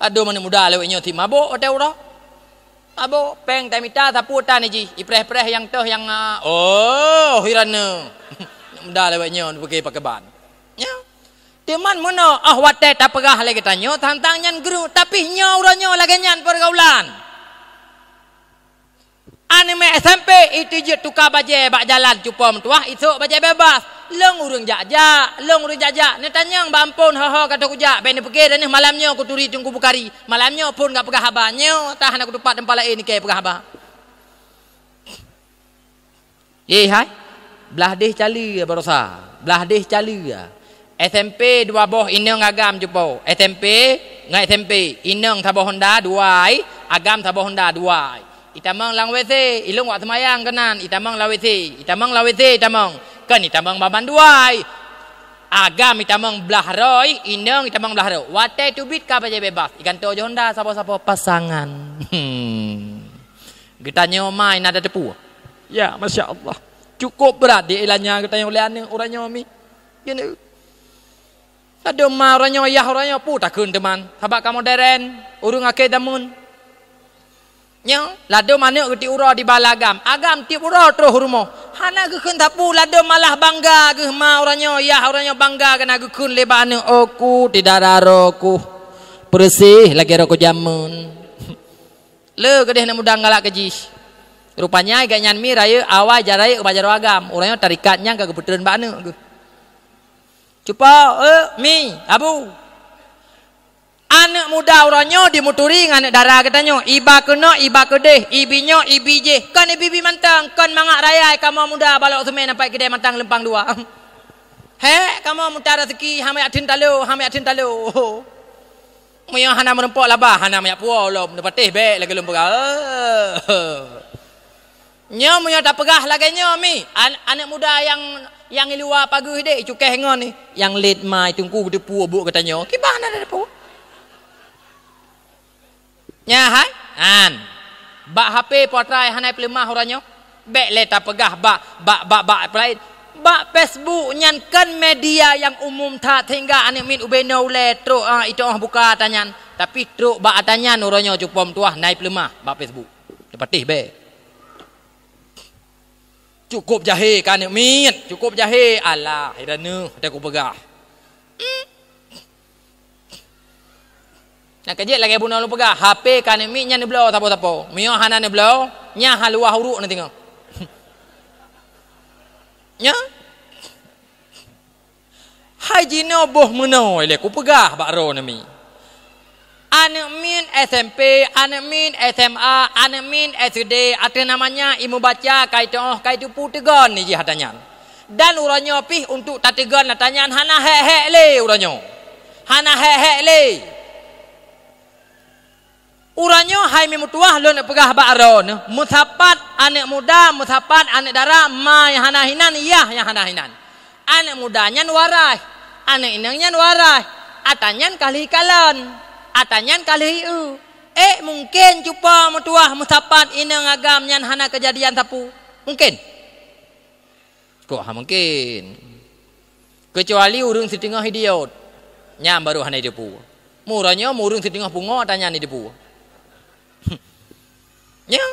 Adoe, aneuëk muda lawét nyoe sit mabök watée uroe. Mabök, péng tamita sapeue tan jih, ipreh-preh nyang teuh nyang, ah, oh, hiran neu. Aneuëk muda lawét nyoe dipeuké pakai ban. Nyoe. Teuman meunoe, oh, watée tapeugah lé geutanyoe tantang nyan geuruek, tapi nyoe uroe nyoe lagée nyan peurgaulan. Aneuëk miet S M P itu jeuet tuka bajée bak jalan cupo meutuah, isok bajée bebas. Lôn ureuëng jak-jak, lôn ureuëng jak-jak. Neutanyong bak amphon ho-ho ka teuh kujak, bék neupeuké droeneueh malam nyoe kuturi Teungku Bukhari. Malam nyoe phon ka peugah haba nyoe, tah hana kutupat teumpat laén keu peugah haba. Yeh hai, blah deh caleue barosa, blah deh caleue. S M P dua boh inong agam cupo. S M P ngon S M P, inong saboh honda dua ai, agam saboh honda dua ai. Itamong lam W C, ilong wak seumayang keunan, itamong lam W C, itamong lam W C itamong. Kon itamong baban dua ai. Agam itamong blah roi, inong itamong blah roi. Watée teubiet ka bajée bebas, iganto jih honda sapo-sapo pasangan. Hmm. Geutanyoe mai na tateupeue. Ya, masya Allah. Cukup brat di ilanya geutanyoe lé aneuëk uroe nyoe mi. Geuneuk. Adoe ma uroe nyoe, yah uroe nyoe, peue takheun teuman. Sabab ka modern, ureuëng akhé zaman. Nyoe, ladom aneuëk geutiek uroe di bala agam. Agam tiep uroe troh rumoh. Hana geukheun sapeue, ladom malah bangga geuh ma uroe nyoe, yah uroe nyoe bangga keunan geukheun lé bak aneuëk, "Oh ku, tidak ada roh ku. Bersih lagée roh ku jameun." Le keudeh aneuëk muda galak keu jih. Rupanya gobnyan mi rayeuk awai jak rayeuk bak jaroe agam. Uroe nyoe tarikat nyan ka geupeutreun bak aneuëk geuh. Cupo, eh, mi, abu. Aneuëk muda uroe nyoe dimeuturi ngon aneuëk dara geutanyoe, iba keunoe, iba keudeh, ibi nyoe, ibi jih, kon ibi-bi mantong, kon mangat raya kamoe muda balok seumé nampai keudeh mantong leumpang dua. Hék, kamoe muta raseuki, hana jak theun talo, hana jak theun talo. Meunyoe hana meurumpok laba, hana jak puwoe lom, neupatéh bék lagée lôn peugah. Nyoe meunyoe tapeugah lagée nyoe mi, an-, aneuëk muda nyang, nyang i luwa pageue deh, icukéh ngon ni, nyang lét ma i teungku geuteupeue buet geutanyoe, kiban na teupeue. Nyan hai? An. Bak H P potrai hana peuleumah uroe nyoe. Bék lé tapeugah bak, bak, bak, bak peulaén. Bak Facebook nyan kan media nyang umum that sehingga aneuëk miet ubé noe ulée trok, ah, iteuoh buka ata nyan. Tapi trok bak ata nyan uroe nyoe cupo meutuah na peuleumah bak Facebook. Teupatéh bék. Cukup jahé ka aneuëk miet, cukup jahé. Alah, hai droeneueh, watée kupeugah. Hmm. Nyang keujeuet lagée bunoe lôn peugah, H P ka aneuëk miet nyan neubloe sapo-sapo. Meunyoe hana neubloe, nyan hana luwah uruek na teungoh. Nyan. Hai jinoe boh meunoe lé kupeugah bak droeneuh mi. Aneuk miet S M P, aneuk miet S M A, aneuk miet S D, ateueh nama nyan i meubaca, kai teu'oh, kai teupeue teugon jih ata nyan. Dan uroe nyoe pih untuk tateugon ata nyan hana hék-hék lé uroe nyoe. Hana hék-hék lé. Uroe nyoe hai mi meutuwah lôn peugah bak droeneuh, meusapat aneuk muda, meusapat aneuk dara, ma nyang hana hinan, yah nyang hana hinan. Aneuk muda nyan waras, aneuk inong nyan waras, ata nyan ka lheueh kalon, ata nyan ka lheueh eu. Eh, mungken cupa meutuwah meusapat inong agam nyan hana keujadian sapeue? Mungken? Kok ha mungken? Keucuali ureuëng siteungoh idiot, nyan barô hana jiteupeue. Meunyoe ureuëng siteungoh pungo, ata nyan jiteupeue. Nyan.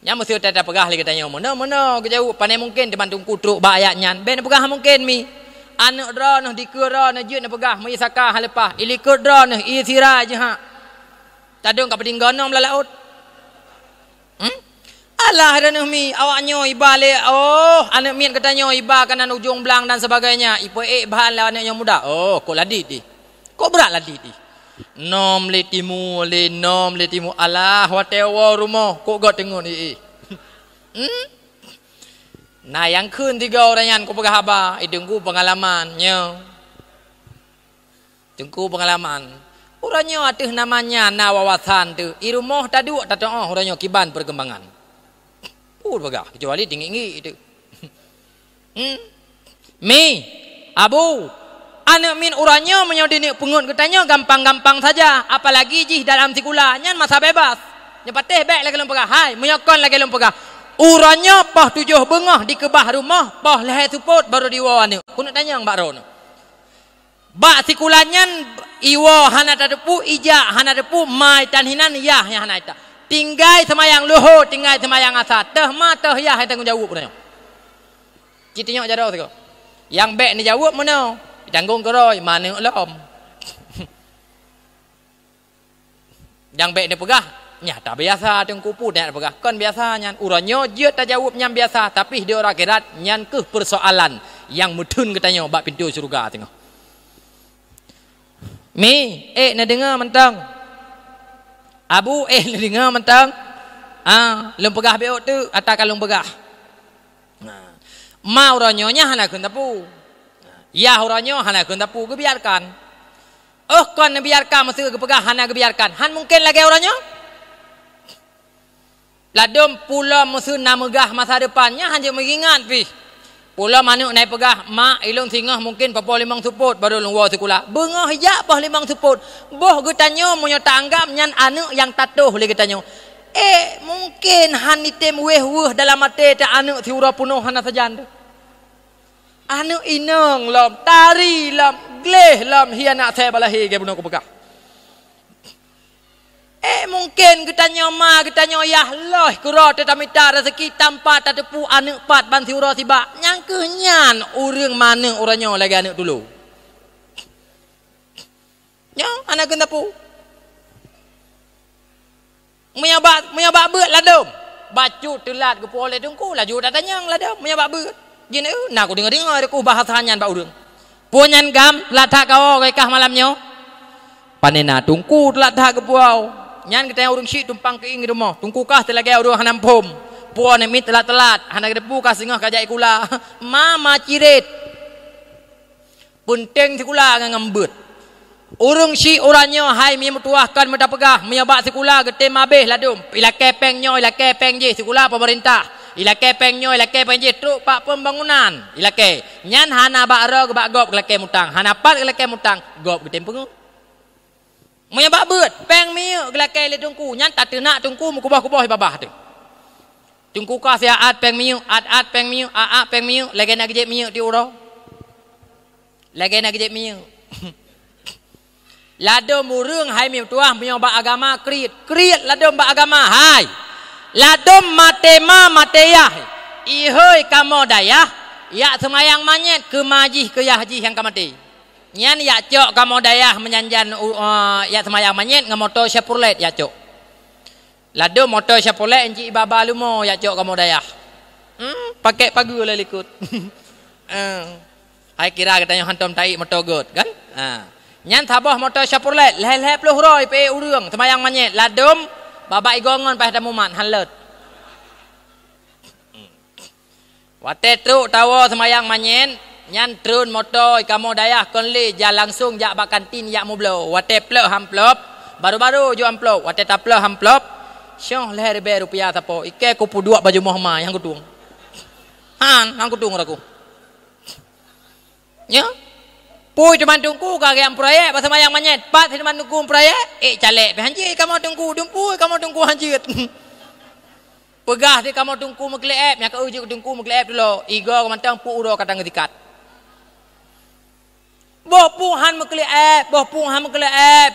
Nyan meuseuti tapeugah lé geutanyoe, meunoe-meunoe geujaweueb, pane mungken teuma teungku trok bak ayat nyan. Bék neupeugah ha mungken mi. Aneuk droeneuh, dikeue droeneuh jeuet neupeugah, meuisaka ha leupah, ilikot droeneuh, isira jeuhak. Tadong ka peutinggai nyoe lam laôt. Hmm? Alah, droeneuh mi, awak nyoe iba lé, oh, aneuk miet geutanyoe iba keunan ujong blang dan sebagainya, ipeuék bahan lé aneuk nyang muda. Oh, kok ladit dih. Kok brat ladit dih. Nom lé timu, lé nom lé timu. Alah, watée woe rumoh, kok gét teungeut, eh, eh. Hmm? Na nyang kheun tiga ureuëng nyan kupeugah haba, i teungku peungalaman nyoe. Teungku peungalaman. Uroe nyoe ateueh nama nyan na wawasan teuh. I rumoh taduek tateu'oh uroe nyoe kiban peurkembangan. Peue peugah, keucuali tinggik-nggik teuh. Hmm? Mi, Abu, aneuk miet uroe nyoe meunyoe dineuk peungeut geutanyoe gampang-gampang saja, apalagi jih dalam sikula, nyan masa bebas. Nyoe patéh bék lagée lôn peugah, hai, meunyoe kon lagée lôn peugah. Uroe nyoe poh tujoh beungoh dikeubah rumoh, poh lhée seupôt barô diwoe aneuk. Keuneuk tanyong bak droeneuh. Bak sikula nyan iwoe hana tateupeue, ijak hana tateupeue, ma itan hinan, yah nyang hana itan. Tinggai seumayang luho, tinggai seumayang asa, teuh ma teuh yah nyang tanggong jaweueb uroe nyoe. Cit nyoe jaroe sigoe. Nyang bék neujaweueb meunoe, tanggong keurôi, ma aneuk lom. Nyang bék neupeugah, nyan tabiasa teungku peue nyang neupeugah. Kon biasa nyan. Uroe nyoe jeuet tajaweueb nyan biasa, tapi di uroe akhirat nyan kheueh peursoalan nyang meutheun geutanyoe bak pintoe syeuruga teungoh. Mi, ék neudeungoe mantong. Abu, ék neudeungoe mantong. Ah, lôn peugah bék teuk, ata ka lôn peugah. Nah, ma uroe nyoe nyan hana kheun sapeue. Yah uroe nyoe hana kheun sapeue, geubiarkan. Oh, kon neubiarkan meuseu geupeugah hana geubiarkan. Han mungken lagée uroe nyoe. Ladom pulo meuseu na meugah masa depan, nyan hanjeuet meuingat pih. Pulo manök na ipeugah, "Mak, ilôn singoh mungken poh limong seupôt barô lôn woe sikula." Beungoh ijak poh limong seupôt. Boh geutanyoe meunyoe taanggab nyan aneuk nyang tatoh lé geutanyoe. Eh, mungken han item wéh-weueh dalam até teuh aneuk siuroe peunoh hana sajan teuh. Aneuk inong lom, tari lom, gleh lom, hi aneuk asée bak lahé lagée bunoe kupeugah. Eh, mungken geutanyoe ma, geutanyoe yah lheueh keudroe teuh tamita raseuki tanpa tateupeue aneuk pat ban siuroe sibak. Nyang kheueh nyan ureuëng manök uroe nyoe lagée aneuk tulông. Nyoe hana kheun sapeue. Meunyoe bak, meunyoe bak beuet ladom, bacut teulat geupuwoe lé teungku, laju tatanyong ladom meunyoe bak beuet. Jih na, na kudeungoe-deungoe teuku bahasa nyan bak ureuëng. Peue nyan gam, teulat that kawoe kah malam nyoe? Pane na teungku teulat that geupuwoe. Nyan geutanyoe ureuëng syik tumpang keuieng di rumoh. Teungku kah teu lagée ureuëng hana muphom. Puwoe nyan miet teulat-teulat, hana geuteupeue kah singoh ka jak sikula. Ma, ma ciret. Peunteng sikula ngon, ngon beuet. Ureuëng syik uroe nyoe hai mi meutuwah kon meuta peugah, meunyoe bak sikula geutem abéh ladom, ilakée péng nyoe, ilakée péng jih, sikula peumeurintah. Ilakée péng nyoe, ilakée péng jih, trok bak pembangunan. Ilakée. Nyan hana bak droe bak gob geulakée mutang, hana pat geulakée mutang, gob geutem peungeut. Meunyoe bak beuet, péng minyeuk geulakée lé teungku, nyan tateunak teungku meukuboh-kuboh babah teuh. Teungku kah siat péng minyeuk, at-at péng minyeuk, a-a péng minyeuk, lagée na geujép minyeuk tiep uroe. Lagée na geujép minyeuk. Ladom ureuëng hai mi meutuwah meunyoe bak agama kriet, kriet ladom bak agama hai. Ladom maté ma maté yah. Ihôi kamoe dayah, yak seumayang manyét keu ma jih keu yah jih nyang ka maté. Nyan yak cok kamoe dayah meujanjan u-, eh, yak seumayang manyét ngon moto Chevrolet yak cok. Ladom moto Chevrolet enci baba lumo yak cok kamoe dayah. Hmm, pakai pagu lé likot. Eh. Hai kira geutanyoe hantom taék moto göt, kan? Ha. Nyan saboh moto Chevrolet, lhèe-lhèe ploh droe peuék ureuëng seumayang manyét, ladôm babah igo ngon paih tamumat, han lôt. Watée trok tawoe seumayang manyét, nyan treun moto i kamoe dayah kon lé, jak langsong jak bak kantin jak mubloe. Watée plôh amplop, baru-baru ju amplop, watée taplôh amplop, sioh lhèe ribèe rupiah sapo, ikée kupeuduek bak jumoh ma nyang kutueng. Han, nyang kutueng raku. Nyoe. Pui teuma teungku ka geujak proyek bak seumayang manyét. Pat teuma teungku proyek, ék calék pih han jeuet kamoe teungku, dumpeue kamoe teungku han jeuet. Peugah di kamoe teungku meukleueb, nyang keu jeuet teungku meukleueb dulu. Igo mantong peuet uroe ka tanggeusikat. Boh peuet han meukleueb, boh peuet han meukleueb.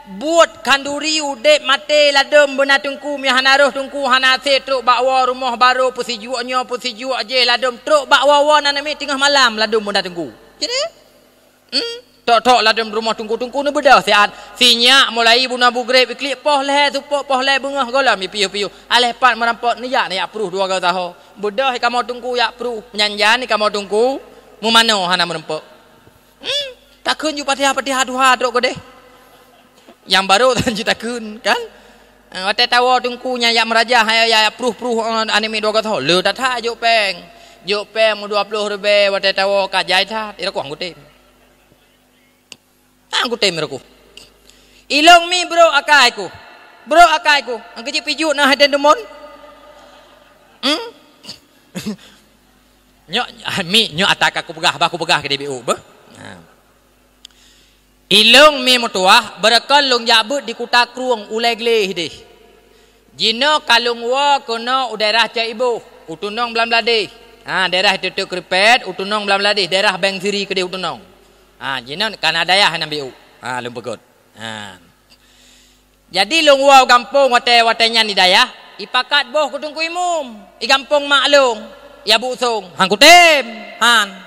Buet khanduri udeb maté ladôm beuna teungku, meuhana roh teungku hana sép trok bak woe rumoh barô peusijuek nyoe peusijuek jéh ladôm trok bak woe-woe nan miet teungoh malam ladôm beuna teungku. Jadi, hmm, tok-tok ladôm rumoh teungku-teungku neubeudôh siat. Sinyak mulai bunoe bugreb iklik poh lhèe supok poh lhèe beungoh gohlom ipiôh-piôh. Aléh pat meurampok neujak neujak pruh dua goe saho. Beudôh i kamoe teungku jak pruh, nyan-nyan i kamoe teungku meumanoe hana meureumpok. Hmm, takheun ju Fatihah-Fatihah tuha trok keudeh. Nyang barô tan jitakheun, kan? Eh, watée tawoe teungku nyang jak meurajah, hai, ya, ya, pruh-pruh, eh, aneuk miet dua goe saho. Le that-that jok péng. Jok péng meudua ploh ribèe watée tawoe ka jai that. Ira kuah anggutém. Anggutém ira kuh. Ilong mi brok akai kuh. Brok akai kuh. Angkeuji pijuk na hai den deumon. Hmm? Nyoe, ah, mi, nyoe ata ka kupeugah, bah kupeugah keu D B U, beuh. Ha. Ilong mi meutuwah, beureukan lôn jak beuet di Kuta Krueng, ulée gleh deh. Jinoe ka lôn woe keunoe u daerah Cot Iboh, u tunong Blang Bladeh. Ha, daerah Teuteuek Keuripet, u tunong Blang Bladeh, daerah Beng Siri keudeh u tunong. Ha, jinoe ka na dayah nan B U. Ha, lôn peugöt. Ha. Jadi lôn woe u gampông watée-watée nyan di dayah, ipakat boh keu Teungku Imum, i gampông mak lôn, i Abu Song, han kutem, han.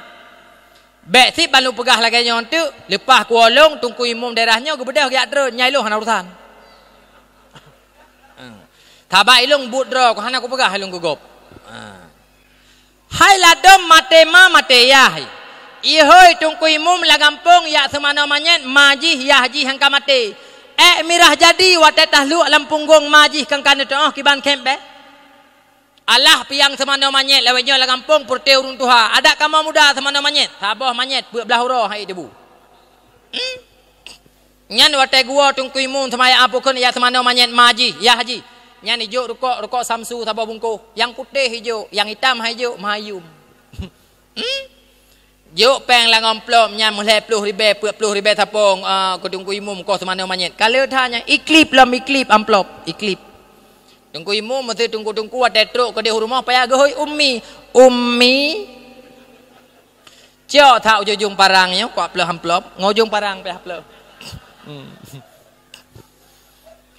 Bék sit ban lôn peugah lagée nyoe teuk, leupah kuwoe lôn Teungku Imum daerah nyoe geubeudôh geujak treun, nyang ilôn hana urusan. Sabab ilôn buet droe, hana kupeugah ilôn keu gob. Ha. Hai ladôm maté ma maté yah. Ihôi Teungku Imum lam gampông jak seumanoe manyét ma jih yah jih nyang ka maté. Ék mirah jadi watée tahluk lam punggong ma jih kangka neuteuôh kiban khép bék. Alah piang seumanoe manyét lawét nyoe lam gampông peureute ureuëng tuha. Adak kamoe muda seumanoe manyét, saboh manyét peuet blaih uroe hai debu. Hmm? Nyan watée geuwoe Teungku Imum seumayang apukon ya seumanoe manyét ma jih, yah jih. Nyan ijok rukok, rukok Samsu saboh bungkôh. Nyang putéh ijok, nyang itam han ijok, meuhayum. Hmm? Jok péng lam amplop nyan meulhée ploh ribée, peuet ploh ribée sapong, ah, keu Teungku Imum koh seumanoe manyét. Ka le that nyan iklip lom iklip amplop, iklip. Teungku Imum meusti teungku-teungku watée trok keudeh u rumoh payah geuhôi ummi. Ummi. Cok that ujong-ujong parang nyoe, kuat plôh amplop, ngon ujong parang payah plôh. Hmm.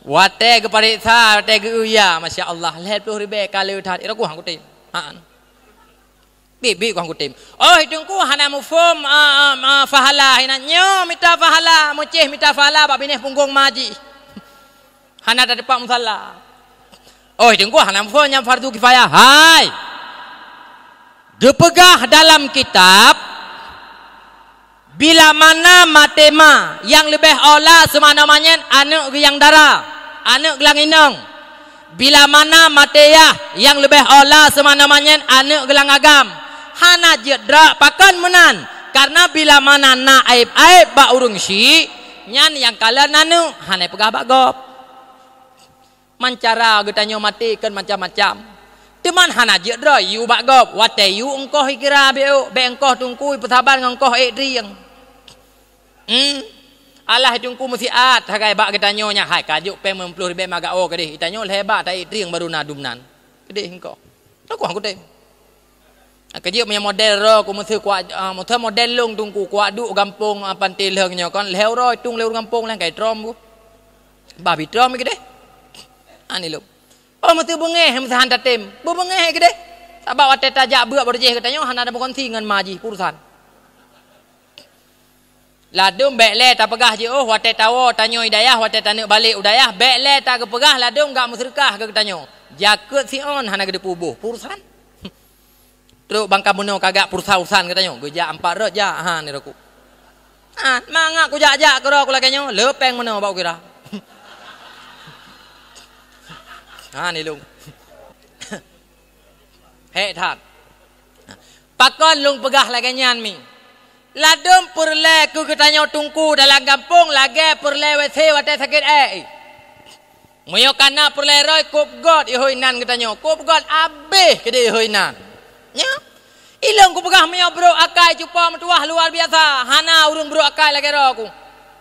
Watée geupareksa, watée geu-eu ya, masya Allah, lhée ploh ribée ka le that, ira kuah kutem. Ha. Biet-biet kuah kutem. Oh, Teungku hana muphom, ah, ah, ah, pahala, hina nyoe mita pahala, meucéh mita pahala bak binéh punggong ma jih. Hana tateupat musala. Oi, Teungku, hana muphom nyang fardu kifayah. Hai! Geupeugah dalam kitab, bila mana maté ma, nyang leubeh aula seumanoe manyét aneuëk geuh nyang dara, aneuëk geuh nyang inong. Bila mana maté yah, nyang leubeh aula seumanoe manyét aneuëk geuh nyang agam. Hana jeuet droe pakon meunan, kareuna bila mana na aéb-aéb bak ureuëng syik, nyan nyang kalon aneuëk, hana peugah bak gob. Man cara geutanyoe maté kon macam-macam. Teuma hana jeuet droe yue bak gob, watée yue eungkoh ikira bék, bék eungkoh teungku ipeusaban ngon eungkoh ék trieng. Hmm. Alah teungku meusiat sagai bak geutanyoe nyan, hai ka jok péng limong ploh ribée meugaoe keudeh, geutanyoe lhée bak ta ék trieng baru na dum nan. Keudeh eungkoh. Teukuah kutem. Keujeuet meunyoe model droe ku meuseue kuat, ah, meuseue model lôn teungku kuat duek gampông, ah, Panté Lheung nyoe kon, lhée uroe tueng lhée ureuëng gampông lhée kai trom ku. Bah bi trom keudeh. Ani lôn. Oh, meuseue beungéh, meuseue han tatem. Beubeungéh keudeh. Sabab watée tajak beuet bak rujéh geutanyoe hana ada meukonsi ngon ma jih, peue urusan. Ladôm bék lé tapeugah jiôh watée tawoe tanyoe i dayah, watée taneuk balek u dayah, bék lé tageupeugah ladôm gak meuseudeukah keu geutanyoe. Jakeuet siôn hana geuteupeue boh, peue urusan. Trok bangka meunoe kagak pulsa urusan geutanyoe, geujak empat rot jak, ha, ni rokok. Ha, mangat kujak-jak keudroe ku lagèe nyoe, le péng meunoe bak kira. Ha, ni lôn. Hék that. Pakon lôn peugah lagèe nyan mi? Ladôm peureulèe keu geutanyoe teungku dalam gampông lagèe peureulèe WC watèe sakét èk. Meunyoe kana peureulèe rhoi, kôp göt ihôi nan geutanyoe, kôp göt abéh keudéh ihôi nan. Nyoe, ilôn kupeugah meunyoe brôk akai cupo meutuwah luar biasa, hana ureueng brôk akai lagèe droe ku.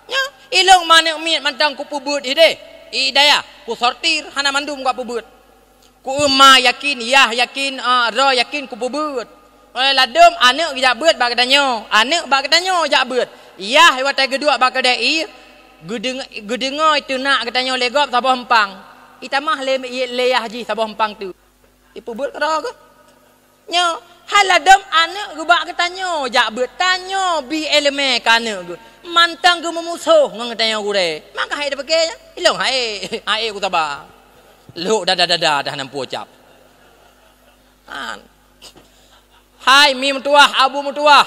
Nyoe, ilôn manök miet mantong kupeubeuet hidéh, i dayah, kusortir hana mandum kupeubeuet. Ku ma yakin, yah yakin, ah, droe yakin kupeubeuet. Óh ladôm aneuk jak beuet bak geutanyoe, aneuk bak geutanyoe jak beuet. Yah watèe geuduek bak keudè ie, geudeung-, geudeungoe teunak geutanyoe lé gob saboh eumpang. Itamah lé, lé yah jih saboh eumpang teuk. Ipeubeuet keudroe geuh. Nyoe, hai ladôm aneuk geuh bak geutanyoe jak beuet, tanyoe bi iéleumé keu aneuk geuh. Mantong geumeumusoh ngon geutanyoe gurèe. Maka hai tapeuké nyan. Ilôn hai, hai ku saba. Lhok dada-dada dah nampu cap. Han. Hai mi meutuwah, abu meutuwah,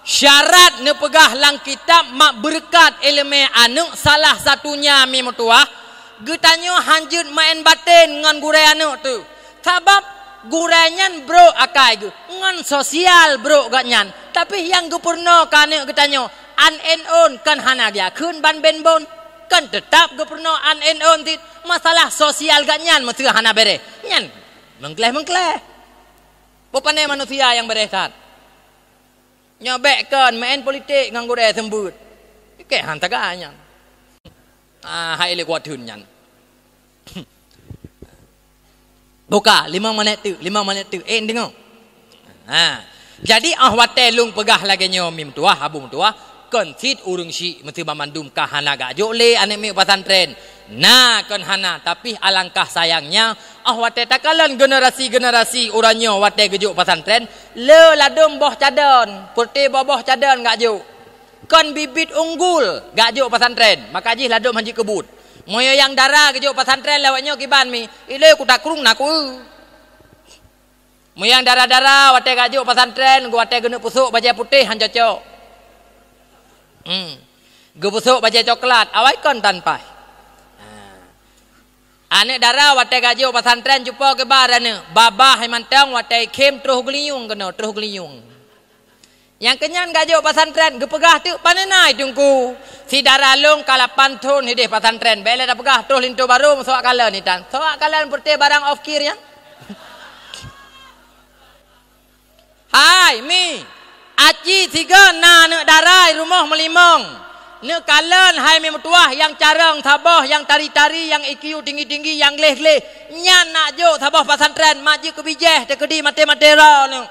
syarat neupeugah lam kitab mak beureukat iéleumé aneuk salah satunya mi meutuwah, geutanyoe hanjeuet maén batén ngon gurèe aneuk teuh. Sabab gurèe nyan brôk akai geuh, ngon sosial brôk gobnyan. Tapi nyang geupeurunoe keu aneuk geutanyoe, an en on kon hana geukheun ban ben bon, kon teutab geupeurunoe an en on cit. Masalah sosial gobnyan meuseu hana bèrèh. Nyan meungkléh-meungkléh. Bukon manusia nyang bèrèh that. Nyoe bèk kon maén politik ngon gurèe seumeubeuet. Ikèe han taga nyan. Ah, hai lé kuat thon nyan. Buka, limong menit teuk, limong menit teuk. Eh, deungö. Ha. Jadi, óh watèe lôn peugah lagèe nyoe mi meutuwah, abu meutuwah, kon cit ureueng syik meuseu banmandum ka hana geujok lé aneuk miet pesantren. Na kon hana, tapi alangkah sayangnya, óh watèe takalon generasi-generasi uroe nyoe watèe geujok pesantren, le ladôm boh cadon, peureute boh-boh cadon geujok. Kon bibit unggul geujok pesantren, maka jih ladôm hanjeuet keubuet. Meunyoe nyang dara geujok pesantren lawét nyoe kiban mi, ilée kuta krueng na kueu. Meunyoe nyang dara-dara watèe geujok pesantren, watèe geuneuk peusok bajèe putéh han cocok. Hmm. Geupeusok bajèe coklat, awai kon tan paih. Ha. Aneuk dara watèe geujok pesantren cupo keuba raneuk, babah hai mantong watèe khém troh geulinyueng keunoe, troh geulinyueng. Nyang keunyan geujok pesantren geupeugah teuk pane na i teungku. Si dara lôn ka lapan thon hideh pesantren, bèk lé tapeugah troh linto barô meusuak kalon itan. Suak kalon peureute barang ofkir nyan. Hai mi, aci sigoe na aneuk dara i rumoh meulimong. Neukalon hai mi meutuwah nyang carông saboh, nyang tari-tari, nyang I Q tinggi-tinggi, nyang gleh-gleh. Nyan nak jok saboh pesantren, mak jeuet keu bijèh teukeudi maté-maté droeneuh.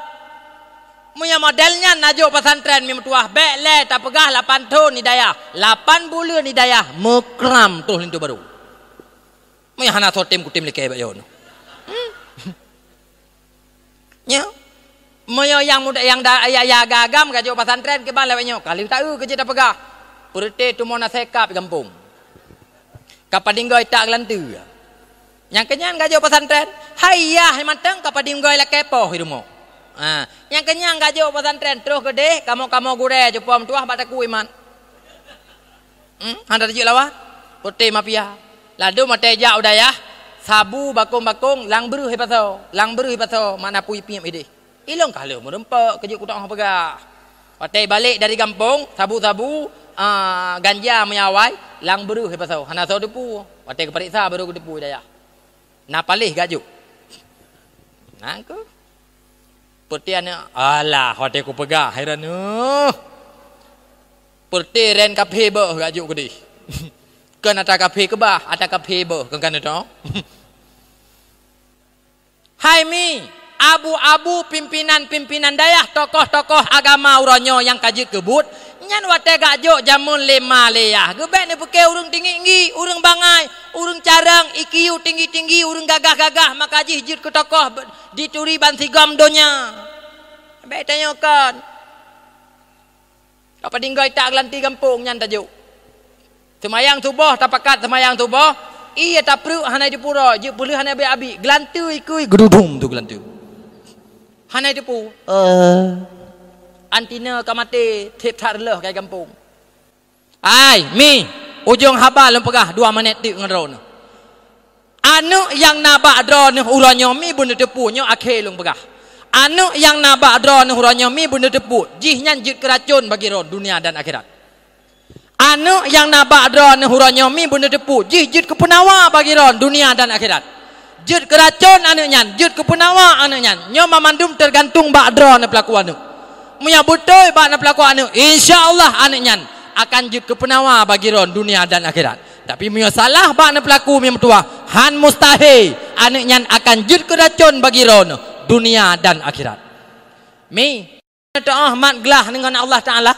Meunyoe model nyan na jok pesantren mi meutuwah, bèk lé tapeugah lapan thon hidayah, lapan buleuen hidayah meukram troh linto barô. Meunyoe hana soe tem kutem likée bak yoh. Hmm. Nyoe. Meunyoe nyang muda, nyang da, ya, ya agam-agam ka jok pesantren kiban lawét nyoe, ka lheueh taeu keu jeuet tapeugah. Peureute tumo na sekap gampông. Ka padinggoe tak geulanteue. Nyang keunyan ka jok pesantren, hai yah mantong ka padinggoe lakée poh i rumoh. Ha, nyang keunyan ka jok pesantren troh keudeh kamoe-kamoe gurée cupo meutuwah bak takue iman. Hmm, hana tajeuet lawan. Peureute mafia. Ladôm watée jak u dayah, sabu bakong-bakong lam breuh ipasoe, lam breuh ipasoe, makna pui piep ideh. Ilôn ka lheueh meurumpok keu jeuet kutok hana peugah. Watée balek dari gampông, sabu-sabu, a, ganja meunyoe awai, lam breuh ipasoe, hana soe teupeu. Watée geupareksa barô geuteupeue dayah. Na paléh geujok. Nyan keuh. Peureute aneuk, alah, watée kupeugah, hai raneuk. Peureute ren kaphé boh geujok keudeh. Kon ata kaphé keubah, ata kaphé boh, kon ka neutôh. Hai mi, abu-abu pimpinan-pimpinan dayah, tokoh-tokoh agama uroe nyoe nyang ka jeuet keu buet, nyan watée geujok jameun lé ma lé yah, geubek neupeuké ureuëng tinggi-tinggi, ureuëng bangai, ureuëng carông, I Q tinggi-tinggi, ureuëng gagah-gagah, maka jih jeuet keu tokoh dituri bansigom donya. Bek tanyoe kon. Ka padinggoe tak geulanti gampông nyan tajok. Seumayang suboh tapakat seumayang suboh, ie tapreuk hana jipuro, jeuet peuleueh hana abék-abék, geulanti ikui geududum tu geulanti. Hana jiteupeue. Eh. Antina ka maté, trép that reuloh keu gampông. Ai, mi, ujông haba lôn peugah dua minèt teuk ngon droeneuh. Aneuk nyang na bak droeneuh uroe nyoe mi beuneuteupeu, nyoe akhé lôn peugah. Aneuk nyang na bak droeneuh uroe nyoe mi beuneuteupeu, jih nyan jeuet keu racôn bagi droe dunia dan akhirat. Aneuk nyang na bak droeneuh uroe nyoe mi beuneuteupeu, jih jeuet keu peunawa bagi droe dunia dan akhirat. Jeuet keu racôn aneuk nyan, jeuet keu peunawa aneuk nyan. Nyoe banmandum teugantung bak droe neupeulaku aneuk. Meunyoe beutôi bak neupeulaku aneuk, insya Allah aneuk nyan akan jeuet keu peunawa bagi droe dunia dan akhirat. Tapi meunyoe salah bak neupeulaku mi meutuwah, han mustahé aneuk nyan akan jeuet keu racôn bagi droe dunia dan akhirat. Mi, teu'oh mat glah deungon Allah Taala.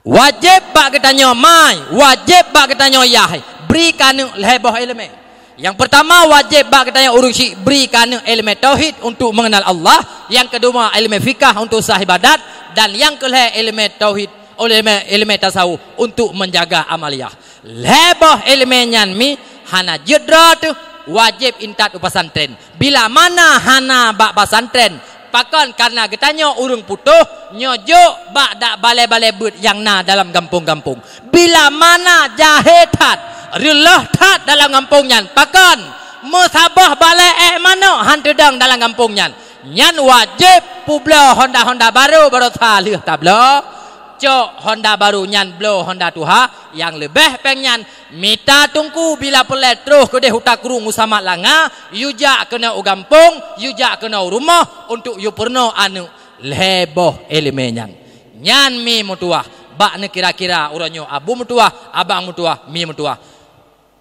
Wajéb bak geutanyoe mai, wajéb bak geutanyoe yah, bri keu aneuk lhée boh iéleumé. Nyang peurtama, wajéb bak geutanyoe ureuëng syik bri keu aneuk iéleumé tauhid untuk mengenal Allah, nyang keudua iéleumé fikah untuk sah ibadat, dan nyang keulhée iéleumé tauhid, iéleumé, iéleumé tasawuf untuk menjaga amaliyah. Lhée boh iéleumé nyan mi hana jeuet droe teuh, wajéb intat u pesantren. Bila mana hana bak pesantren, pakon? Kareuna geutanyoe ureuëng putôh nyoe jok bak dak balée-balée beuet nyang na dalam gampông-gampông. Bila mana jahé that, reuloh that dalam gampông nyan, pakon? Meusaboh balée ék manok han teudong dalam gampông nyan. Nyan wajéb peubloe honda-honda barô baroesa lheueh tabloe. Cok honda barô nyan bloe honda tuha, nyang leubeh péng nyan mita teungku bila peureulée troh keudeh u Takrung u Samat Langa, yue jak keunoe u gampông, yue jak keunoe u rumoh untuk yue peurunoe aneuk lhée boh iéleumé nyan. Nyan mi meutuwah, bak neukira-kira uroe nyoe abu meutuwah, abang meutuwah, mi meutuwah.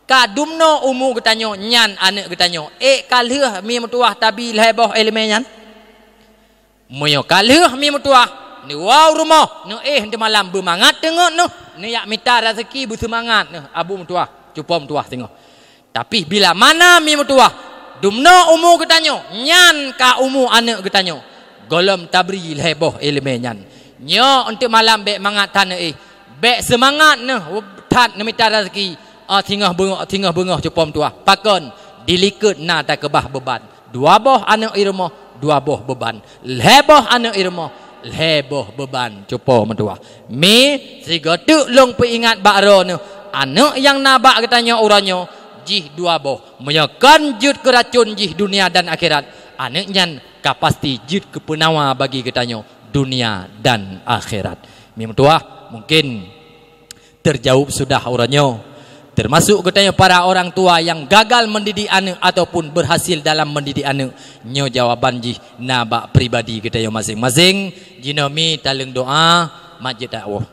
Ka dumnoe umu geutanyoe nyan aneuk geutanyoe, ék ka lheueh mi meutuwah tabi lhée boh iéleumé nyan? Meunyoe ka lheueh mi meutuwah, neuwoe u rumoh, neuéh teumalam beumangat teungeut neuh, neujak mita raseuki beuseumangat neuh, abu meutuwah, cupo meutuwah singoh. Tapi bila mana mi meutuwah, dumnoe umu geutanyoe, nyan ka umu aneuk geutanyoe, gohlom tabri lhée boh iéleumé nyan. Nyoe eunteuk malam bék mangat that neuéh, bék seumangat neuh that neumita raseuki, ah, singoh beungoh, singoh beungoh cupo meutuwah. Pakon? Dilikot na takeubah beuban. Dua boh aneuk i rumoh, dua boh beuban. Lhée boh aneuk i rumoh, lhée boh beuban cupo meutuwah. Mi, sigoe teuk lôn peuingat bak droeneuh, aneuk nyang na bak geutanyoe uroe nyoe, jih dua boh. Meunyoe kon jeuet keu racôn jih dunia dan akhirat, aneuk nyan ka pasti jeuet keu peunawa bagi geutanyoe dunia dan akhirat. Mi meutuwah, mungkin terjaweueb sudah uroe nyoe. Teumasok geutanyoe para orang tua nyang gagal mendidik aneuk ataupun berhasil dalam mendidik aneuk, nyoe jawaban jih na bak pribadi geutanyoe maséng-maséng. Jinoe mi taleueng doa, mat jeuet dakwah.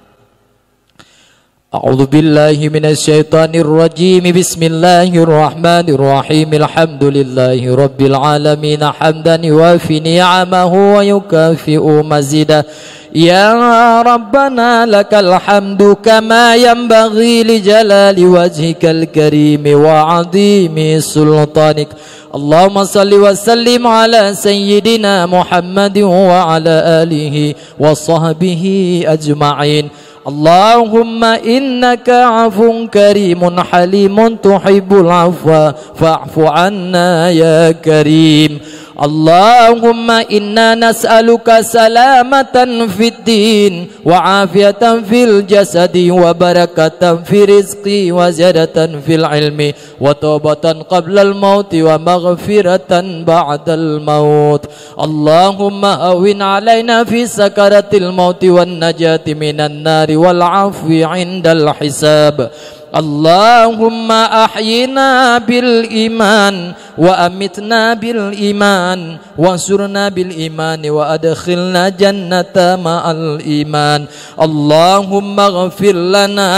A'udzubillahi minasyaitonirrajim. Bismillahirrahmanirrahim. Alhamdulillahi rabbil alamin. Hamdan yuwafi ni'amahu wa yukafi'u mazidah. يا ربنا لك الحمد كما ينبغي لجلال وجهك الكريم وعظيم سلطانك. اللهم صل وسلم على سيدنا محمد وعلى آله وصحبه أجمعين. اللهم إنك عفو كريم حليم تحب العفو فاعف عنا يا كريم. اللهم إنا نسألك سلامة في الدين وعافية في الجسد وبركة في الرزق وزيادة في العلم وتوبة قبل الموت ومغفرة بعد الموت. اللهم هون علينا في سكرات الموت والنجاة من النار والعفو عند الحساب. اللهم أحينا بالإيمان وأمتنا بالإيمان وانصرنا بالإيمان وأدخلنا الجنة مع الإيمان. اللهم اغفر لنا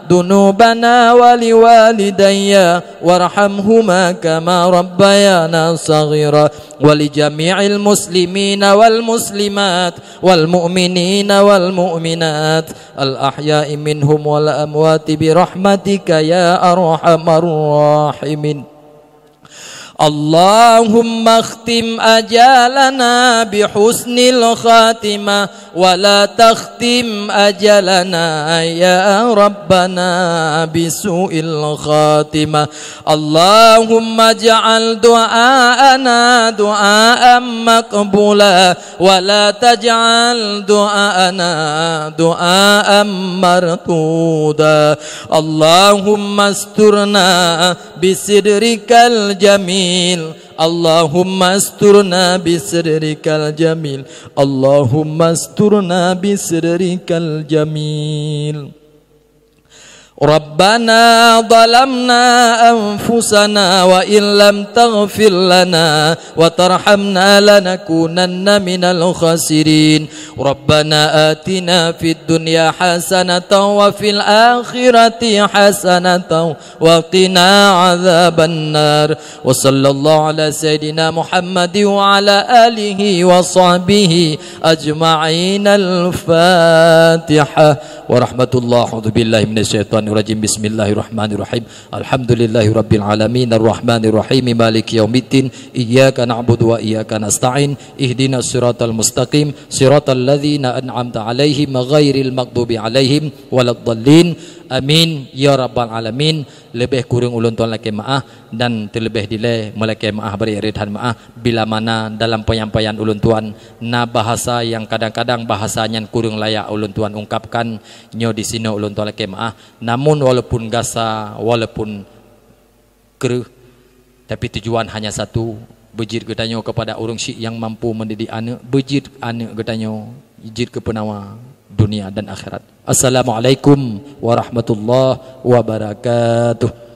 ذنوبنا ولوالدي وارحمهما كما ربيانا صغيرا ولجميع المسلمين والمسلمات والمؤمنين والمؤمنات الأحياء منهم والأموات برحمتك يا أرحم الراحمين. اللهم اختم أجالنا بحسن الخاتمة ولا تختم أجلنا يا ربنا بسوء الخاتمة. اللهم اجعل دعاءنا دعاء مقبولا ولا تجعل دعاءنا دعاء مردودا. اللهم استرنا بسترك الجميل. اللهم استرنا بسترك الجميل. اللهم استرنا بسترك الجميل. ربنا ظلمنا أنفسنا وإن لم تغفر لنا وترحمنا لنكونن من الخاسرين. ربنا آتنا في الدنيا حسنة وفي الآخرة حسنة وقنا عذاب النار. وصلى الله على سيدنا محمد وعلى آله وصحبه أجمعين. الفاتحة. ورحمة الله. أعوذ بالله من الشيطان الرجيم. بسم الله الرحمن الرحيم. الحمد لله رب العالمين. الرحمن الرحيم. مالك يوم الدين. إياك نعبد وإياك نستعين. اهدنا الصراط المستقيم. صراط الذين أنعمت عليهم غير المغضوب عليهم ولا الضالين. آمين يا رب العالمين. Leubeh kureueng ulôn tuan lakée meuáh, dan teuleubeh dilée meulakée meuáh, bri reutan meuáh bila mana dalam penyampaian ulôn tuan na bahasa nyang kadang-kadang bahasa nyan kureueng layak ulôn tuan ungkapkan. Nyoe disinoe ulôn tuan lakée meuáh, namun walaupun gasa, walaupun kreueh, tapi tujuan hanya satu, beujeuet geutanyoe kepada ureuëng syik nyang mampu mendidik aneuëk, beujeuet aneuëk geutanyoe jeuet keu peunawa dunia dan akhirat. Assalamualaikum warahmatullahi wabarakatuh.